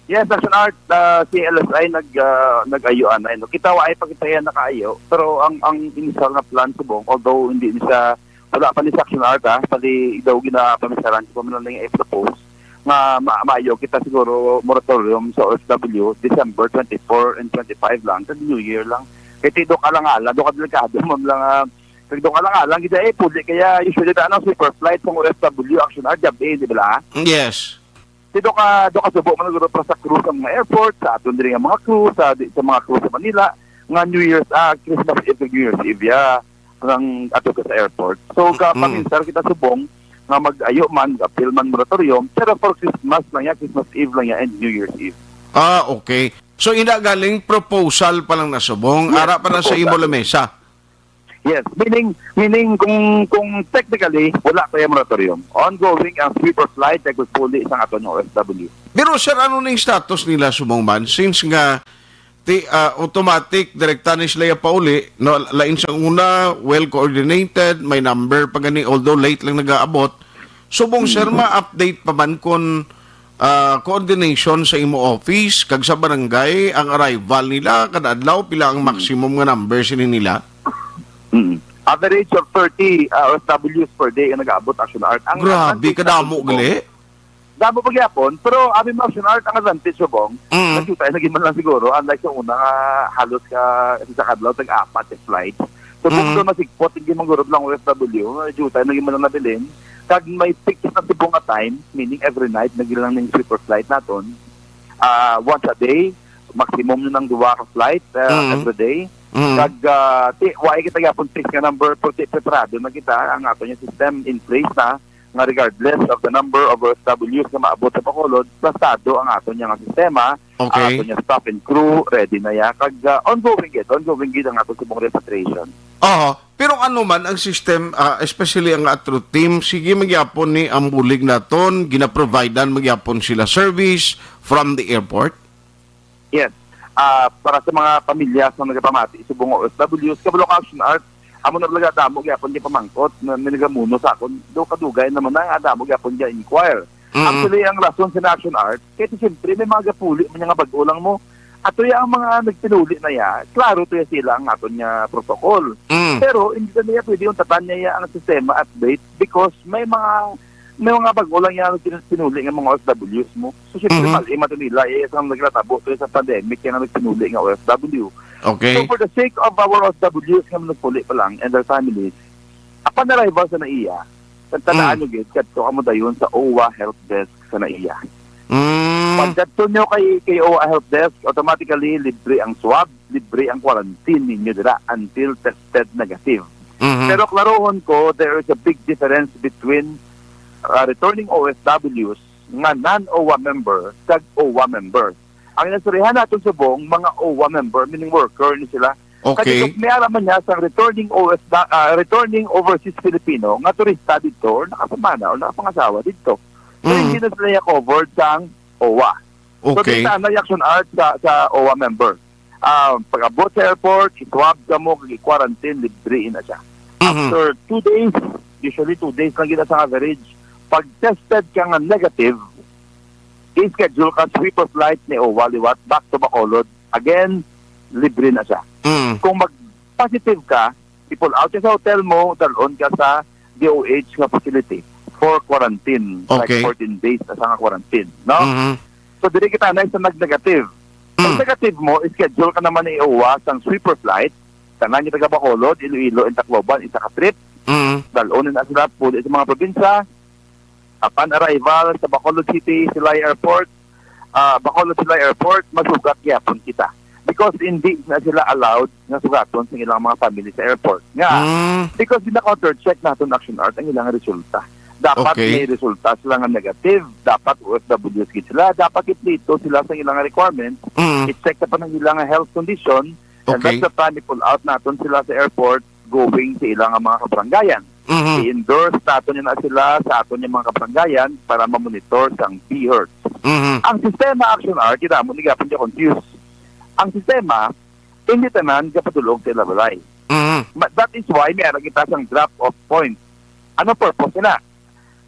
Yes, Action Art, ah, si L S I nag, ah, nag-ayo anay, no? Kita wa ay pakita yan nakaayo, pero ang, ang initial na plan subong, although hindi ni siya, wala pa ni sa Action Art, ha, pati daw ginapamisaran ko man lang i-propose nga ma maayo kita siguro moratorium sa O F W, December twenty-four and twenty-five lang, sa New Year lang. Kay ti do ka lang ala, do ka delikado, ma'am lang, ah, kag do ka lang ala, gid ay puli kaya usually na ano, super flight sang O F W, Action Art, gabi, di ba? Yes. Ti do ka, do ka subo man siguro para sa crew sa mga airport, sa aton diri nga mga crew, sa, di, sa mga crew sa Manila, nga New Year's, ah, Christmas Eve, New Year's Eve, ya, ang ato ka sa airport. So, ka Mm-mm. paminsar kita subong nga mag-ayo man, mag-appeal man moratorium, pero for Christmas lang ya, Christmas Eve lang ya, and New Year's Eve. Ah, okay. So, ina galing proposal pa lang na subong, Yes, ara pa na sa imo proposal. lamesa. Yes, meaning meaning kung kung technically wala pa yung moratorium. Ongoing ang sweeper flight kag pagpuli sa aton nga O F W. Pero, sir, ano ning status nila subong man? Since nga ti, ah, automatic direkta ni sila ya pauli, no, lain sa una, well coordinated, may number pa gani, although late lang nagaabot. Subong, sir, ma-update pa man kon, ah, coordination sa imo office kag sa barangay ang arrival nila kada adlaw, pila ang maximum nga number sini nila? Mm. Average of thirty, ah, O F Ws per day ang nag-aabot, Action Art. Ang Grabe, advantage kadamo natin, gali. Damo pa gyapon, pero abi mo, Action Art, ang advantage subong, Mm. nagkita na man lang siguro, unlike sa una nga halos ka sa kadlaw tag-apat ka flight. So, Mm. kung doon masigpot, hindi man guro lang O F W, nagkita na man lang nabilin. Kag may fixed na subong nga time, meaning every night, nagilang ning sweeper flight naton. Ah, once a day, maximum yun ang duwa ka flight, ah, Mm. every day. Mm. Kag, ah, ti, wa kita gyapon fixed nga number, pero ti, preparado na kita, ang ato nga system in place na, nga regardless of the number of O F Ws nga maabot sa Bacolod, plastado ang ato niya nga sistema, Okay. ang ato niya staff and crew, ready na ya. Kag, ah, ongoing gid, ongoing gid ang ato subong repatriation. Aha. Pero ano man ang system, ah, especially ang atro team, sige man gyapon ni ang bulig naton, ginaprovidean man gyapon sila service from the airport? Yes. Ah, para sa mga pamilya sa nagapamati, subong nga O F Ws, kabalo ka, Action Art, amo na talaga damo gyapon di pamangkot na nagamuno sa akon. Do kadugay naman na nga damo gyapon di inquire. Mm. Actually, ang rason sa Action Art, kay siyempre may mga gapuli man nga bag-o lang mo. Ato ya ang mga nagpinuli na ya, klaro to ya sila ang aton nga protocol. Mm. Pero hindi na niya pwede yung tatan niya ya ang sistema update because may mga may mga bag-o lang yan ang pinuli nga mga O F Ws mo. So, siyempre, Mm-hmm. mali man to nila, eh, isang naglatabo to sa pandemic, yan ang nagpinuli nga O F W. Okay. So, for the sake of our O F Ws nga nagpuli pa lang and their families, upon arrival sa NAIA, tandaan Mm. nyo, gid, kadto kamo dayon sa O W A Help Desk sa NAIA. Mm. Pag kadto nyo kay, kay O W A Help Desk, automatically, libre ang swab, libre ang quarantine ninyo dira until tested negative. Mhm. Pero klarohon ko, there is a big difference between, uh, returning O F Ws nga non-O W A member kag O W A member. Ang inasurihan naton subong, mga O W A member, meaning worker ni sila. Okay. Kag may ara man niya sang returning O F W, ah, returning overseas Filipino nga turista dito or nakapamana or nakapangasawa dito. So, Mm. hindi na sila niya covered sang O W A. So, Okay. bitahan na yung Action Art sa, sa O W A member. Ah, pag-abot sa airport, i-swab ka mo, kag i-quarantine, libre na siya. Mhm. After two days, usually two days lang gid sa average, pag tested ka nga negative, i-schedule ka sweeper flight ni O W A liwat back to Bacolod. Again, libre na siya. Mm. Kung mag-positive ka, i-pull out ka sa hotel mo, dalon ka sa D O H nga facility for quarantine, like Okay. fourteen days na sa nga quarantine, no? Mhm. So, diri kita na sa nag-negative. Ang Mm. negative mo, schedule ka naman ni O W A sang sweeper flight, tanan yung taga Bacolod, Iloilo, and Tacloban, isa ka trip. Mm. Dalon na sila, puli sa mga probinsya. Upon arrival sa Bacolod City, Silay Airport, ah, Bacolod Silay Airport, masugat gyapon kita. Because hindi na sila allowed nga sugaton sa ilang mga family sa airport. Nga, Mm. because gina-countercheck naton, Action Art, ang ilang resulta. Dapat Okay. may resulta sila nga negative, dapat O F Ws gid sila, dapat kompleto sila sa ilang requirements, Mm. i-check na pa ng ilang health condition, and Okay. that's the time i-pull out naton sila sa airport, going sa ilang mga kabarangayan. Mhm. I-endorse naton na sila sa aton nga mga kabarangayan para mamonitor sang B H E R T. Mhm. Ang sistema, Action Art, kita mo, ni gapon niya confused. Ang sistema, hindi tanan gapadulog sa ila balay. Mhm. Ma-, that is why may ara kita sang drop-off point. Ano purpose nila?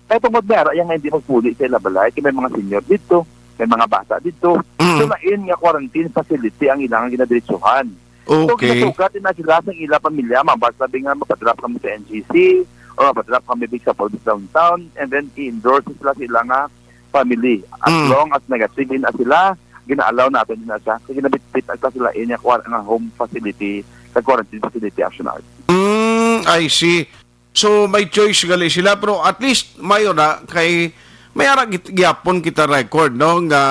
Kay tungod may ara yang hindi magpuli sa ila balay, kay may mga senior dito, may mga bata dito. Mm. So, lain nga quarantine facility ang ilang ginadiretsuhan. So, Okay. ginasugat din na sila sa ila pamilya, mabas labi nga mapadrop kami sa N G C or mapadrop kami big sa Polvis Downtown, and then i-endorse sila sa ila nga family. As Mm. long as negative na sila, gina-allow natin din na siya. Kaya ginabitbit ang sila inya kuwan nga home facility, sa quarantine facility, Action Art. Mm, I see. So, may choice gali sila, pero at least mayo na kay may ara git-, gyapon kita record, no, nga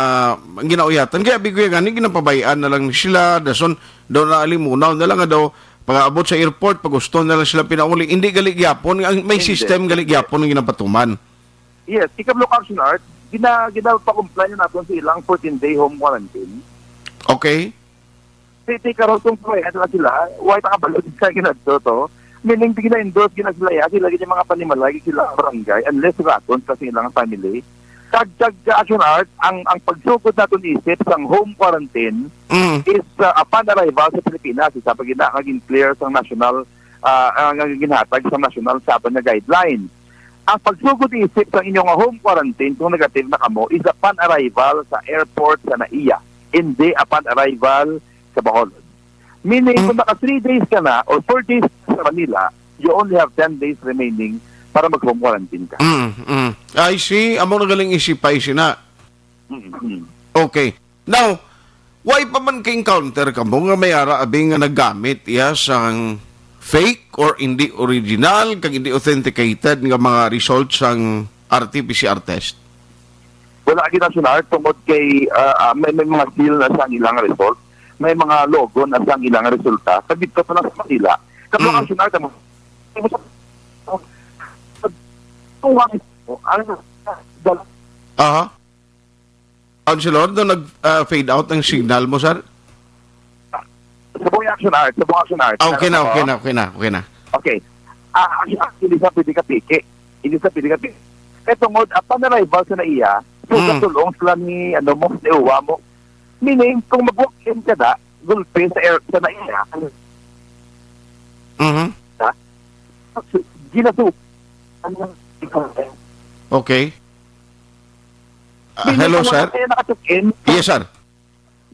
ginauyatan. Kaya bigyan gani, ginapabayaan na lang sila, dason, daw na alimunaw na lang, daw, pag-abot sa airport, pag gusto na lang sila pinauli. Hindi gali gyapon, ang may Hindi. system gali gyapon ang ginapatuman. Yes, ikablo ka, Action Art, gina-, ginapakumply na natin sa ilang fourteen-day home quarantine. Okay. Ti, ti karon kung pwede na sila, why ta kabalo sa ginadto to? Meaning, di na-endorse, gina-, sila, ya, sila gid yung mga panimalay, sila ang barangay, unless raton sa ilang family. Kag, kag, Action Art, ang, ang pagsugod naton isip sang home quarantine Mm. is, uh, upon arrival sa Pilipinas, isa pa gina, naging clear sang national, uh, uh, nga ginhatag sa national sa nga guideline. Ang pagsugod isip sa inyo nga home quarantine kung negative na kamo is upon arrival sa airport sa NAIA, hindi upon arrival sa Bacolod. Meaning, Mm. kung naka three days ka na or four days sa Manila, you only have ten days remaining para mag-home quarantine ka. Mm, mm. I see. Amo na galing isipay sina. Mm, mm. Okay. Now, why pa man ka-encounter kamo nga may ara abi nga naggamit iya sang fake or hindi original kag hindi authenticated nga mga results sang R T P C R test? Wala gid, Action Art, tungod kay, ah, ah, may, may mga seal na sa ilang result, may mga logo na sa ilang resulta. Kag dito pa lang sa Manila, kag mga Mm. Action Art, ang, ang, ang, Aha. Councilor, do nag, ah, fade out ang signal mo, sir? Sa buong Action Art, sa buong Action Art. Ah, okay na, Ano? okay na, okay na, okay na. Okay. Ah, actually, hindi sa pwede ka piki. Hindi sa pwede ka piki. Kaya tungod, upon arrival sa NAIA, so, Mm. katulong sila ni, ano mo, ni uwa mo. Meaning, kung mag-walk-in ka na, gulpi sa air, sa NAIA, Mhm. ha? Ginasu-, ano, Okay. Ah, Meaning, hello, kung sir. wala kayo naka-check-in, Yes, sir.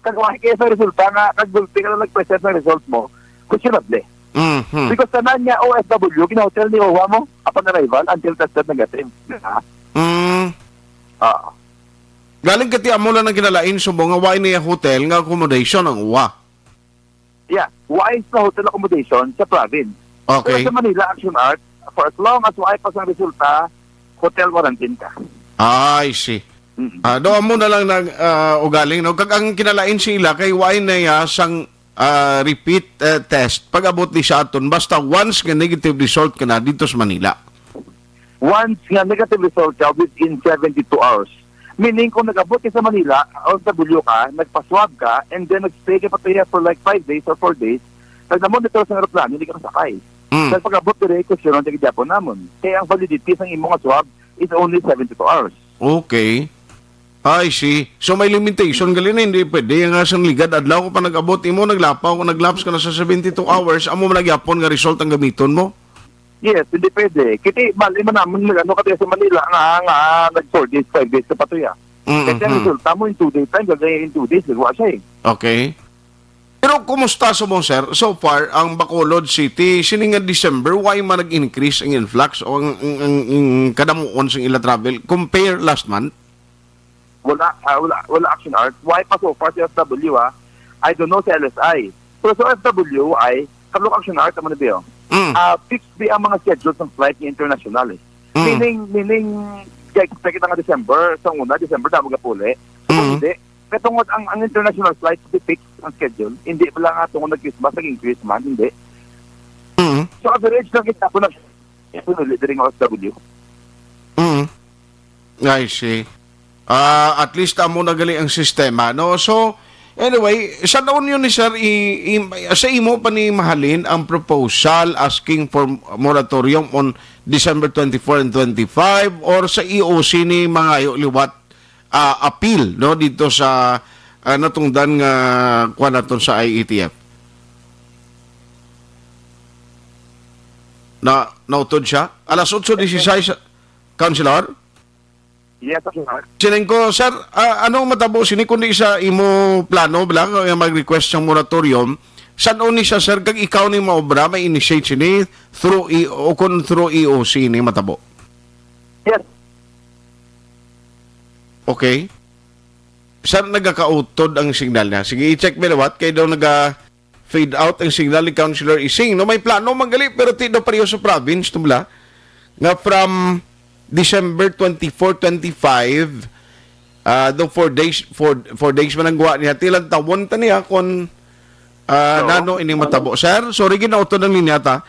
Kag wa kay sa resulta nga, kag gulpi ka lang nag-present sa result mo, questionable. Mhm. Because tanan niya O F W, gina-hotel ni uwa mo, upon arrival, until tested negative. Di ba? Mm. Ah. Galing kati amo lang ang kinalain, subong nga wa niya hotel nga accommodation ang uwa. Yeah, wa sa hotel accommodation sa province. Okay. Pero sa Manila, Action Art, for as long as wa pa sang resulta, hotel quarantine ka. Ah, I see. Mm. Ah, do amo na lang nag, ah, ugaling, no? Kag ang kinalain sila kay wa na ya sang, ah, repeat, eh, test pag-abot ni sa aton. Basta once nga negative result ka na dito sa Manila. Once nga negative result ka within seventy-two hours. Meaning, kung nag-abot ka sa Manila, O F W ka, nagpa-swab ka, and then nag-stay ka pa for, like, five days or four days, nag-monitor sa aeroplano, hindi ka masakay. Mm. Sa pag-abot dire, question ang tigidyapo namon. Kaya ang validity sa imo nga swab is only seventy-two hours. Okay. I see. So may limitation gali na, hindi pwede nga sang ligad adlaw ko pa nag-abot imo, naglapaw ko, naglaps ka na sa seventy-two hours, amo man nagyapon nga result ang gamiton mo? Yes, hindi pwede. Kiti, bali man naman nag-ano ka sa Manila nga, nga nag four days, five days ka pa to ya. Mm, Kasi ang mm. resulta mo in two days time, gagaya in two days, nagwa siya eh. Okay. Pero kumusta sa mo, sir? So far, ang Bacolod City, sini nga December, why man nag-increase ang influx o ang, ang, ang, ang kadamuon sa ila travel compare last month? Wala, ah, wala, wala, Action Art. Why pa so far sa O F W, ah? I don't know sa L S I. Pero sa O F W, ay, kablo, Action Art, naman na biyo. Mm. Ah, fixed bi ang mga schedule ng flight ni international eh. Mm. Meaning, meaning, kaya expect kita nga December, sa una, December, damo ka puli. Mm. Hindi. Kaya tungod ang, ang international flight, di fixed ang schedule. Hindi pala nga tungod nag-Christmas, naging Christmas, hindi. Mm. So, average lang kita po na, ito ulit, diri nga O F W. Mm. I see. Ah, at least amo na gali ang sistema, no? So, anyway, sa noon yun ni sir, i, i, sa imo pa ni mahalin ang proposal asking for moratorium on December twenty-four and twenty-five, or sa E O C ni mangayo liwat, ah, appeal, no, dito sa, ah, natungdan nga kuan naton sa I A T F? Na, nautod siya? Alas otso dieciséis, Councilor? Yes, sir. Siling ko, sir, ah, anong matabo sini kundi sa imo plano, bala, nga mag-request sang moratorium? San-o ni siya, sir, kag ikaw ni maobra, may initiate sini through E-, o kung through E O C ni matabo? Yes. Okay. Sir, nagakautod ang signal niya. Sige, i-check mo liwat. Kay daw naga-fade out ang signal ni Councilor Ising. No, may plano man gali, pero ti daw pareho sa province, tumla. Nga from December twenty-four, twenty-five, ah, do four days, four, four days man ang guwa niya. Ti lantawon ta niya kung, ah, So? nano ining matabo. Sir, sorry, ginautod ang linya ta.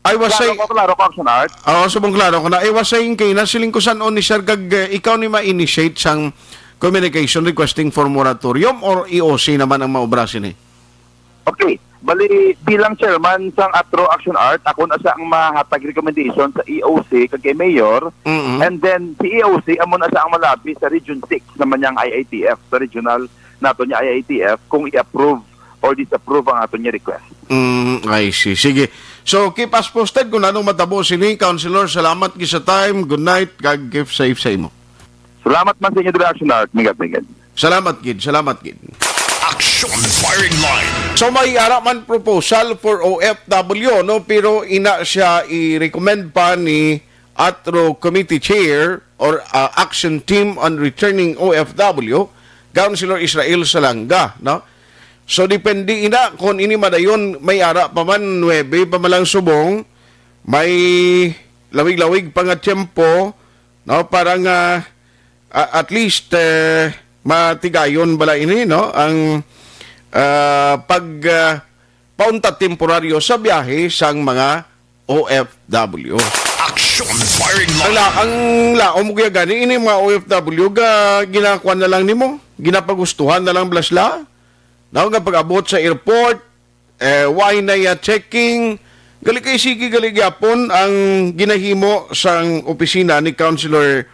I was Klaro saying ko, klaro ko, Action Art. Oo, subong klaro ko na. I was saying kay nasiling ko san-o ni sir kag, eh, ikaw ni ma-initiate sang communication requesting for moratorium or E O C naman ang maobra sini? Okay. Bali, bilang chairman sang ATRO Action Art, ako na sa ang mahatag recommendation sa E O C kag kay Mayor. Mm-mm. And then, si E O C, amo na sa ang malabi sa Region six naman niyang I I T F, sa regional nato niya I I T F, kung i-approve or disapprove ang ato niya request. Mm, I see. Sige. So, keep us posted kung anong matabo sini, Councilor. Salamat gid sa time. Good night. God keep safe sa imo. Salamat man sa inyo, Direction Art. Mingad, mingad. Salamat gid. Salamat gid. Action Firing Line. So, may ara man proposal for O F W, no? Pero ina siya i-recommend pa ni ATRO Committee Chair or, uh, Action Team on Returning O F W, Councilor Israel Salanga, no? So, depende ina kung ini madayon, may ara pa man, nuebe pa man lang subong, may lawig-lawig pa nga tiyempo, no, para nga, ah, at least, eh, matigayon bala ini, no, ang, ah, pag, ah, pauntat temporaryo sa biyahe sang mga O F W. Action Firing Line. Ang la-, ang laom, kuya, gani ini mga O F W ga ginakuan na lang nimo, ginapagustuhan na lang bala sila, no, nga pag-abot sa airport, eh, why na ya checking? Gali kay sige, gali gyapon ang ginahimo sang opisina ni Councilor,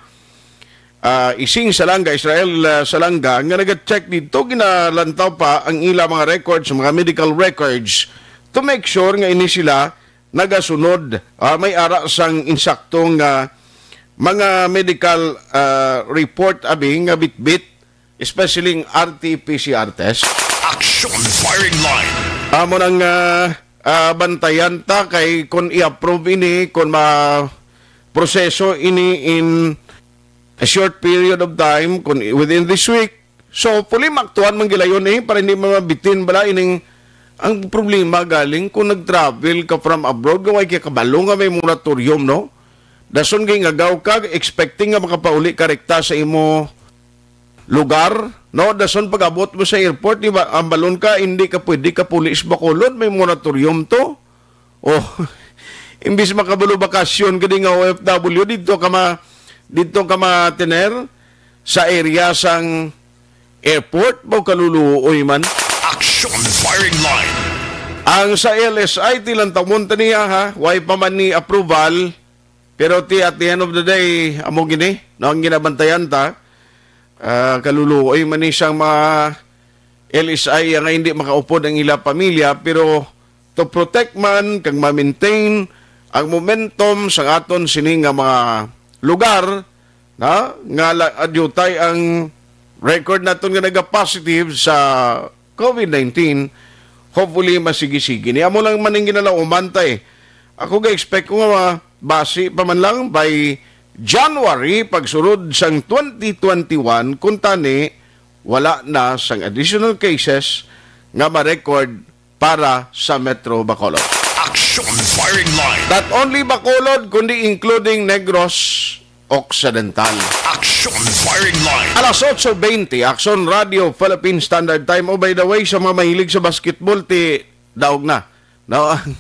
ah, Ising Salanga, Israel, ah, Salanga, nga naga-check dito, ginalantaw pa ang ila mga records, mga medical records, to make sure nga ini sila nagasunod, ah, may ara sang insaktong, ah, mga medical, ah, report, abi, nga bitbit, especially ang R T P C R test. Action Firing Line. Amo nang, ah, ah, bantayan ta kay kung i-approve ini, kung ma-proseso ini in a short period of time, kung within this week, so, hopefully, maktuan man gilayon eh, para hindi mamabitin bala ining, ang problema galing kung nag-travel ka from abroad, nga way kay kabalo nga may moratorium, no? Dason kay ngagaw ka, expecting nga makapauli ka rekta sa imo lugar, no? Dason pag-abot mo sa airport, di ba, ang balon ka, hindi ka pwede ka puli sa Bacolod, may moratorium to. Oh, imbis makabalo bakasyon ka di nga O F W, dito ka ma-, dito ka matiner sa area sang airport, ba kaluluoy man. Action Firing Line. Ang sa L S I, tilantawon ta niya, ha, way pa man ni approval, pero ti, at the end of the day, amo gini, no, ang ginabantayan ta, ah, kaluluoy man ni sang mga L S I nga hindi makaupod ang ila pamilya, pero to protect man kag ma-maintain ang momentum sang aton sini nga mga lugar, na, nga la-, adyo tay ang record naton nga naga-positive sa COVID nineteen, hopefully, masigi-sige ni. Amo lang man ang ginalauman ta eh. Ako ga-expect ko nga basi pa man lang by January, pagsulod sang twenty twenty-one, kung tani, wala na sang additional cases nga ma-record para sa Metro Bacolod. Action Firing Line. Not only Bacolod, kundi including Negros Occidental. Action Firing Line. Alas otso bente, Action Radio Philippine Standard Time. Oh, by the way, sa mga mahilig sa basketball, ti daog na. No? Ang,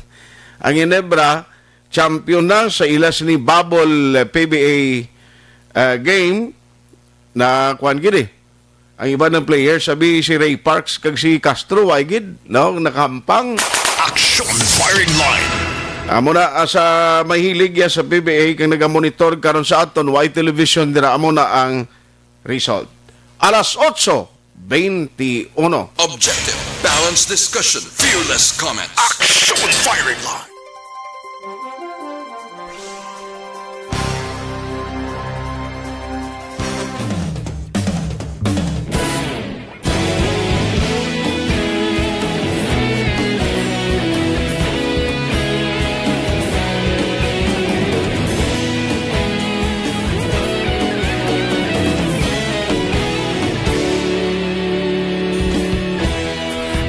ang Ginebra, champion na sa ila sini bubble, eh, P B A, eh, game na kuwan gid eh. Ang iba ng players, sabi si Ray Parks kag si Castro, ay gid, no? Nakahampang. Action Firing Line. Amo na, ah, sa mahilig ya sa P B A kag nagamonitor karon sa aton, way television dira, amo na ang result. Alas otso bente uno. Objective, balanced discussion, fearless comments. Action Firing Line.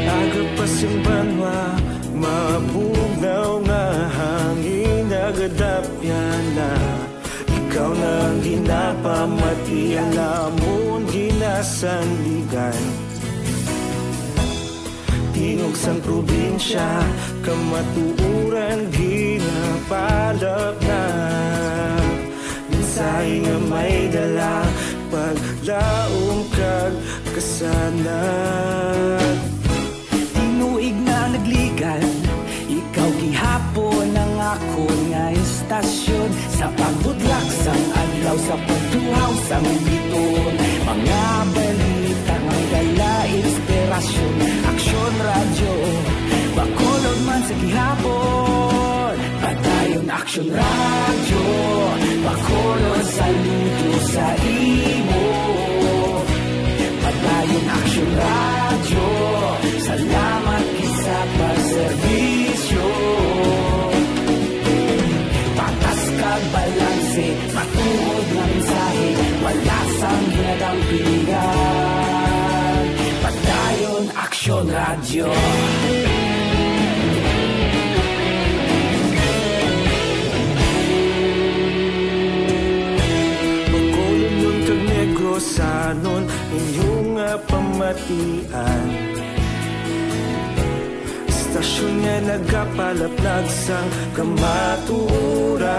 Aga pa sing banwa, mabugnaw nga hangin nagadapyan na. Ikaw na ang ginapamati, alamon ginasandigan. Tingog sang probinsya, kamatuoran ginapalapnap. Mensahe nga may dala, paglaom kag kasanag. Tinuig na naglikas Akon nga istasyon, sa pagbutlak sang adlaw, sa pagtuhaw sang bituon, mga balita nga may dala inspirasyon. Aksyon Radyo, Bacolod man sa gihapon. Padayon Aksyon Radyo, Bacolod saludo sa imo. Padayon Aksyon Radyo, salamat gid sa pagserbisyo. Patas kag balanse, matuod nga mensahe, wala sang ginadampigan. Padayon Aksyon Radyo. Bacolodnon kag Negrosanon, inyo nga pamatian. Istasyon nga nagapalaplag sang kamatuoran.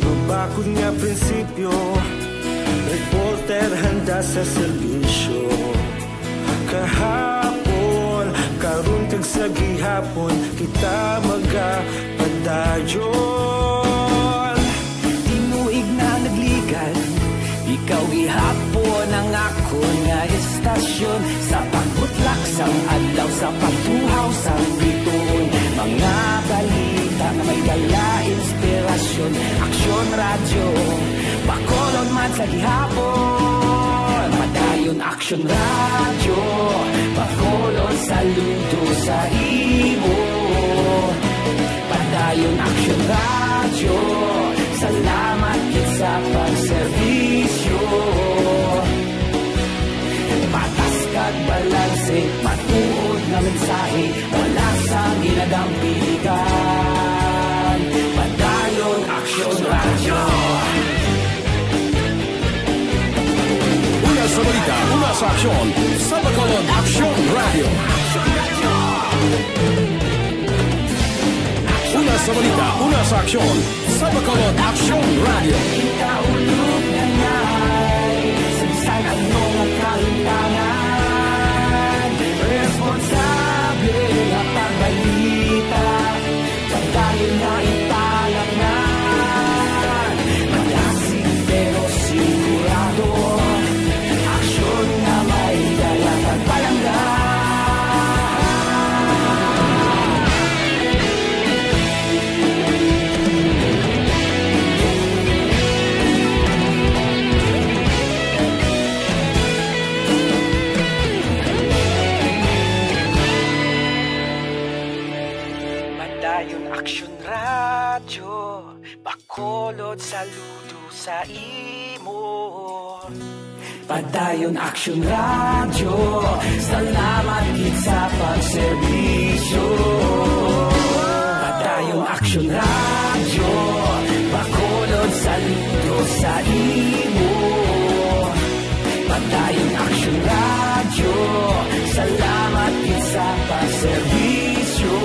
Mabakod nga prinsipyo, reporter handa sa serbisyo. Kahapon, karon kag sa gihapon, kita magapadayon. Tinuig na nagligad, ikaw gihapon ang akon nga istasyon. Sa pagbutlak sang adlaw, sa pagtuhaw sang bituon, mga balita nga may dala inspirasyon. Aksyon Radyo, Bacolod man sa gihapon. Padayon Aksyon Radyo, Bacolod saludo sa imo. Padayon Aksyon Radyo, salamat gid sa pagserbisyo. Patas kag balanse, matuod nga mensahe, wala sang ginadampigan. Padayon Aksyon Radyo. Una sa balita, una sa aksyon, sa Bacolod Aksyon Radyo. Una sa balita, una sa aksyon, sa Bacolod Aksyon Radyo. Kita ulog na ngay, sa bisan ano nga kahimtangan, responsable nga pagbalita. Padayon na italaknan, malasig pero sigurado. Aksyon nga may dala kag palangga. Padayon Aksyon Radyo, Bacolod saludo sa imo. Padayon Aksyon Radyo, salamat gid sa pagserbisyo. Padayon Aksyon Radyo, Bacolod saludo sa imo. Padayon Aksyon Radyo, salamat gid sa pagserbisyo.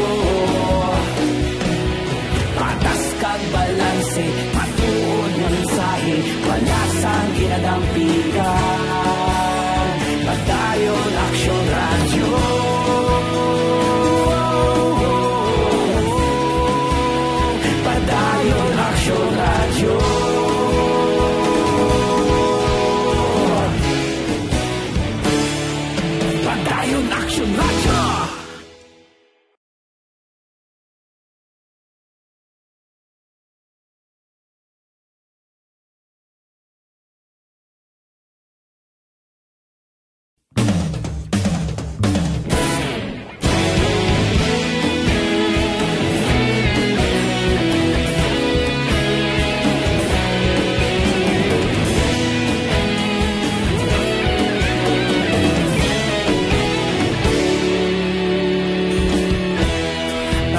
Patas kag balanse, matuod nga mensahe, wala sang ginadampigan. Padayon Aksyon Radyo. Padayon Aksyon Radyo. Padayon Aksyon Radyo.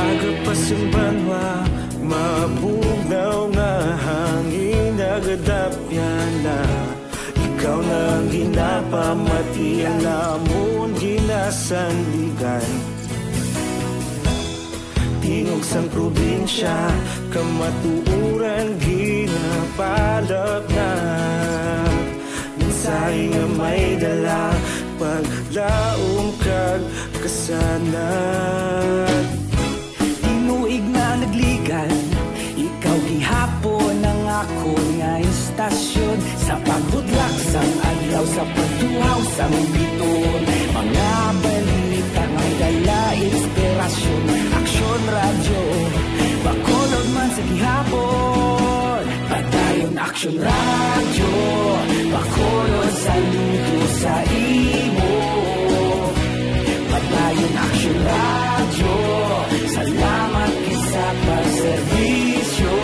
Aga pa sing banwa, mabugnaw nga hangin nagadapyan na. Ikaw na ang ginapamati, ang amon ginasandigan. Tingog sang probinsya, kamatuoran ginapalapnag. Mensahe nga may dala, paglaom kag kasanag. Radyo, Bacolod man sa gihapon. Padayon Aksyon Radyo, Bacolod saludo sa imo. Padayon Aksyon Radyo, salamat gid sa pagserbisyo.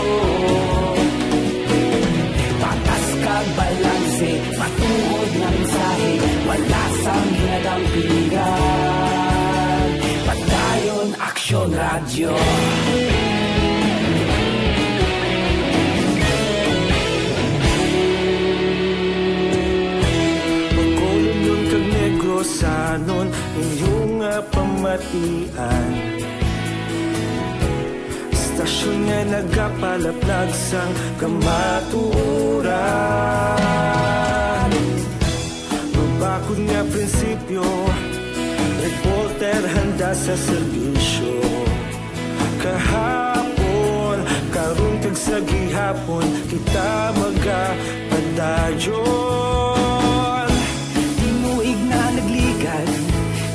Patas kag balanse, matuod nga mensahe, wala sang ginadampigan. Padayon Aksyon Radyo. Bacolodnon kag Negrosanon, inyo nga pamatian. Istasyon nga nagapalaplag sang kamatuoran. Mabakod nga prinsipyo, reporter handa sa serbisyo. Kahapon, karon kag sa gihapon, kita magapadayon. Tinuig na nagligad,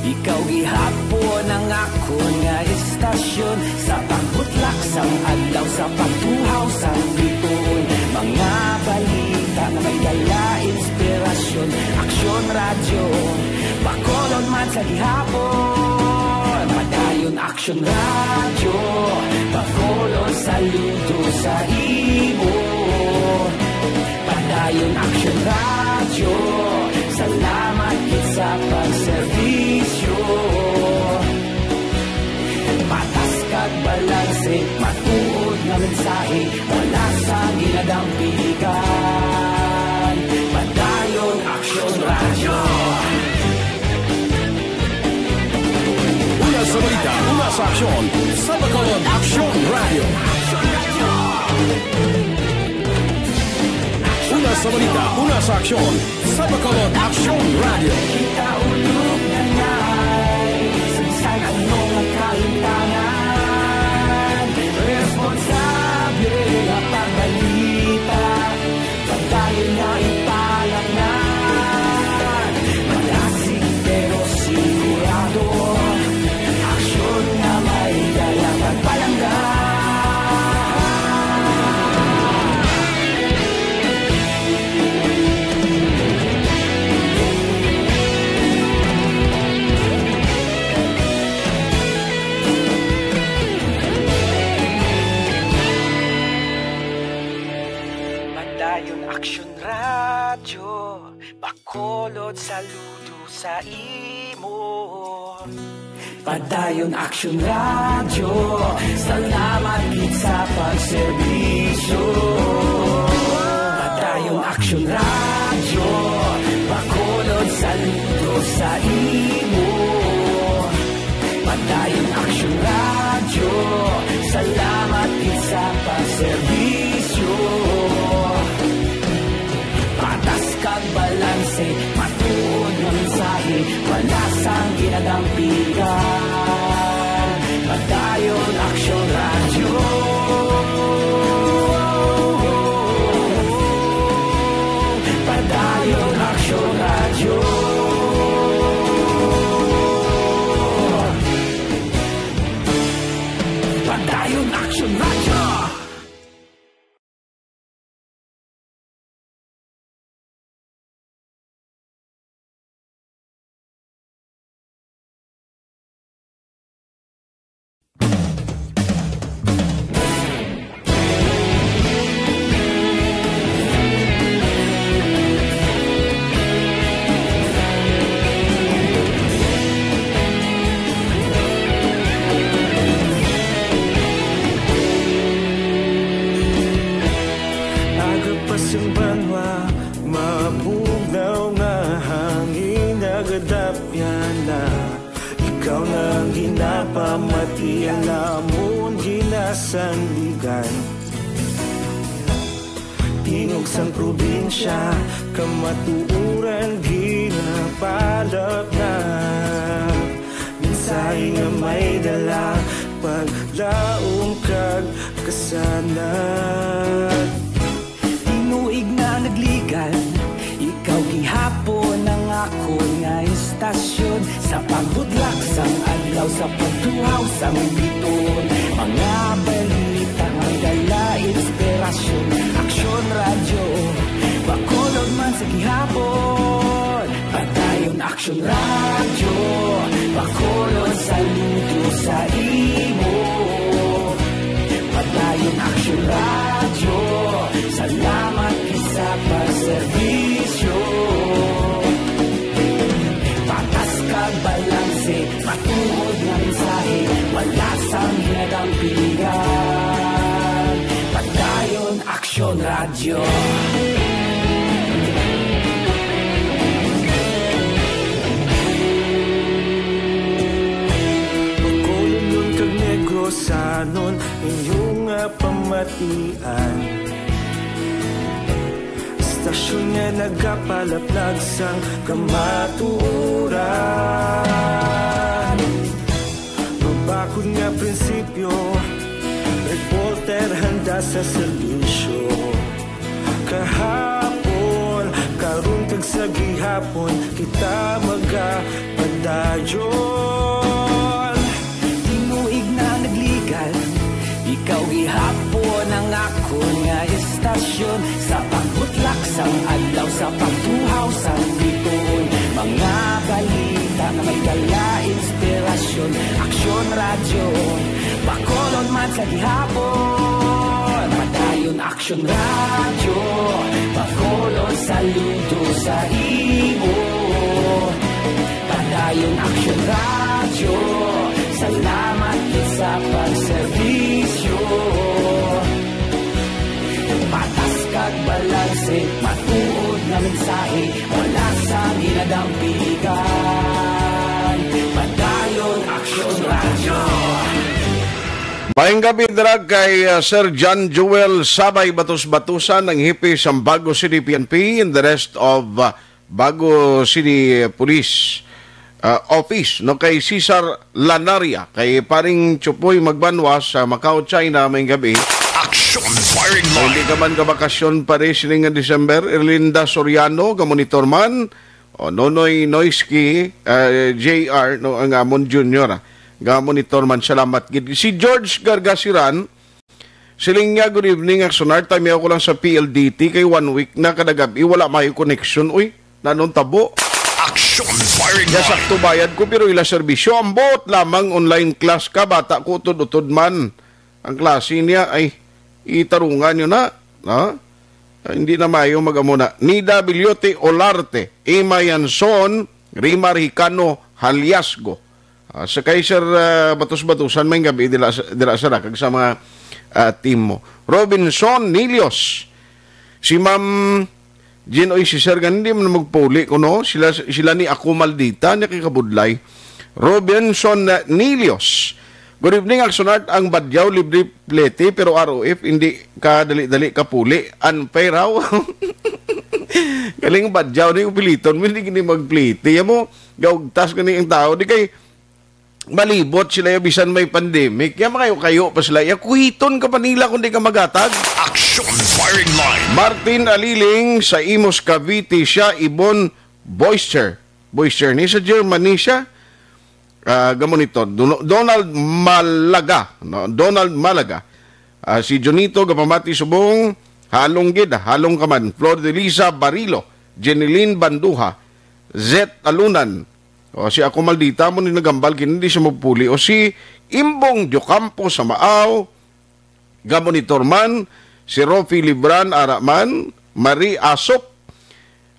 ikaw gihapon ang akon nga istasyon. Sa pagbutlak sang adlaw, sa pagtuhaw sang bituon, mga balita nga may dala inspirasyon. Aksyon Radyo, Bacolod man sa gihapon. Padayon Aksyon Radyo, Bacolod saludo sa imo. Padayon Aksyon Radyo, salamat gid sa pagserbisyo. Patas kag balanse, matuod nga mensahe, wala sang ginadampigan. Padayon Aksyon Radyo. Una sa balita, una sa aksyon, sa Bacolod Aksyon Radyo. Una sa balita, una sa aksyon, sa Bacolod Aksyon Radyo. Kita ulog na ngay, sa bisan ano nga kalimtangan, responsable nga pagbalita. Padayon nga ipalaknag, malasig pero sigurado. Aksyon nga may dala pagpalangga. Padayon Aksyon Radyo, Bacolod saludo sa imo. Padayon Aksyon Radyo, salamat gid sa pagserbisyo. Padayon Aksyon Radyo, Bacolod saludo sa imo. Padayon Aksyon Radyo, salamat gid sa pagserbisyo. Patas kag balanse, matuod nga mensahe, wala sang ginadampigan. Padayon Aksyon Radyo. Padayon Aksyon Radyo. Padayon Aksyon Radyo. Aga pa sing banwa, mabugnaw nga hangin, nagadapyan na. Ikaw na ang ginapamati, alamon ginasandigan. Tingog sang probinsya, kamatuoran ginapalapnag. Mensahe nga may dala, paglaom kag kasanag. Tinuig na nagligad, ikaw gihapon ang akon nga istasyon. Sa pagbudlak sang adlaw, sa pagtuhaw sang bituon, Radyo, pakulon sa luto sa imo. Padayon Aksyon Radyo, salamat kita sa pagserbisyo. Patas kag balanse, matuod nga mensahe, wala sang ginadampigan. Padayon Aksyon Radyo. Bacolodnon kag Negrosanon, inyo nga pamatian. Istasyon nga nagapalaplag sang kamatuoran. Mabakod nga prinsipyo, reporter handa sa serbisyo. Kahapon, karon kag sa gihapon, kita magapadayon. Tinuig na nagligal, ikaw gihapon ang akon nga istasyon. Sa pagbutlak sang adlaw, sa pagtuhaw sang bituon, mga balita nga may dala inspirasyon. Aksyon Radyo, Bacolod man sa gihapon. Padayon Aksyon Radyo, Bacolod saludo sa imo. Padayon Aksyon Radyo, salamat gid sa pagserbisyo. Patas kag balanse, matuod nga mensahe, wala sang ginadampigan. Padayon Aksyon Radyo. Maayong gabi dira kay, uh, Sir John Joel Sabay Batos Batusan, ang hepe sang Bago City P N P, and the rest of, uh, Bago City Police, uh, Office, no, kay Cesar Lanaria, kay paring Chupoy Magbanwa sa Macau, China, maayong gabi. Action Firing Line. Hindi ka man kabakasyon pa rin sining nga December, Erlinda Soriano, gamonitor man, o Nonoy Noisky, uh, J R, no, ang amon junior, ah, gamonitor man, salamat gid. Si George Gargasiran, siling niya, "Good evening, Aksyon Art. Time ko lang sa P L D T kay one week na kada gab-i wala may connection, uy. Nanong tabo?" Action Firing Line. Sakto bayad ko, pero ila serbisyo, ambot lamang online class ka, bata ko, utod-utod man. Ang klase niya ay itarungan nyo na, no? Ah, hindi na maayo mag-amo na. Ni W T Olarte, Ima Yanson, Rima Ricano, Haliasgo. Ah, sa kay Sir, ah, Batos-Batusan, may gabi dila, dila sa Rakag sa mga, ah, team mo. Robinson Nilios, si Ma'am Jean, oy, si Sir gani, hindi man magpuli ko, no? Sila, sila ni Ako Maldita, nakikabudlay. Robinson, ah, Nilios. Good evening, Aksyon Art. Ang Badyaw, libre plete, pero R O F, hindi ka dali-dali kapuli. Unfair, haw? Galing Badyaw, ni upiliton mo, hindi gini magplete. Yan mo, gaugtas gani ang tao. Di kay, malibot sila ya bisan may pandemic. Ya makayo-kayo pa sila. Ya kuhiton ka pa nila kung di ka magatag. Action Firing Line. Martin Aliling sa Imus, Cavite, siya, Ibon Boyster. Boyster ni sa Germany siya. Ah, gamon ito. Don-, Donald Malaga, no? Donald Malaga. Ah, si Junito gapamati subong, halong gid, halong ka man. Flor de Lisa Barilo, Jeneline Banduha, Zet Alunan. O, si Ako Maldita mo ni nagambal, kini di siya magpuli. O si Imbong Diocampo sa Maaw, gamonitor man, si Rofi Libran ara man, Marie Asop,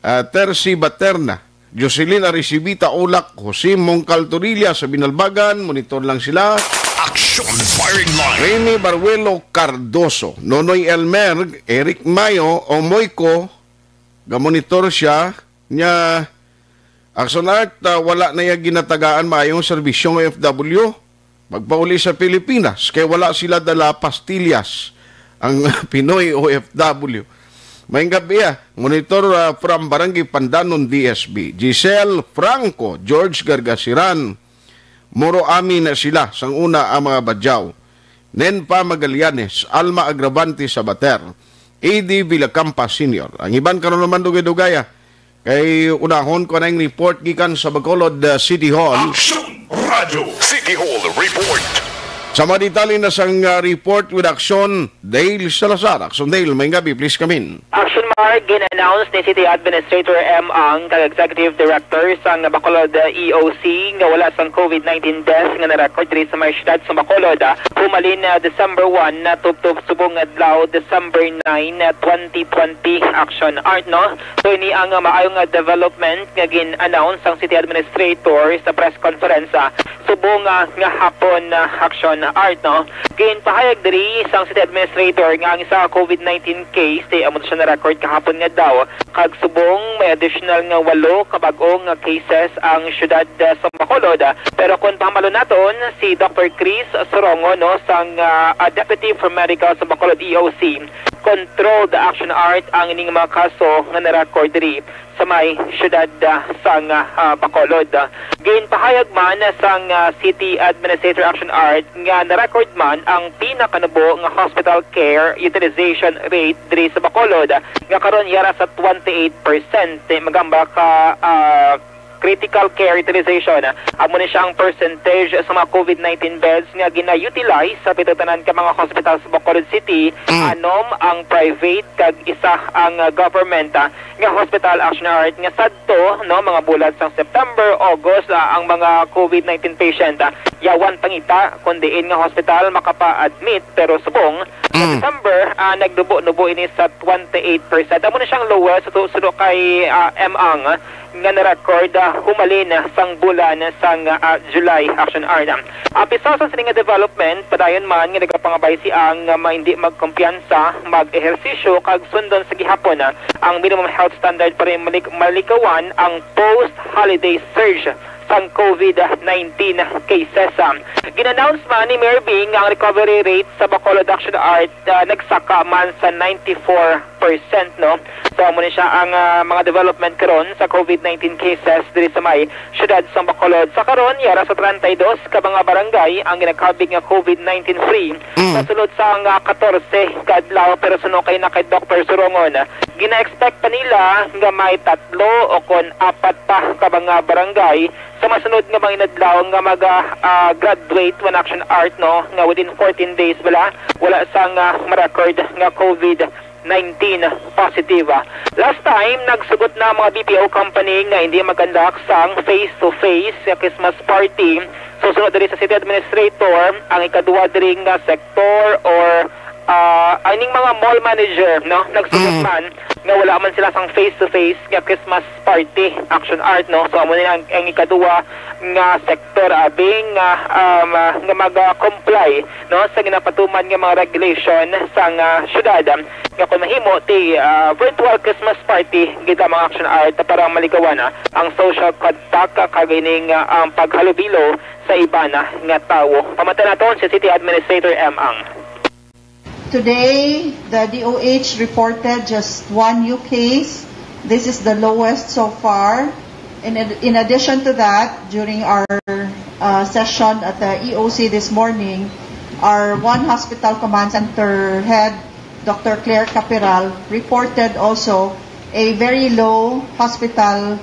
ah, Tersi Baterna, Jocelyn Arisibita Ulak, Jose Mongcal Torilla sa Binalbagan, monitor lang sila. Action Firing Line. Remy Baruelo Cardoso, Nonoy Elmer, Eric Mayo, Omoyco, gamonitor siya, niya, Aksyon Art, ah, wala na ya ginatagaan maayong serbisyo ng O F W. Magpauli sa Pilipinas kay wala sila dala pastillas ang Pinoy O F W. May gabi, ah, monitor, ah, from Barangay Pandanon, D S B. Giselle Franco, George Gargasiran, Moro Ami na sila sang una ang mga Badyaw. Nenpa Magallanes, Alma Agravante Sabater, A D Villacampa Senior. Ang iban karon naman dugay-dugaya. Kay unahon ko na yung report gikan sa Bacolod, uh, City Hall. Action Radio City Hall Report. Sa mga detalye na sang, ah, report with Action, Dale Salazar. Action Dale, may gabi, please come in. Action Mark, gin-announce ni City Administrator M Ang kag Executive Director sang Bacolod E O C nga wala sang COVID nineteen death nga na-record diri sa may siyudad sa Bacolod. Humalin na December one na tubtob subong adlaw, December nine, twenty twenty, Action Art, no? So, ini ang, ah, maayo nga development nga gin-announce sang City Administrator sa press conference, ah, subong, ah, nga hapon, ah, Action Art, no? Ginpahayag diri sang City Administrator nga ang isa ka COVID nineteen case, di amo siya na-record kahapon nga daw, kag subong may additional nga walo ka bag-o nga cases ang siyudad, ah, sa Bacolod. Pero kung pahamalo naton, si Doctor Chris Sorongo, no, sang, ah, ah, Deputy for Medical sa Bacolod E O C, controlled Action Art ang ining mga kaso nga na-record diri sa may siyudad, ah, sang, ah, Bacolod. Ginpahayag man sang, ah, City Administrator Action Art nga na-record man ang pinakanubo nga hospital care utilization rate diri sa Bacolod, nga karon yara sa twenty-eight percent. Magamba ka, ah, critical care utilization. Amo ni siya ang percentage sa mga COVID nineteen beds nga gina-utilize sa pito tanan ka mga hospital sa Bacolod City, Mm. anom ang private kag isa ang, ah, government, ah, nga hospital, Action Art, nga sadto, no, mga bulan sang September, August, ah, ang mga COVID nineteen patient, ah, yawan pangita kun diin nga hospital makapa-admit, pero subong sa Mm. December, ah, nagnubo-nubo ini sa twenty-eight percent. Amo na siyang lowest sa suno kay, ah, M Ang, nga na-record, ah, humalin sang bulan sang, ah, July, Action Art. Apisal sa sini nga development, padayon man nga nagapangabay si Ang nga ma-, hindi magkumpiyansa, mag-ehersisyo kag sundon sa gihapon, ah, ang minimum health standard para malik-, malikawan ang post-holiday surge sang COVID nineteen cases. Ah, gin-announce man ni Mayor Bing nga ang recovery rate sa Bacolod, Action Art, ah, nagsaka man sa ninety-four percent, no? So, amo ni siya ang, ah, mga development karon sa COVID nineteen cases diri sa may siyudad sang Bacolod. Sa karon, yara sa treinta y dos ka mga barangay ang ginakabig nga COVID nineteen free. Mm. Sa sulod sang, ah, katorse ka adlaw, pero suno kay na kay Doctor Sorongon, gina-expect pa nila nga may tatlo o kon apat pa ka mga barangay sa masunod nga mga inadlaw nga mag, ah, ah, graduate one, Action Art, no, nga within fourteen days bala, wala sang, ah, ma-record nga COVID nineteen positive. Last time, nagsugot na ang mga B P O company nga hindi mag-conduct sang face-to-face nga Christmas party. So, sunod diri sa city administrator, ang ikaduha diri nga sector or, ah, aning mga mall manager, no, nagsugot Mm. man nga wala man sila sang face-to-face nga Christmas party, Action Art, no? So, amo ni ang, ang ikaduha nga sektor, abi, nga, um, ah, nga mag-comply, no, sa ginapatuman nga mga regulation sang, ah, syudad, nga kung mahimo, ti, ah, virtual Christmas party gid ang mga Action Art para maligawan, ah, ang social contact, ah, kag ining, ah, ang paghalubilo sa iban, ah, nga tawo. Pamati naton si City Administrator M. Ang. Today, the D O H reported just one new case. This is the lowest so far. In ad-, in addition to that, during our, uh, session at the E O C this morning, our one hospital command center head, Doctor Claire Capiral, reported also a very low hospital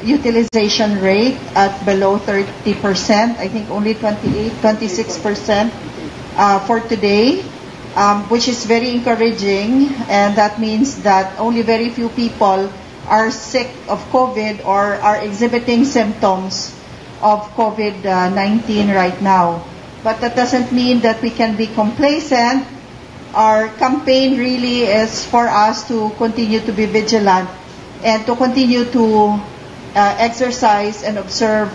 utilization rate at below thirty percent. I think only twenty-eight, twenty-six percent, uh, for today, um, which is very encouraging, and that means that only very few people are sick of COVID or are exhibiting symptoms of COVID nineteen right now. But that doesn't mean that we can be complacent. Our campaign really is for us to continue to be vigilant and to continue to, uh, exercise and observe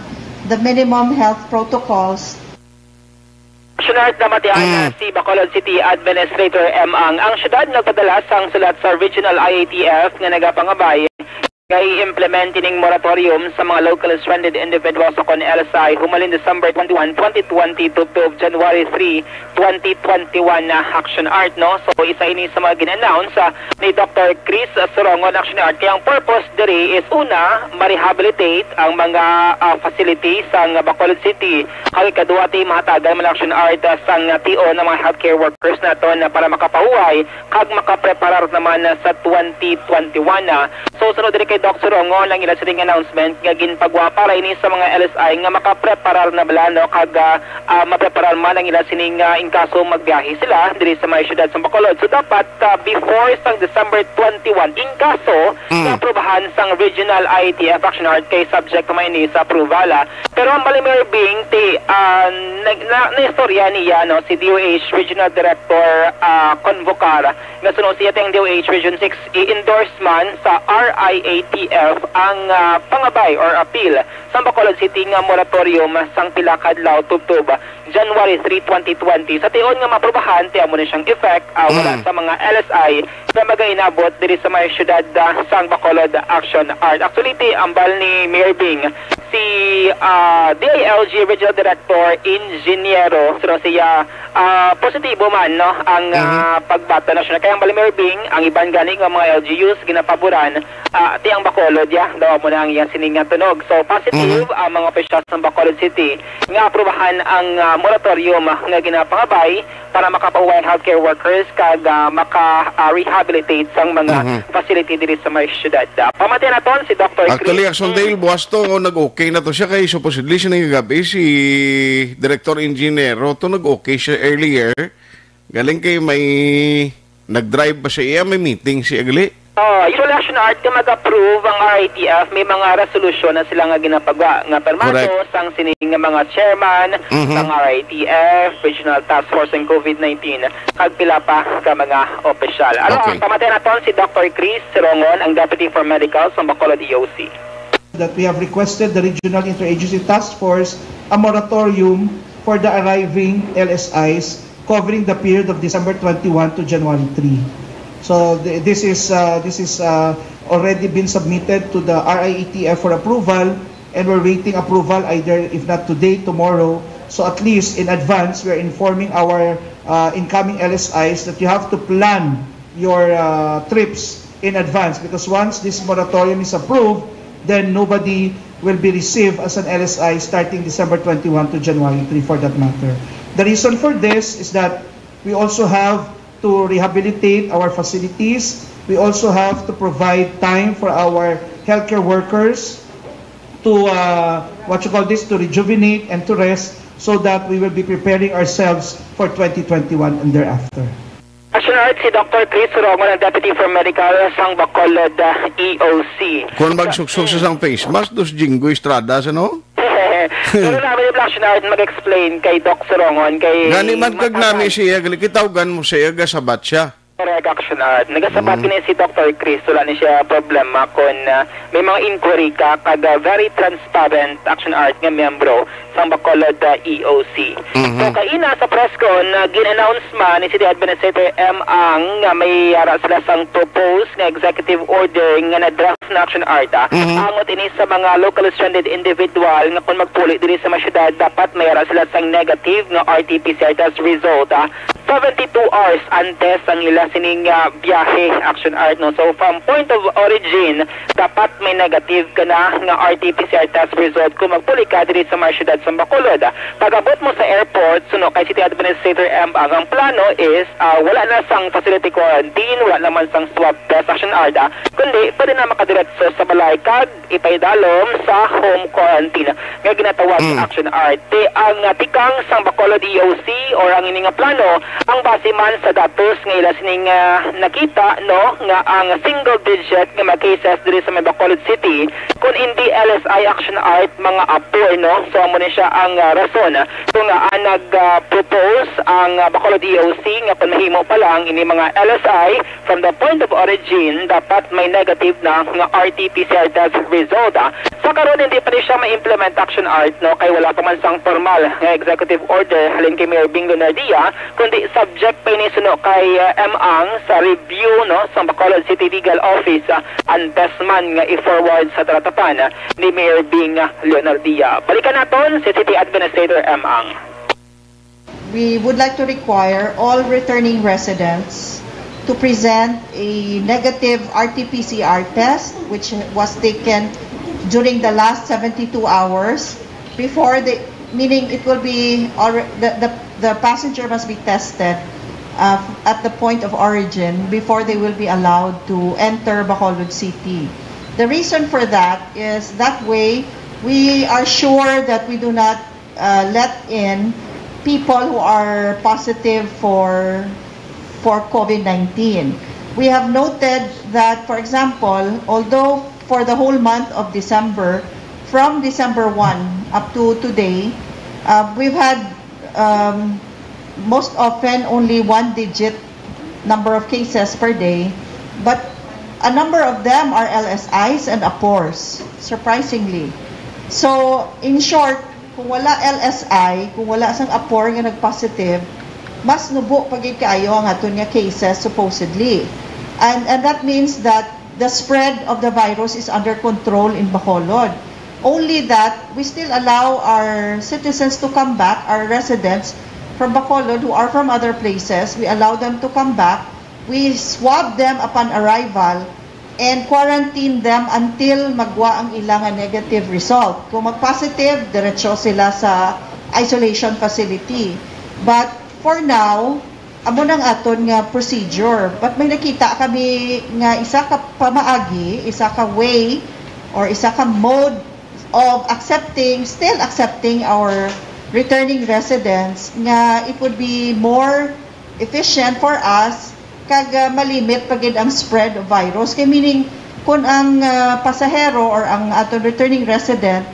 the minimum health protocols. Action Art, namatian na Mm. si Bacolod City Administrator M. Ang. Ang syudad nagpadala sang sulat sa Regional I A T F nga nagapangabay nga i-implement ining moratorium sa mga locally stranded individuals o kon L S I humalin December twenty-one, twenty twenty, tubtob January three, twenty twenty-one na, Action Art, no? So, isa ini sa mga gin-announce, ah, ni Doctor Chris Sorongon, Action Art. Kaya ang purpose diri is, una, ma-rehabilitate ang mga, ah, facility sa Bacolod City. Kag ikaduha, ti mahatagan man, Action Art, ah, sang, ah, tion ang mga healthcare workers naton na para makapahuway kag makapreparar naman, ah, sa twenty twenty-one na. So, sunod diri Doc Surongon ang ila sining announcement nga ginpagwa para ini sa mga L S I nga makapreparar na bala, no, kag, ah, ah, mapreparar man ang ila sining, ah, in kaso magbiyahe sila diri sa may siyudad sa Bacolod. So dapat, ah, before sang December twenty-one, in kaso Mm. na aprobahan sang Regional I A T F Action Art kay subject man ini sa approval, ah. Pero ang bali, Mayor Bing, ti, ah, nag-, na, naistorya niya, no, si D O H Regional Director, ah, Convocar, nga suno siya ti ang D O H Region six i-endorse man sa R I A T F ang, ah, pangabay or appeal sa Bacolod City nga moratorium sang pila ka adlaw tubtob January three, twenty twenty. Sa tion nga maprobahan, ti amo ni siyang effect, ah, wala Mm. sa mga L S I nga magainabot diri sa may siyudad, ah, sang Bacolod Action Art. Actually, ti ambal ni Mayor Bing, si, ah, D I L G Regional Director Ingeniero, suno siya, ah, positibo man, no, ang, Mhm. ah, pagbaton na siya. Kay ang bali, Mayor Bing, ang iban gani nga mga L G Us ginapaboran, ah, ti ang Bacolod, ya, daw mo na ang iyang sining nga tunog. So, positive Mhm. ang mga opisyal sa Bacolod City nga aprubahan ang, ah, moratorium nga ginapangabay para makapahuway healthcare workers kag, ah, maka, ah, rehabilitate sang mga Mhm. facility diri sa may syudad. Ah, pamatian naton si Doctor Actually, Chris. Action Mm. Dale, buwas to, oh, nag-okay na to siya kay supposedly siya nagagabi si Director Engineer Roto, nag-okay siya earlier. Galing kay may nag-drive pa siya, iya may meeting siya gali. Oh, usually, Action Art, nga mag-approve ang R I T F, may mga resolusyon na sila nga ginapagwa nga permato Correct. sang sini nga mga chairman Mhm. sang R I T F, Regional Task Force and COVID nineteen, kag pila pa ka mga opisyal. Ano, Okay. Pamatian naton si Doctor Chris Rongon, ang Deputy for Medical sa Bacolod E O C. That we have requested the Regional Interagency Task Force a moratorium for the arriving L S Is covering the period of December twenty-one to January three. So, th-, this is, uh, this is, uh, already been submitted to the R I A T F for approval, and we're waiting approval either, if not today, tomorrow. So at least in advance, we are informing our, uh, incoming L S Is that you have to plan your, uh, trips in advance, because once this moratorium is approved, then nobody will be received as an L S I starting December twenty-one to January three, for that matter. The reason for this is that we also have to rehabilitate our facilities. We also have to provide time for our healthcare workers to, uh, what you call this, to rejuvenate and to rest, so that we will be preparing ourselves for twenty twenty-one and thereafter. Action Art, si Doctor Chris Surongon, ang Deputy for Medical sang Bacolod, uh, E O C. Kung magsuksok sa sang face mask, dos Jinggoy Estrada, sa, no? Pero namin ni Action Art mag-explain kay Doc Surongon, kay Gani man kag nami siya, gali, kitawgan mo siya, gasabat siya. Correct, Action Art. Nagasabat Mm. kini si Doctor Chris, wala ni siya problema kung, ah, may mga inquiry ka, kag, ah, very transparent, Action Art, nga miyembro sang Bacolod, ah, E O C. Mhm. So, kaina sa press con, ah, gin-announce man ni City Administrator M. Ang nga may ara sila sang proposed nga executive order nga na-draft na, Action Art, ah. Mhm. Angot ini sa mga local stranded individual nga kung magpuli diri sa mga syudad, dapat may ara sila sang negative nga R T P C R test result, ah, seventy-two hours antes ang ila sining, ah, biyahe, Action Art, no? So, from point of origin, dapat may negative ka na nga R T P C R test result kung magpuli ka diri sa mga syudad sa Bacolod. Pag-abot mo sa airport, suno kay City Administrator M. Ang, ang plano is, ah, wala na sang facility quarantine, wala naman sang swab test, Action Art, ah, kundi pwede na makadiretso sa balay kag ipaidalom sa home quarantine nga ginatawag Mm. Action Art. Ti ang, ah, tikang sang Bacolod E O C or ang ini nga plano, ang base man sa datos nga ila sining, ah, nakita, no, nga ang single digit nga mga cases diri sa may Bacolod City, kung hindi L S I, Action Art, mga apor, no? So, amo ni siya ang, ah, rason kung, ah, nag, ah, propose ang, ah, Bacolod E O C nga kung mahimo pa lang ini mga L S I, from the point of origin, dapat may negative na nga R T P C R test result, ah. Sa karon, hindi pa ni siya ma-implement, Action Art, no, kay wala pa man sang formal nga executive order halin kay Mayor Bing Leonardia, kundi subject pa ini suno kay, ah, M. Ang sa review, no, sa Bacolod City Legal Office, ah, antes man nga i-forward sa talatapan, ah, ni Mayor Bing, ah, Leonardia. Balikan naton si City Administrator M. Ang. We would like to require all returning residents to present a negative R T P C R test which was taken during the last seventy-two hours before the, meaning it will be alre-, the, the, the passenger must be tested, uh, at the point of origin before they will be allowed to enter Bacolod City. The reason for that is that way we are sure that we do not uh, let in people who are positive for for COVID nineteen. We have noted that, for example, although for the whole month of December, from December one up to today, uh, we've had um, most often only one digit number of cases per day, but a number of them are L S Is and APORs, surprisingly. So, in short, kung wala L S I, kung wala sang APOR nga nag-positive, mas nubo pa gid kaayo ang aton nga cases, supposedly. And, and that means that the spread of the virus is under control in Bacolod. Only that we still allow our citizens to come back, our residents from Bacolod who are from other places, we allow them to come back. We swab them upon arrival and quarantine them until magwa ang ila nga negative result. Kung mag-positive, diretso sila sa isolation facility. But for now, amo nang aton nga procedure. But may nakita kami nga isa ka pamaagi, isa ka way, or isa ka mode of accepting, still accepting our returning residents, nga it would be more efficient for us kag uh, malimit pa gid ang spread of virus. Kay meaning, kung ang uh, pasahero or ang aton returning resident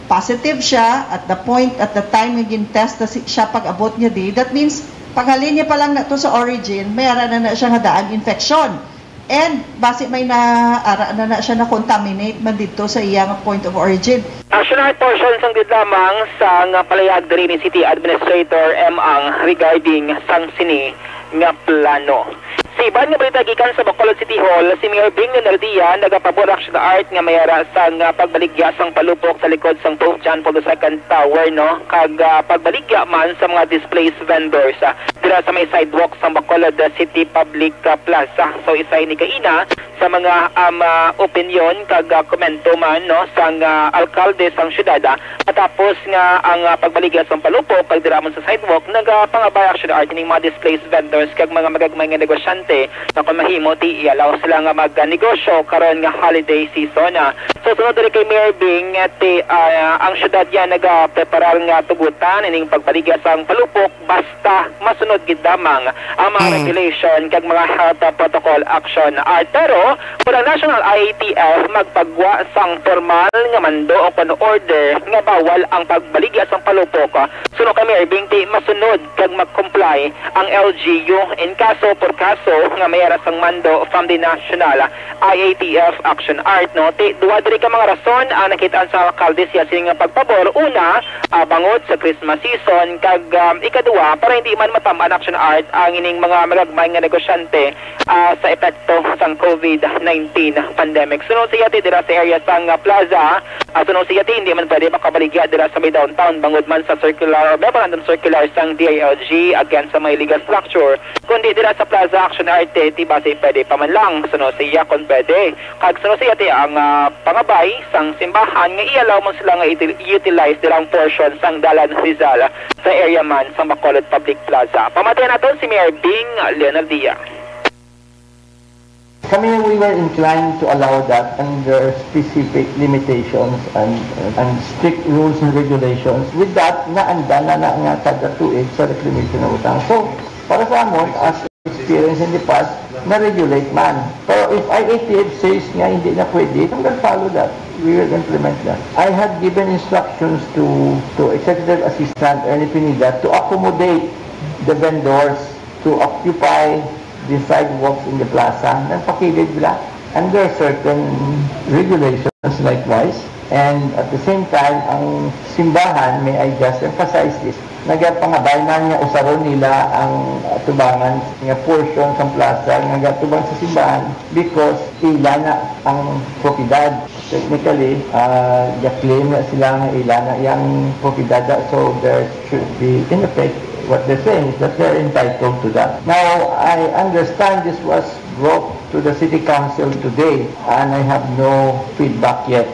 positive siya at the point, at the time nga gin-test na si- siya pag-abot niya di, that means paghalin niya pa lang na to sa origin, may ara na na siya nga daan infection. And basi may na ara na na siya na contaminate man didto sa iyang point of origin. Actually, portion sang gid lamang sang palayag diri ni City Administrator M. Ang regarding sang sini nga plano. Sa iban nga balita gikan sa Bacolod City Hall, si Mayor Bing Leonardia nagapabor, Action Art, nga may ara sang pagbaligya sang palupok sa likod sang Pope John Paul the Second Tower, no, kag ah, pagbaligya man sa mga displaced vendors ah, dira sa may sidewalk sang Bacolod City Public ah, Plaza. So, isa ini kaina sa mga um, ah, opinyon kag ah, komento man, no, sang ah, alkalde sang syudad, ah, matapos nga ang ah, pagbaligya sang palupok kag dira man sa sidewalk, nagapangabay, Action Art, ining mga displaced vendors kag mga magagmay nga negosyante nga kon mahimo ti i-allow sila nga magnegosyo karon nga holiday season. Ah, so, sunod diri kay Mayor Bing, ah, ti, ah, ang syudad niya nagapreparar nga tugutan ining pagbaligya sang palupok basta masunod gid lamang ang mga Mm. regulation kag mga health protocol, Action Art. Pero kung ang National I A T F magpagwa sang formal nga mando o kon order nga bawal ang pagbaligya sang palupok, suno kay Mayor Bing, ti masunod kag mag-comply ang L G U in kaso por kaso nga may ara sang mando from the National I A T F, Action Art, no? Ti duha diri ka mga rason ang nakit-an sa alkalde siya sini nga pagpabor. Una, ah, bangod sa Christmas season, kag um, ikaduha, para hindi man matam-an, Action Art, ang ining mga magagmay nga negosyante ah, sa epekto sang COVID nineteen pandemic. Suno siya ti dira sa area sang ah, plaza, ah, suno siya ti hindi man pwede makabaligya dira sa may downtown bangod man sa circular or memorandum circular sang D I L G against sa may illegal structure, kundi dira sa plaza, Action Art, ti basi pwede pa man lang, suno siya, kon pwede. Kag suno siya ti ang ah, pangabay sang simbahan nga i-allow man sila nga i-utilize dira ang portion sang Dalan Rizal sa area man sang Bacolod Public Plaza. Pamatian naton si Mayor Bing Leonardia. Kami, we were inclined to allow that under specific limitations and, and strict rules and regulations. With that, naanda na na nga kada tuig sa reclamation ng utang. So, para sa amon, as experience in the past, na-regulate man. Pero if I A T F says nga hindi na pwede, then we'll follow that. We will implement that. I had given instructions to, to Executive Assistant Ernie Pineda to accommodate the vendors to occupy the sidewalks in the plaza. Nagpakilid sila under certain regulations likewise. And at the same time, ang simbahan, may I just emphasize this, nagapangabay man nga usaron nila ang atubangan nga portion sang plaza nga gatubang sa simbahan because ila na ang propiedad. Technically, ah, ga-claim na sila nga ila na yang propiedad, so there should be, in effect, what they're saying is that they're entitled to that. Now, I understand this was brought to the city council today, and I have no feedback yet.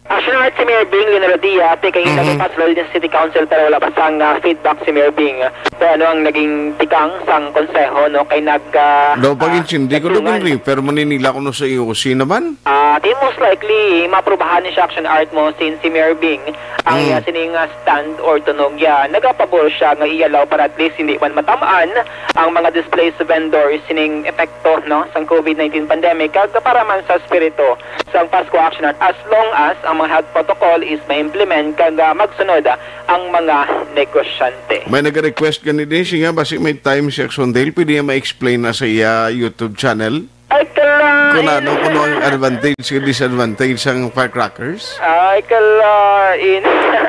Actually, At si Mayor Bing Leonardia, ate, kay Mhm. nagpapatrol din sa City Council, pero wala pa sang, ah, feedback si Mayor Bing. Kung ano ang naging tikang sang konseho, no, kay nag, ah, No, ah, pag-intindi ko, nagdungan. Dugong Ri, pero maninila ko no sa E O C naman. Ah, di most likely, maaprubahan ni siya, Action Art, mo, since si Mayor Bing, ang Mm. iya sining, ah, stand or tunog iya, nagapabor siya nga i-allow para at least hindi man matamaan ang mga displaced vendors sining epekto, no, sang COVID nineteen pandemic, kag para man sa espiritu sang Pasko Action Art, as long as ang mga health protocol is ma-implement kag, ah, magsunod, ah, ang mga negosyante. May nag-request gani din siya, basi may time si Action Dale, pwede niya ma-explain na sa iya YouTube channel? Ay, kala, Kung eh. ano, kung ano ang advantage ug disadvantage sang firecrackers? Ay, kala, in.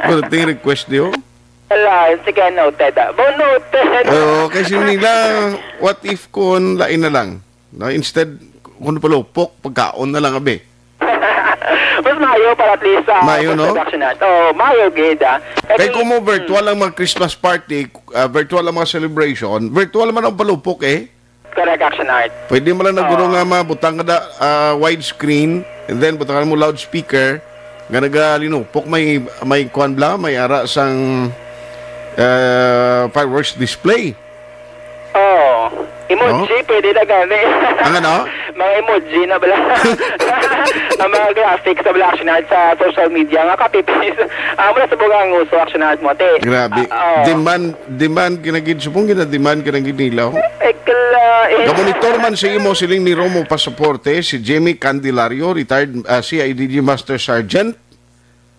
Pero ting request niyo? Kala, sige, noted, ah. Bo, noted. Oo, kasi nila, what if kung lain na lang? No, instead, kung palupok, pagkaon na lang, abi. Mas mayo para at least sa Mayo, no? Production Art. Oh, mayo gid, ah. Kay Kasi, kung mo virtual mm. ang mga Christmas party, ah, virtual ang mga celebration, virtual man ang palupok, eh. Correct, Action Art. Pwede man lang na guro Oo. nga mabutang ka na, ah, widescreen, and then butang mo loudspeaker, nga nagalinupok, may, may kwan bla, may ara sang, ah, fireworks display. Oh, emoji, No? pwede na gani. Ang ano? Mga emoji na bala. Ang mga graphics sa bala, Action Art, sa social media, nga copy-paste. Ah, mula sa bunga ang uso, Action Art mo, te. Grabe. Ah, oh. Demand, demand kinagid. Subong gina-demand kinagid nila, oh. Eh, kala, eh. Gamonitor man sa imo, siling ni Romo Pasaporte, si Jimmy Candelario, retired, ah, C I D G Master Sergeant.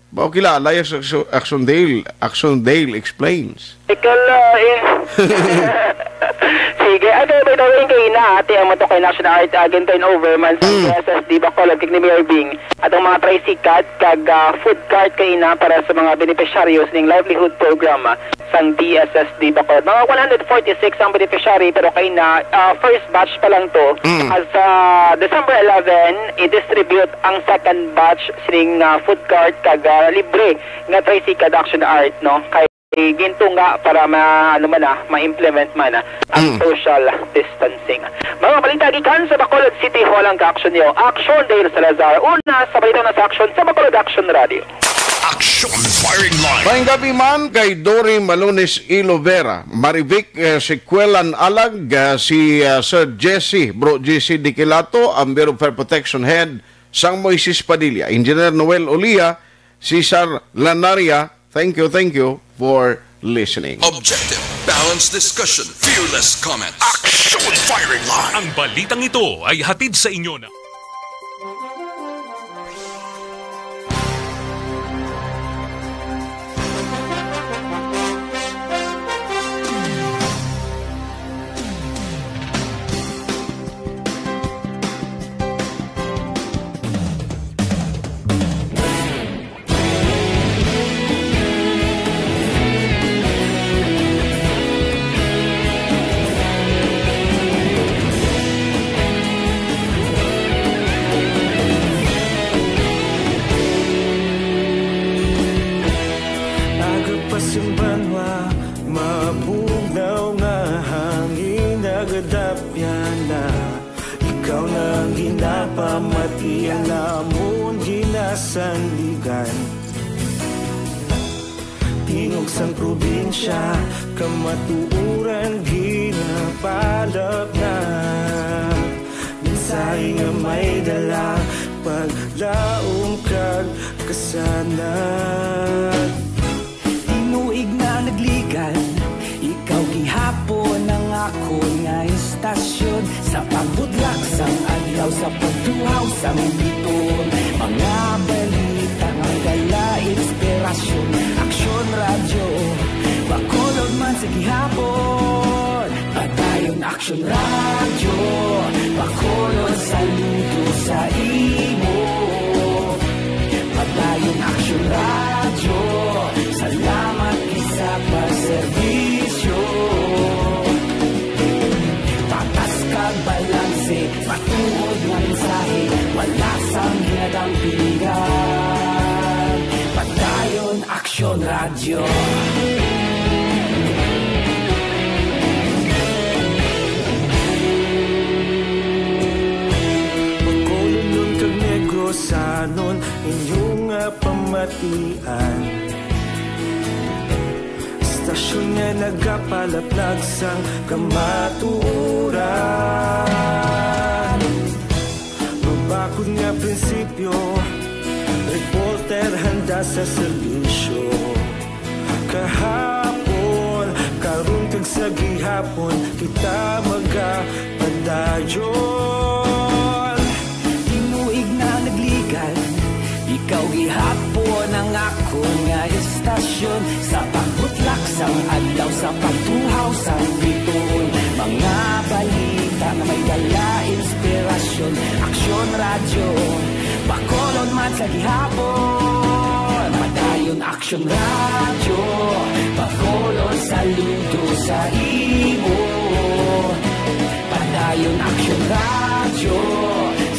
Ba, kilala ya sa Action, Action Dale. Action Dale explains. Ikaw lain. Sige, ay, kaya by the way, kay ina, ate, ang mato kay National Art, ah, gin-turn over man sa Mm. S S D Bacolod, kay ni Mayor Bing, at ang mga tricycad, kag, ah, food cart kay ina para sa mga beneficiaries ning livelihood program, ah, sang D S S D Bacolod. Mga one hundred forty-six ang beneficiary, pero kay na, ah, first batch pa lang to. Mm. As, ah, December eleven, i-distribute ang second batch sining, ah, food cart kag, ah, libre nga tricycad, Action Art, no? Kay gintunga para ma-, ano man, ah, ma-implement man, ah, ang Mm. social distancing. Mga balita gikan sa Bacolod City Hall ang ka-action niyo. Action Dale Salazar. Una sa balita na sa action sa Bacolod Action Radio. Action Firing Line. Maayong gabi man kay Dory Malones Ilovera, Marivic, eh, Sequelan Alag, eh, si, eh, Sir Jesse, Bro Jesse Diquilato, ang Bureau of Fire Protection Head, sang Moises Padilla, Engineer Noel Olia, Cesar Lanaria. Thank you, thank you for listening. Objective, balanced discussion, fearless comments. Action Firing Line. Ang balitang ito ay hatid sa inyo ng Aga pa sing banwa, mabugnaw nga hangin nagadapyan na. Ikaw na ang ginapamati, ang amon ginasandigan. Tingog sang probinsya, kamatuoran ginapalapnag. Mensahe nga may dala, paglaom kag kasanag. Tinuig na nagligan, ikaw gihapon ang akon nga istasyon. Sa pagbudlak sang adlaw, sa pagtuhaw sang biton, mga balita nga dala inspirasyon. Aksyon Radyo, Bacolod man sa gihapon. Padayon Aksyon Radyo, Bacolod, saludo sa imo. Padayon Aksyon Radyo, salamat gid sa pagserbisyo. Patas kag balanse, matuod nga mensahe, wala sang ginadampingan. Padayon Aksyon Radyo. Bacolodnon kag Negrosanon, inyo nga pam- Matian. Istasyon nga nagapalaplag sang kamatuoran. Mabakod nga prinsipyo, reporter handa sa serbisyo. Kahapon, karon kag sa gihapon, kita magapadayon. Tinuig na nagligan, ikaw gihapon ang akon nga istasyon. Sa pagbutlak sang adlaw, sa pagtuhaw sang bituon, mga balita nga may dala inspirasyon. Aksyon Radyo, Bacolod man sa gihapon. Padayon Aksyon Radyo, Bacolod, saludo sa imo. Padayon Aksyon Radyo,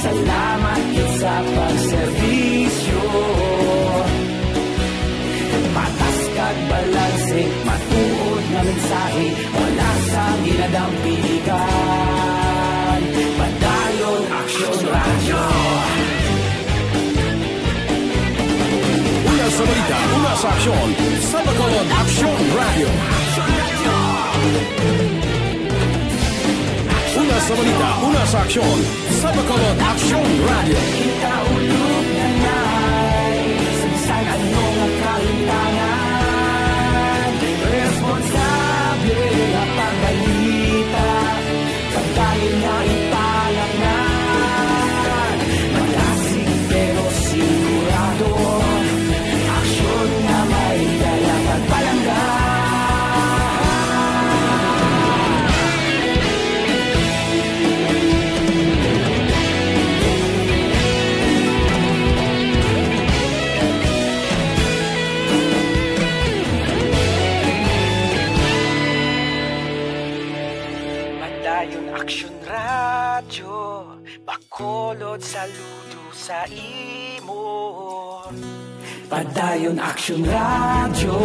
salamat gid sa pagserbisyo. Patas kag balanse, matuod nga mensahe, wala sang ginadampigan. Padayon Aksyon Radyo. Una sa balita, una sa aksyon, sa Bacolod Aksyon Radyo. Una sa balita, una sa aksyon, sa Bacolod Aksyon Radyo. Kita ulog na nay, sa bisan ano nga kahimtangan, responsable nga pagbalita. Pagdayon nga ipalaknad, malasig pero sigurado. Aksyon nga may dala pagpalangga. Padayon Aksyon Radyo, Bacolod, saludo sa imo. Padayon Aksyon Radyo,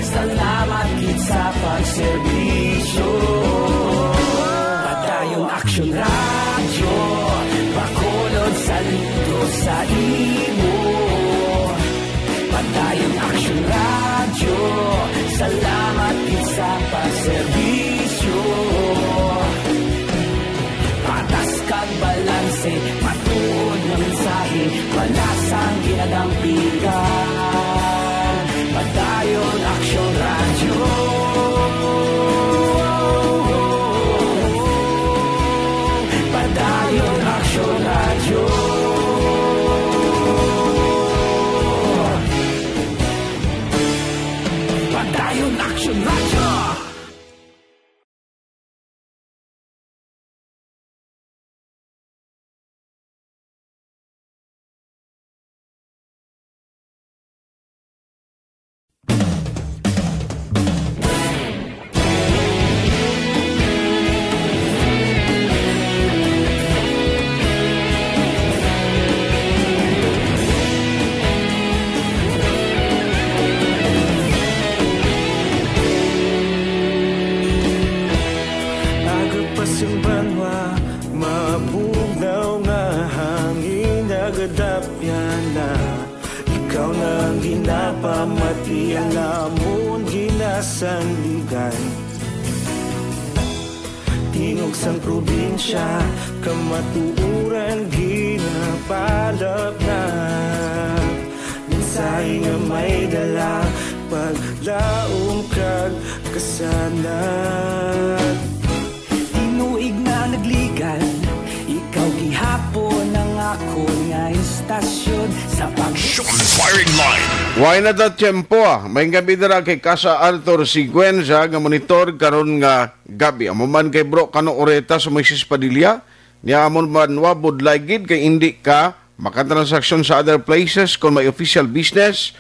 salamat gid sa pagserbisyo. Padayon Aksyon Radyo, Bacolod, saludo sa imo. Padayon Aksyon Radyo, salamat gid sa pagserbisyo. Patas kag balanse, matuod nga mensahe, wala sang ginadampigan. Padayon Aksyon Radyo. Padayon Aksyon Radyo. Padayon Aksyon Radyo. Aga pa sing banwa, mabugnaw nga hangin nagadapyan na. Ikaw na ang ginapamati, ang amon ginasandigan. Tingog sang probinsya, kamatuoran ginapalapnap. Mensahe nga may dala, paglaom kag kasanag. Tinuig na nagligan, ikaw gihapon ang akon nga istasyon sa pag- Aksyon Firing Line. Way na ta tiyempo, ah. May gabi dira kay Casa Arthur Siguenza nga monitor karon nga gabi. Amo man kay Bro Kano Oreta sa Moises Padilla, niya amon man wa budlay gid kay indi ka makatransaksyon sa other places kon may official business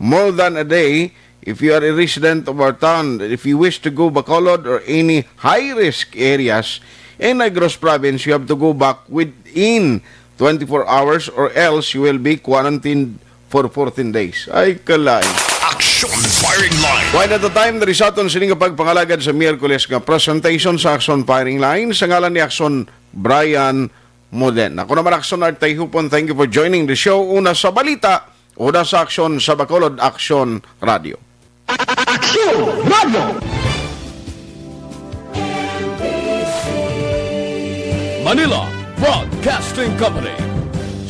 more than a day. If you are a resident of our town, if you wish to go Bacolod or any high-risk areas in Negros Province, you have to go back within twenty-four hours or else you will be quarantined for fourteen days. Ay, kalain. Action Firing Line. One at a time, diri sa aton sining pagpangalagad sa Miyerkules nga presentation sa Action Firing Line sa ngalan ni Action Brian Moden. Ako naman, Action Art Tayhupon. Thank you for joining the show. Una sa balita, Una sa Aksyon sa Bacolod, Aksyon Radio. Aksyon Radio! Manila Broadcasting Company.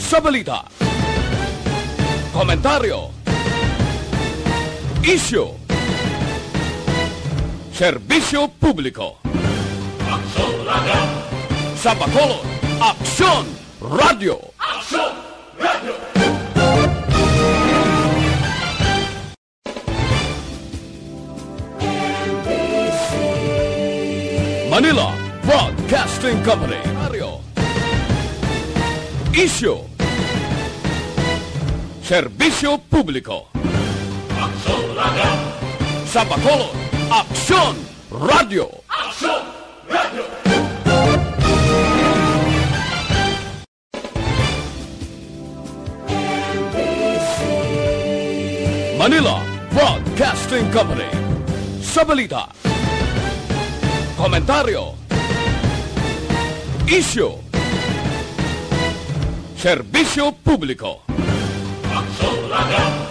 Sa balita, komentaryo, isyu, serbisyo publiko. Aksyon Radio! Sa Bacolod, Aksyon Radio! Aksyon Radio! Manila Broadcasting Company. Isyu. Serbisyo publiko. Aksyon Radio. Sa Bacolod, Aksyon Radio. Aksyon Radio. Manila Broadcasting Company. Sa balita, komentaryo, isyu, serbisyo publiko. Aksyon Radio.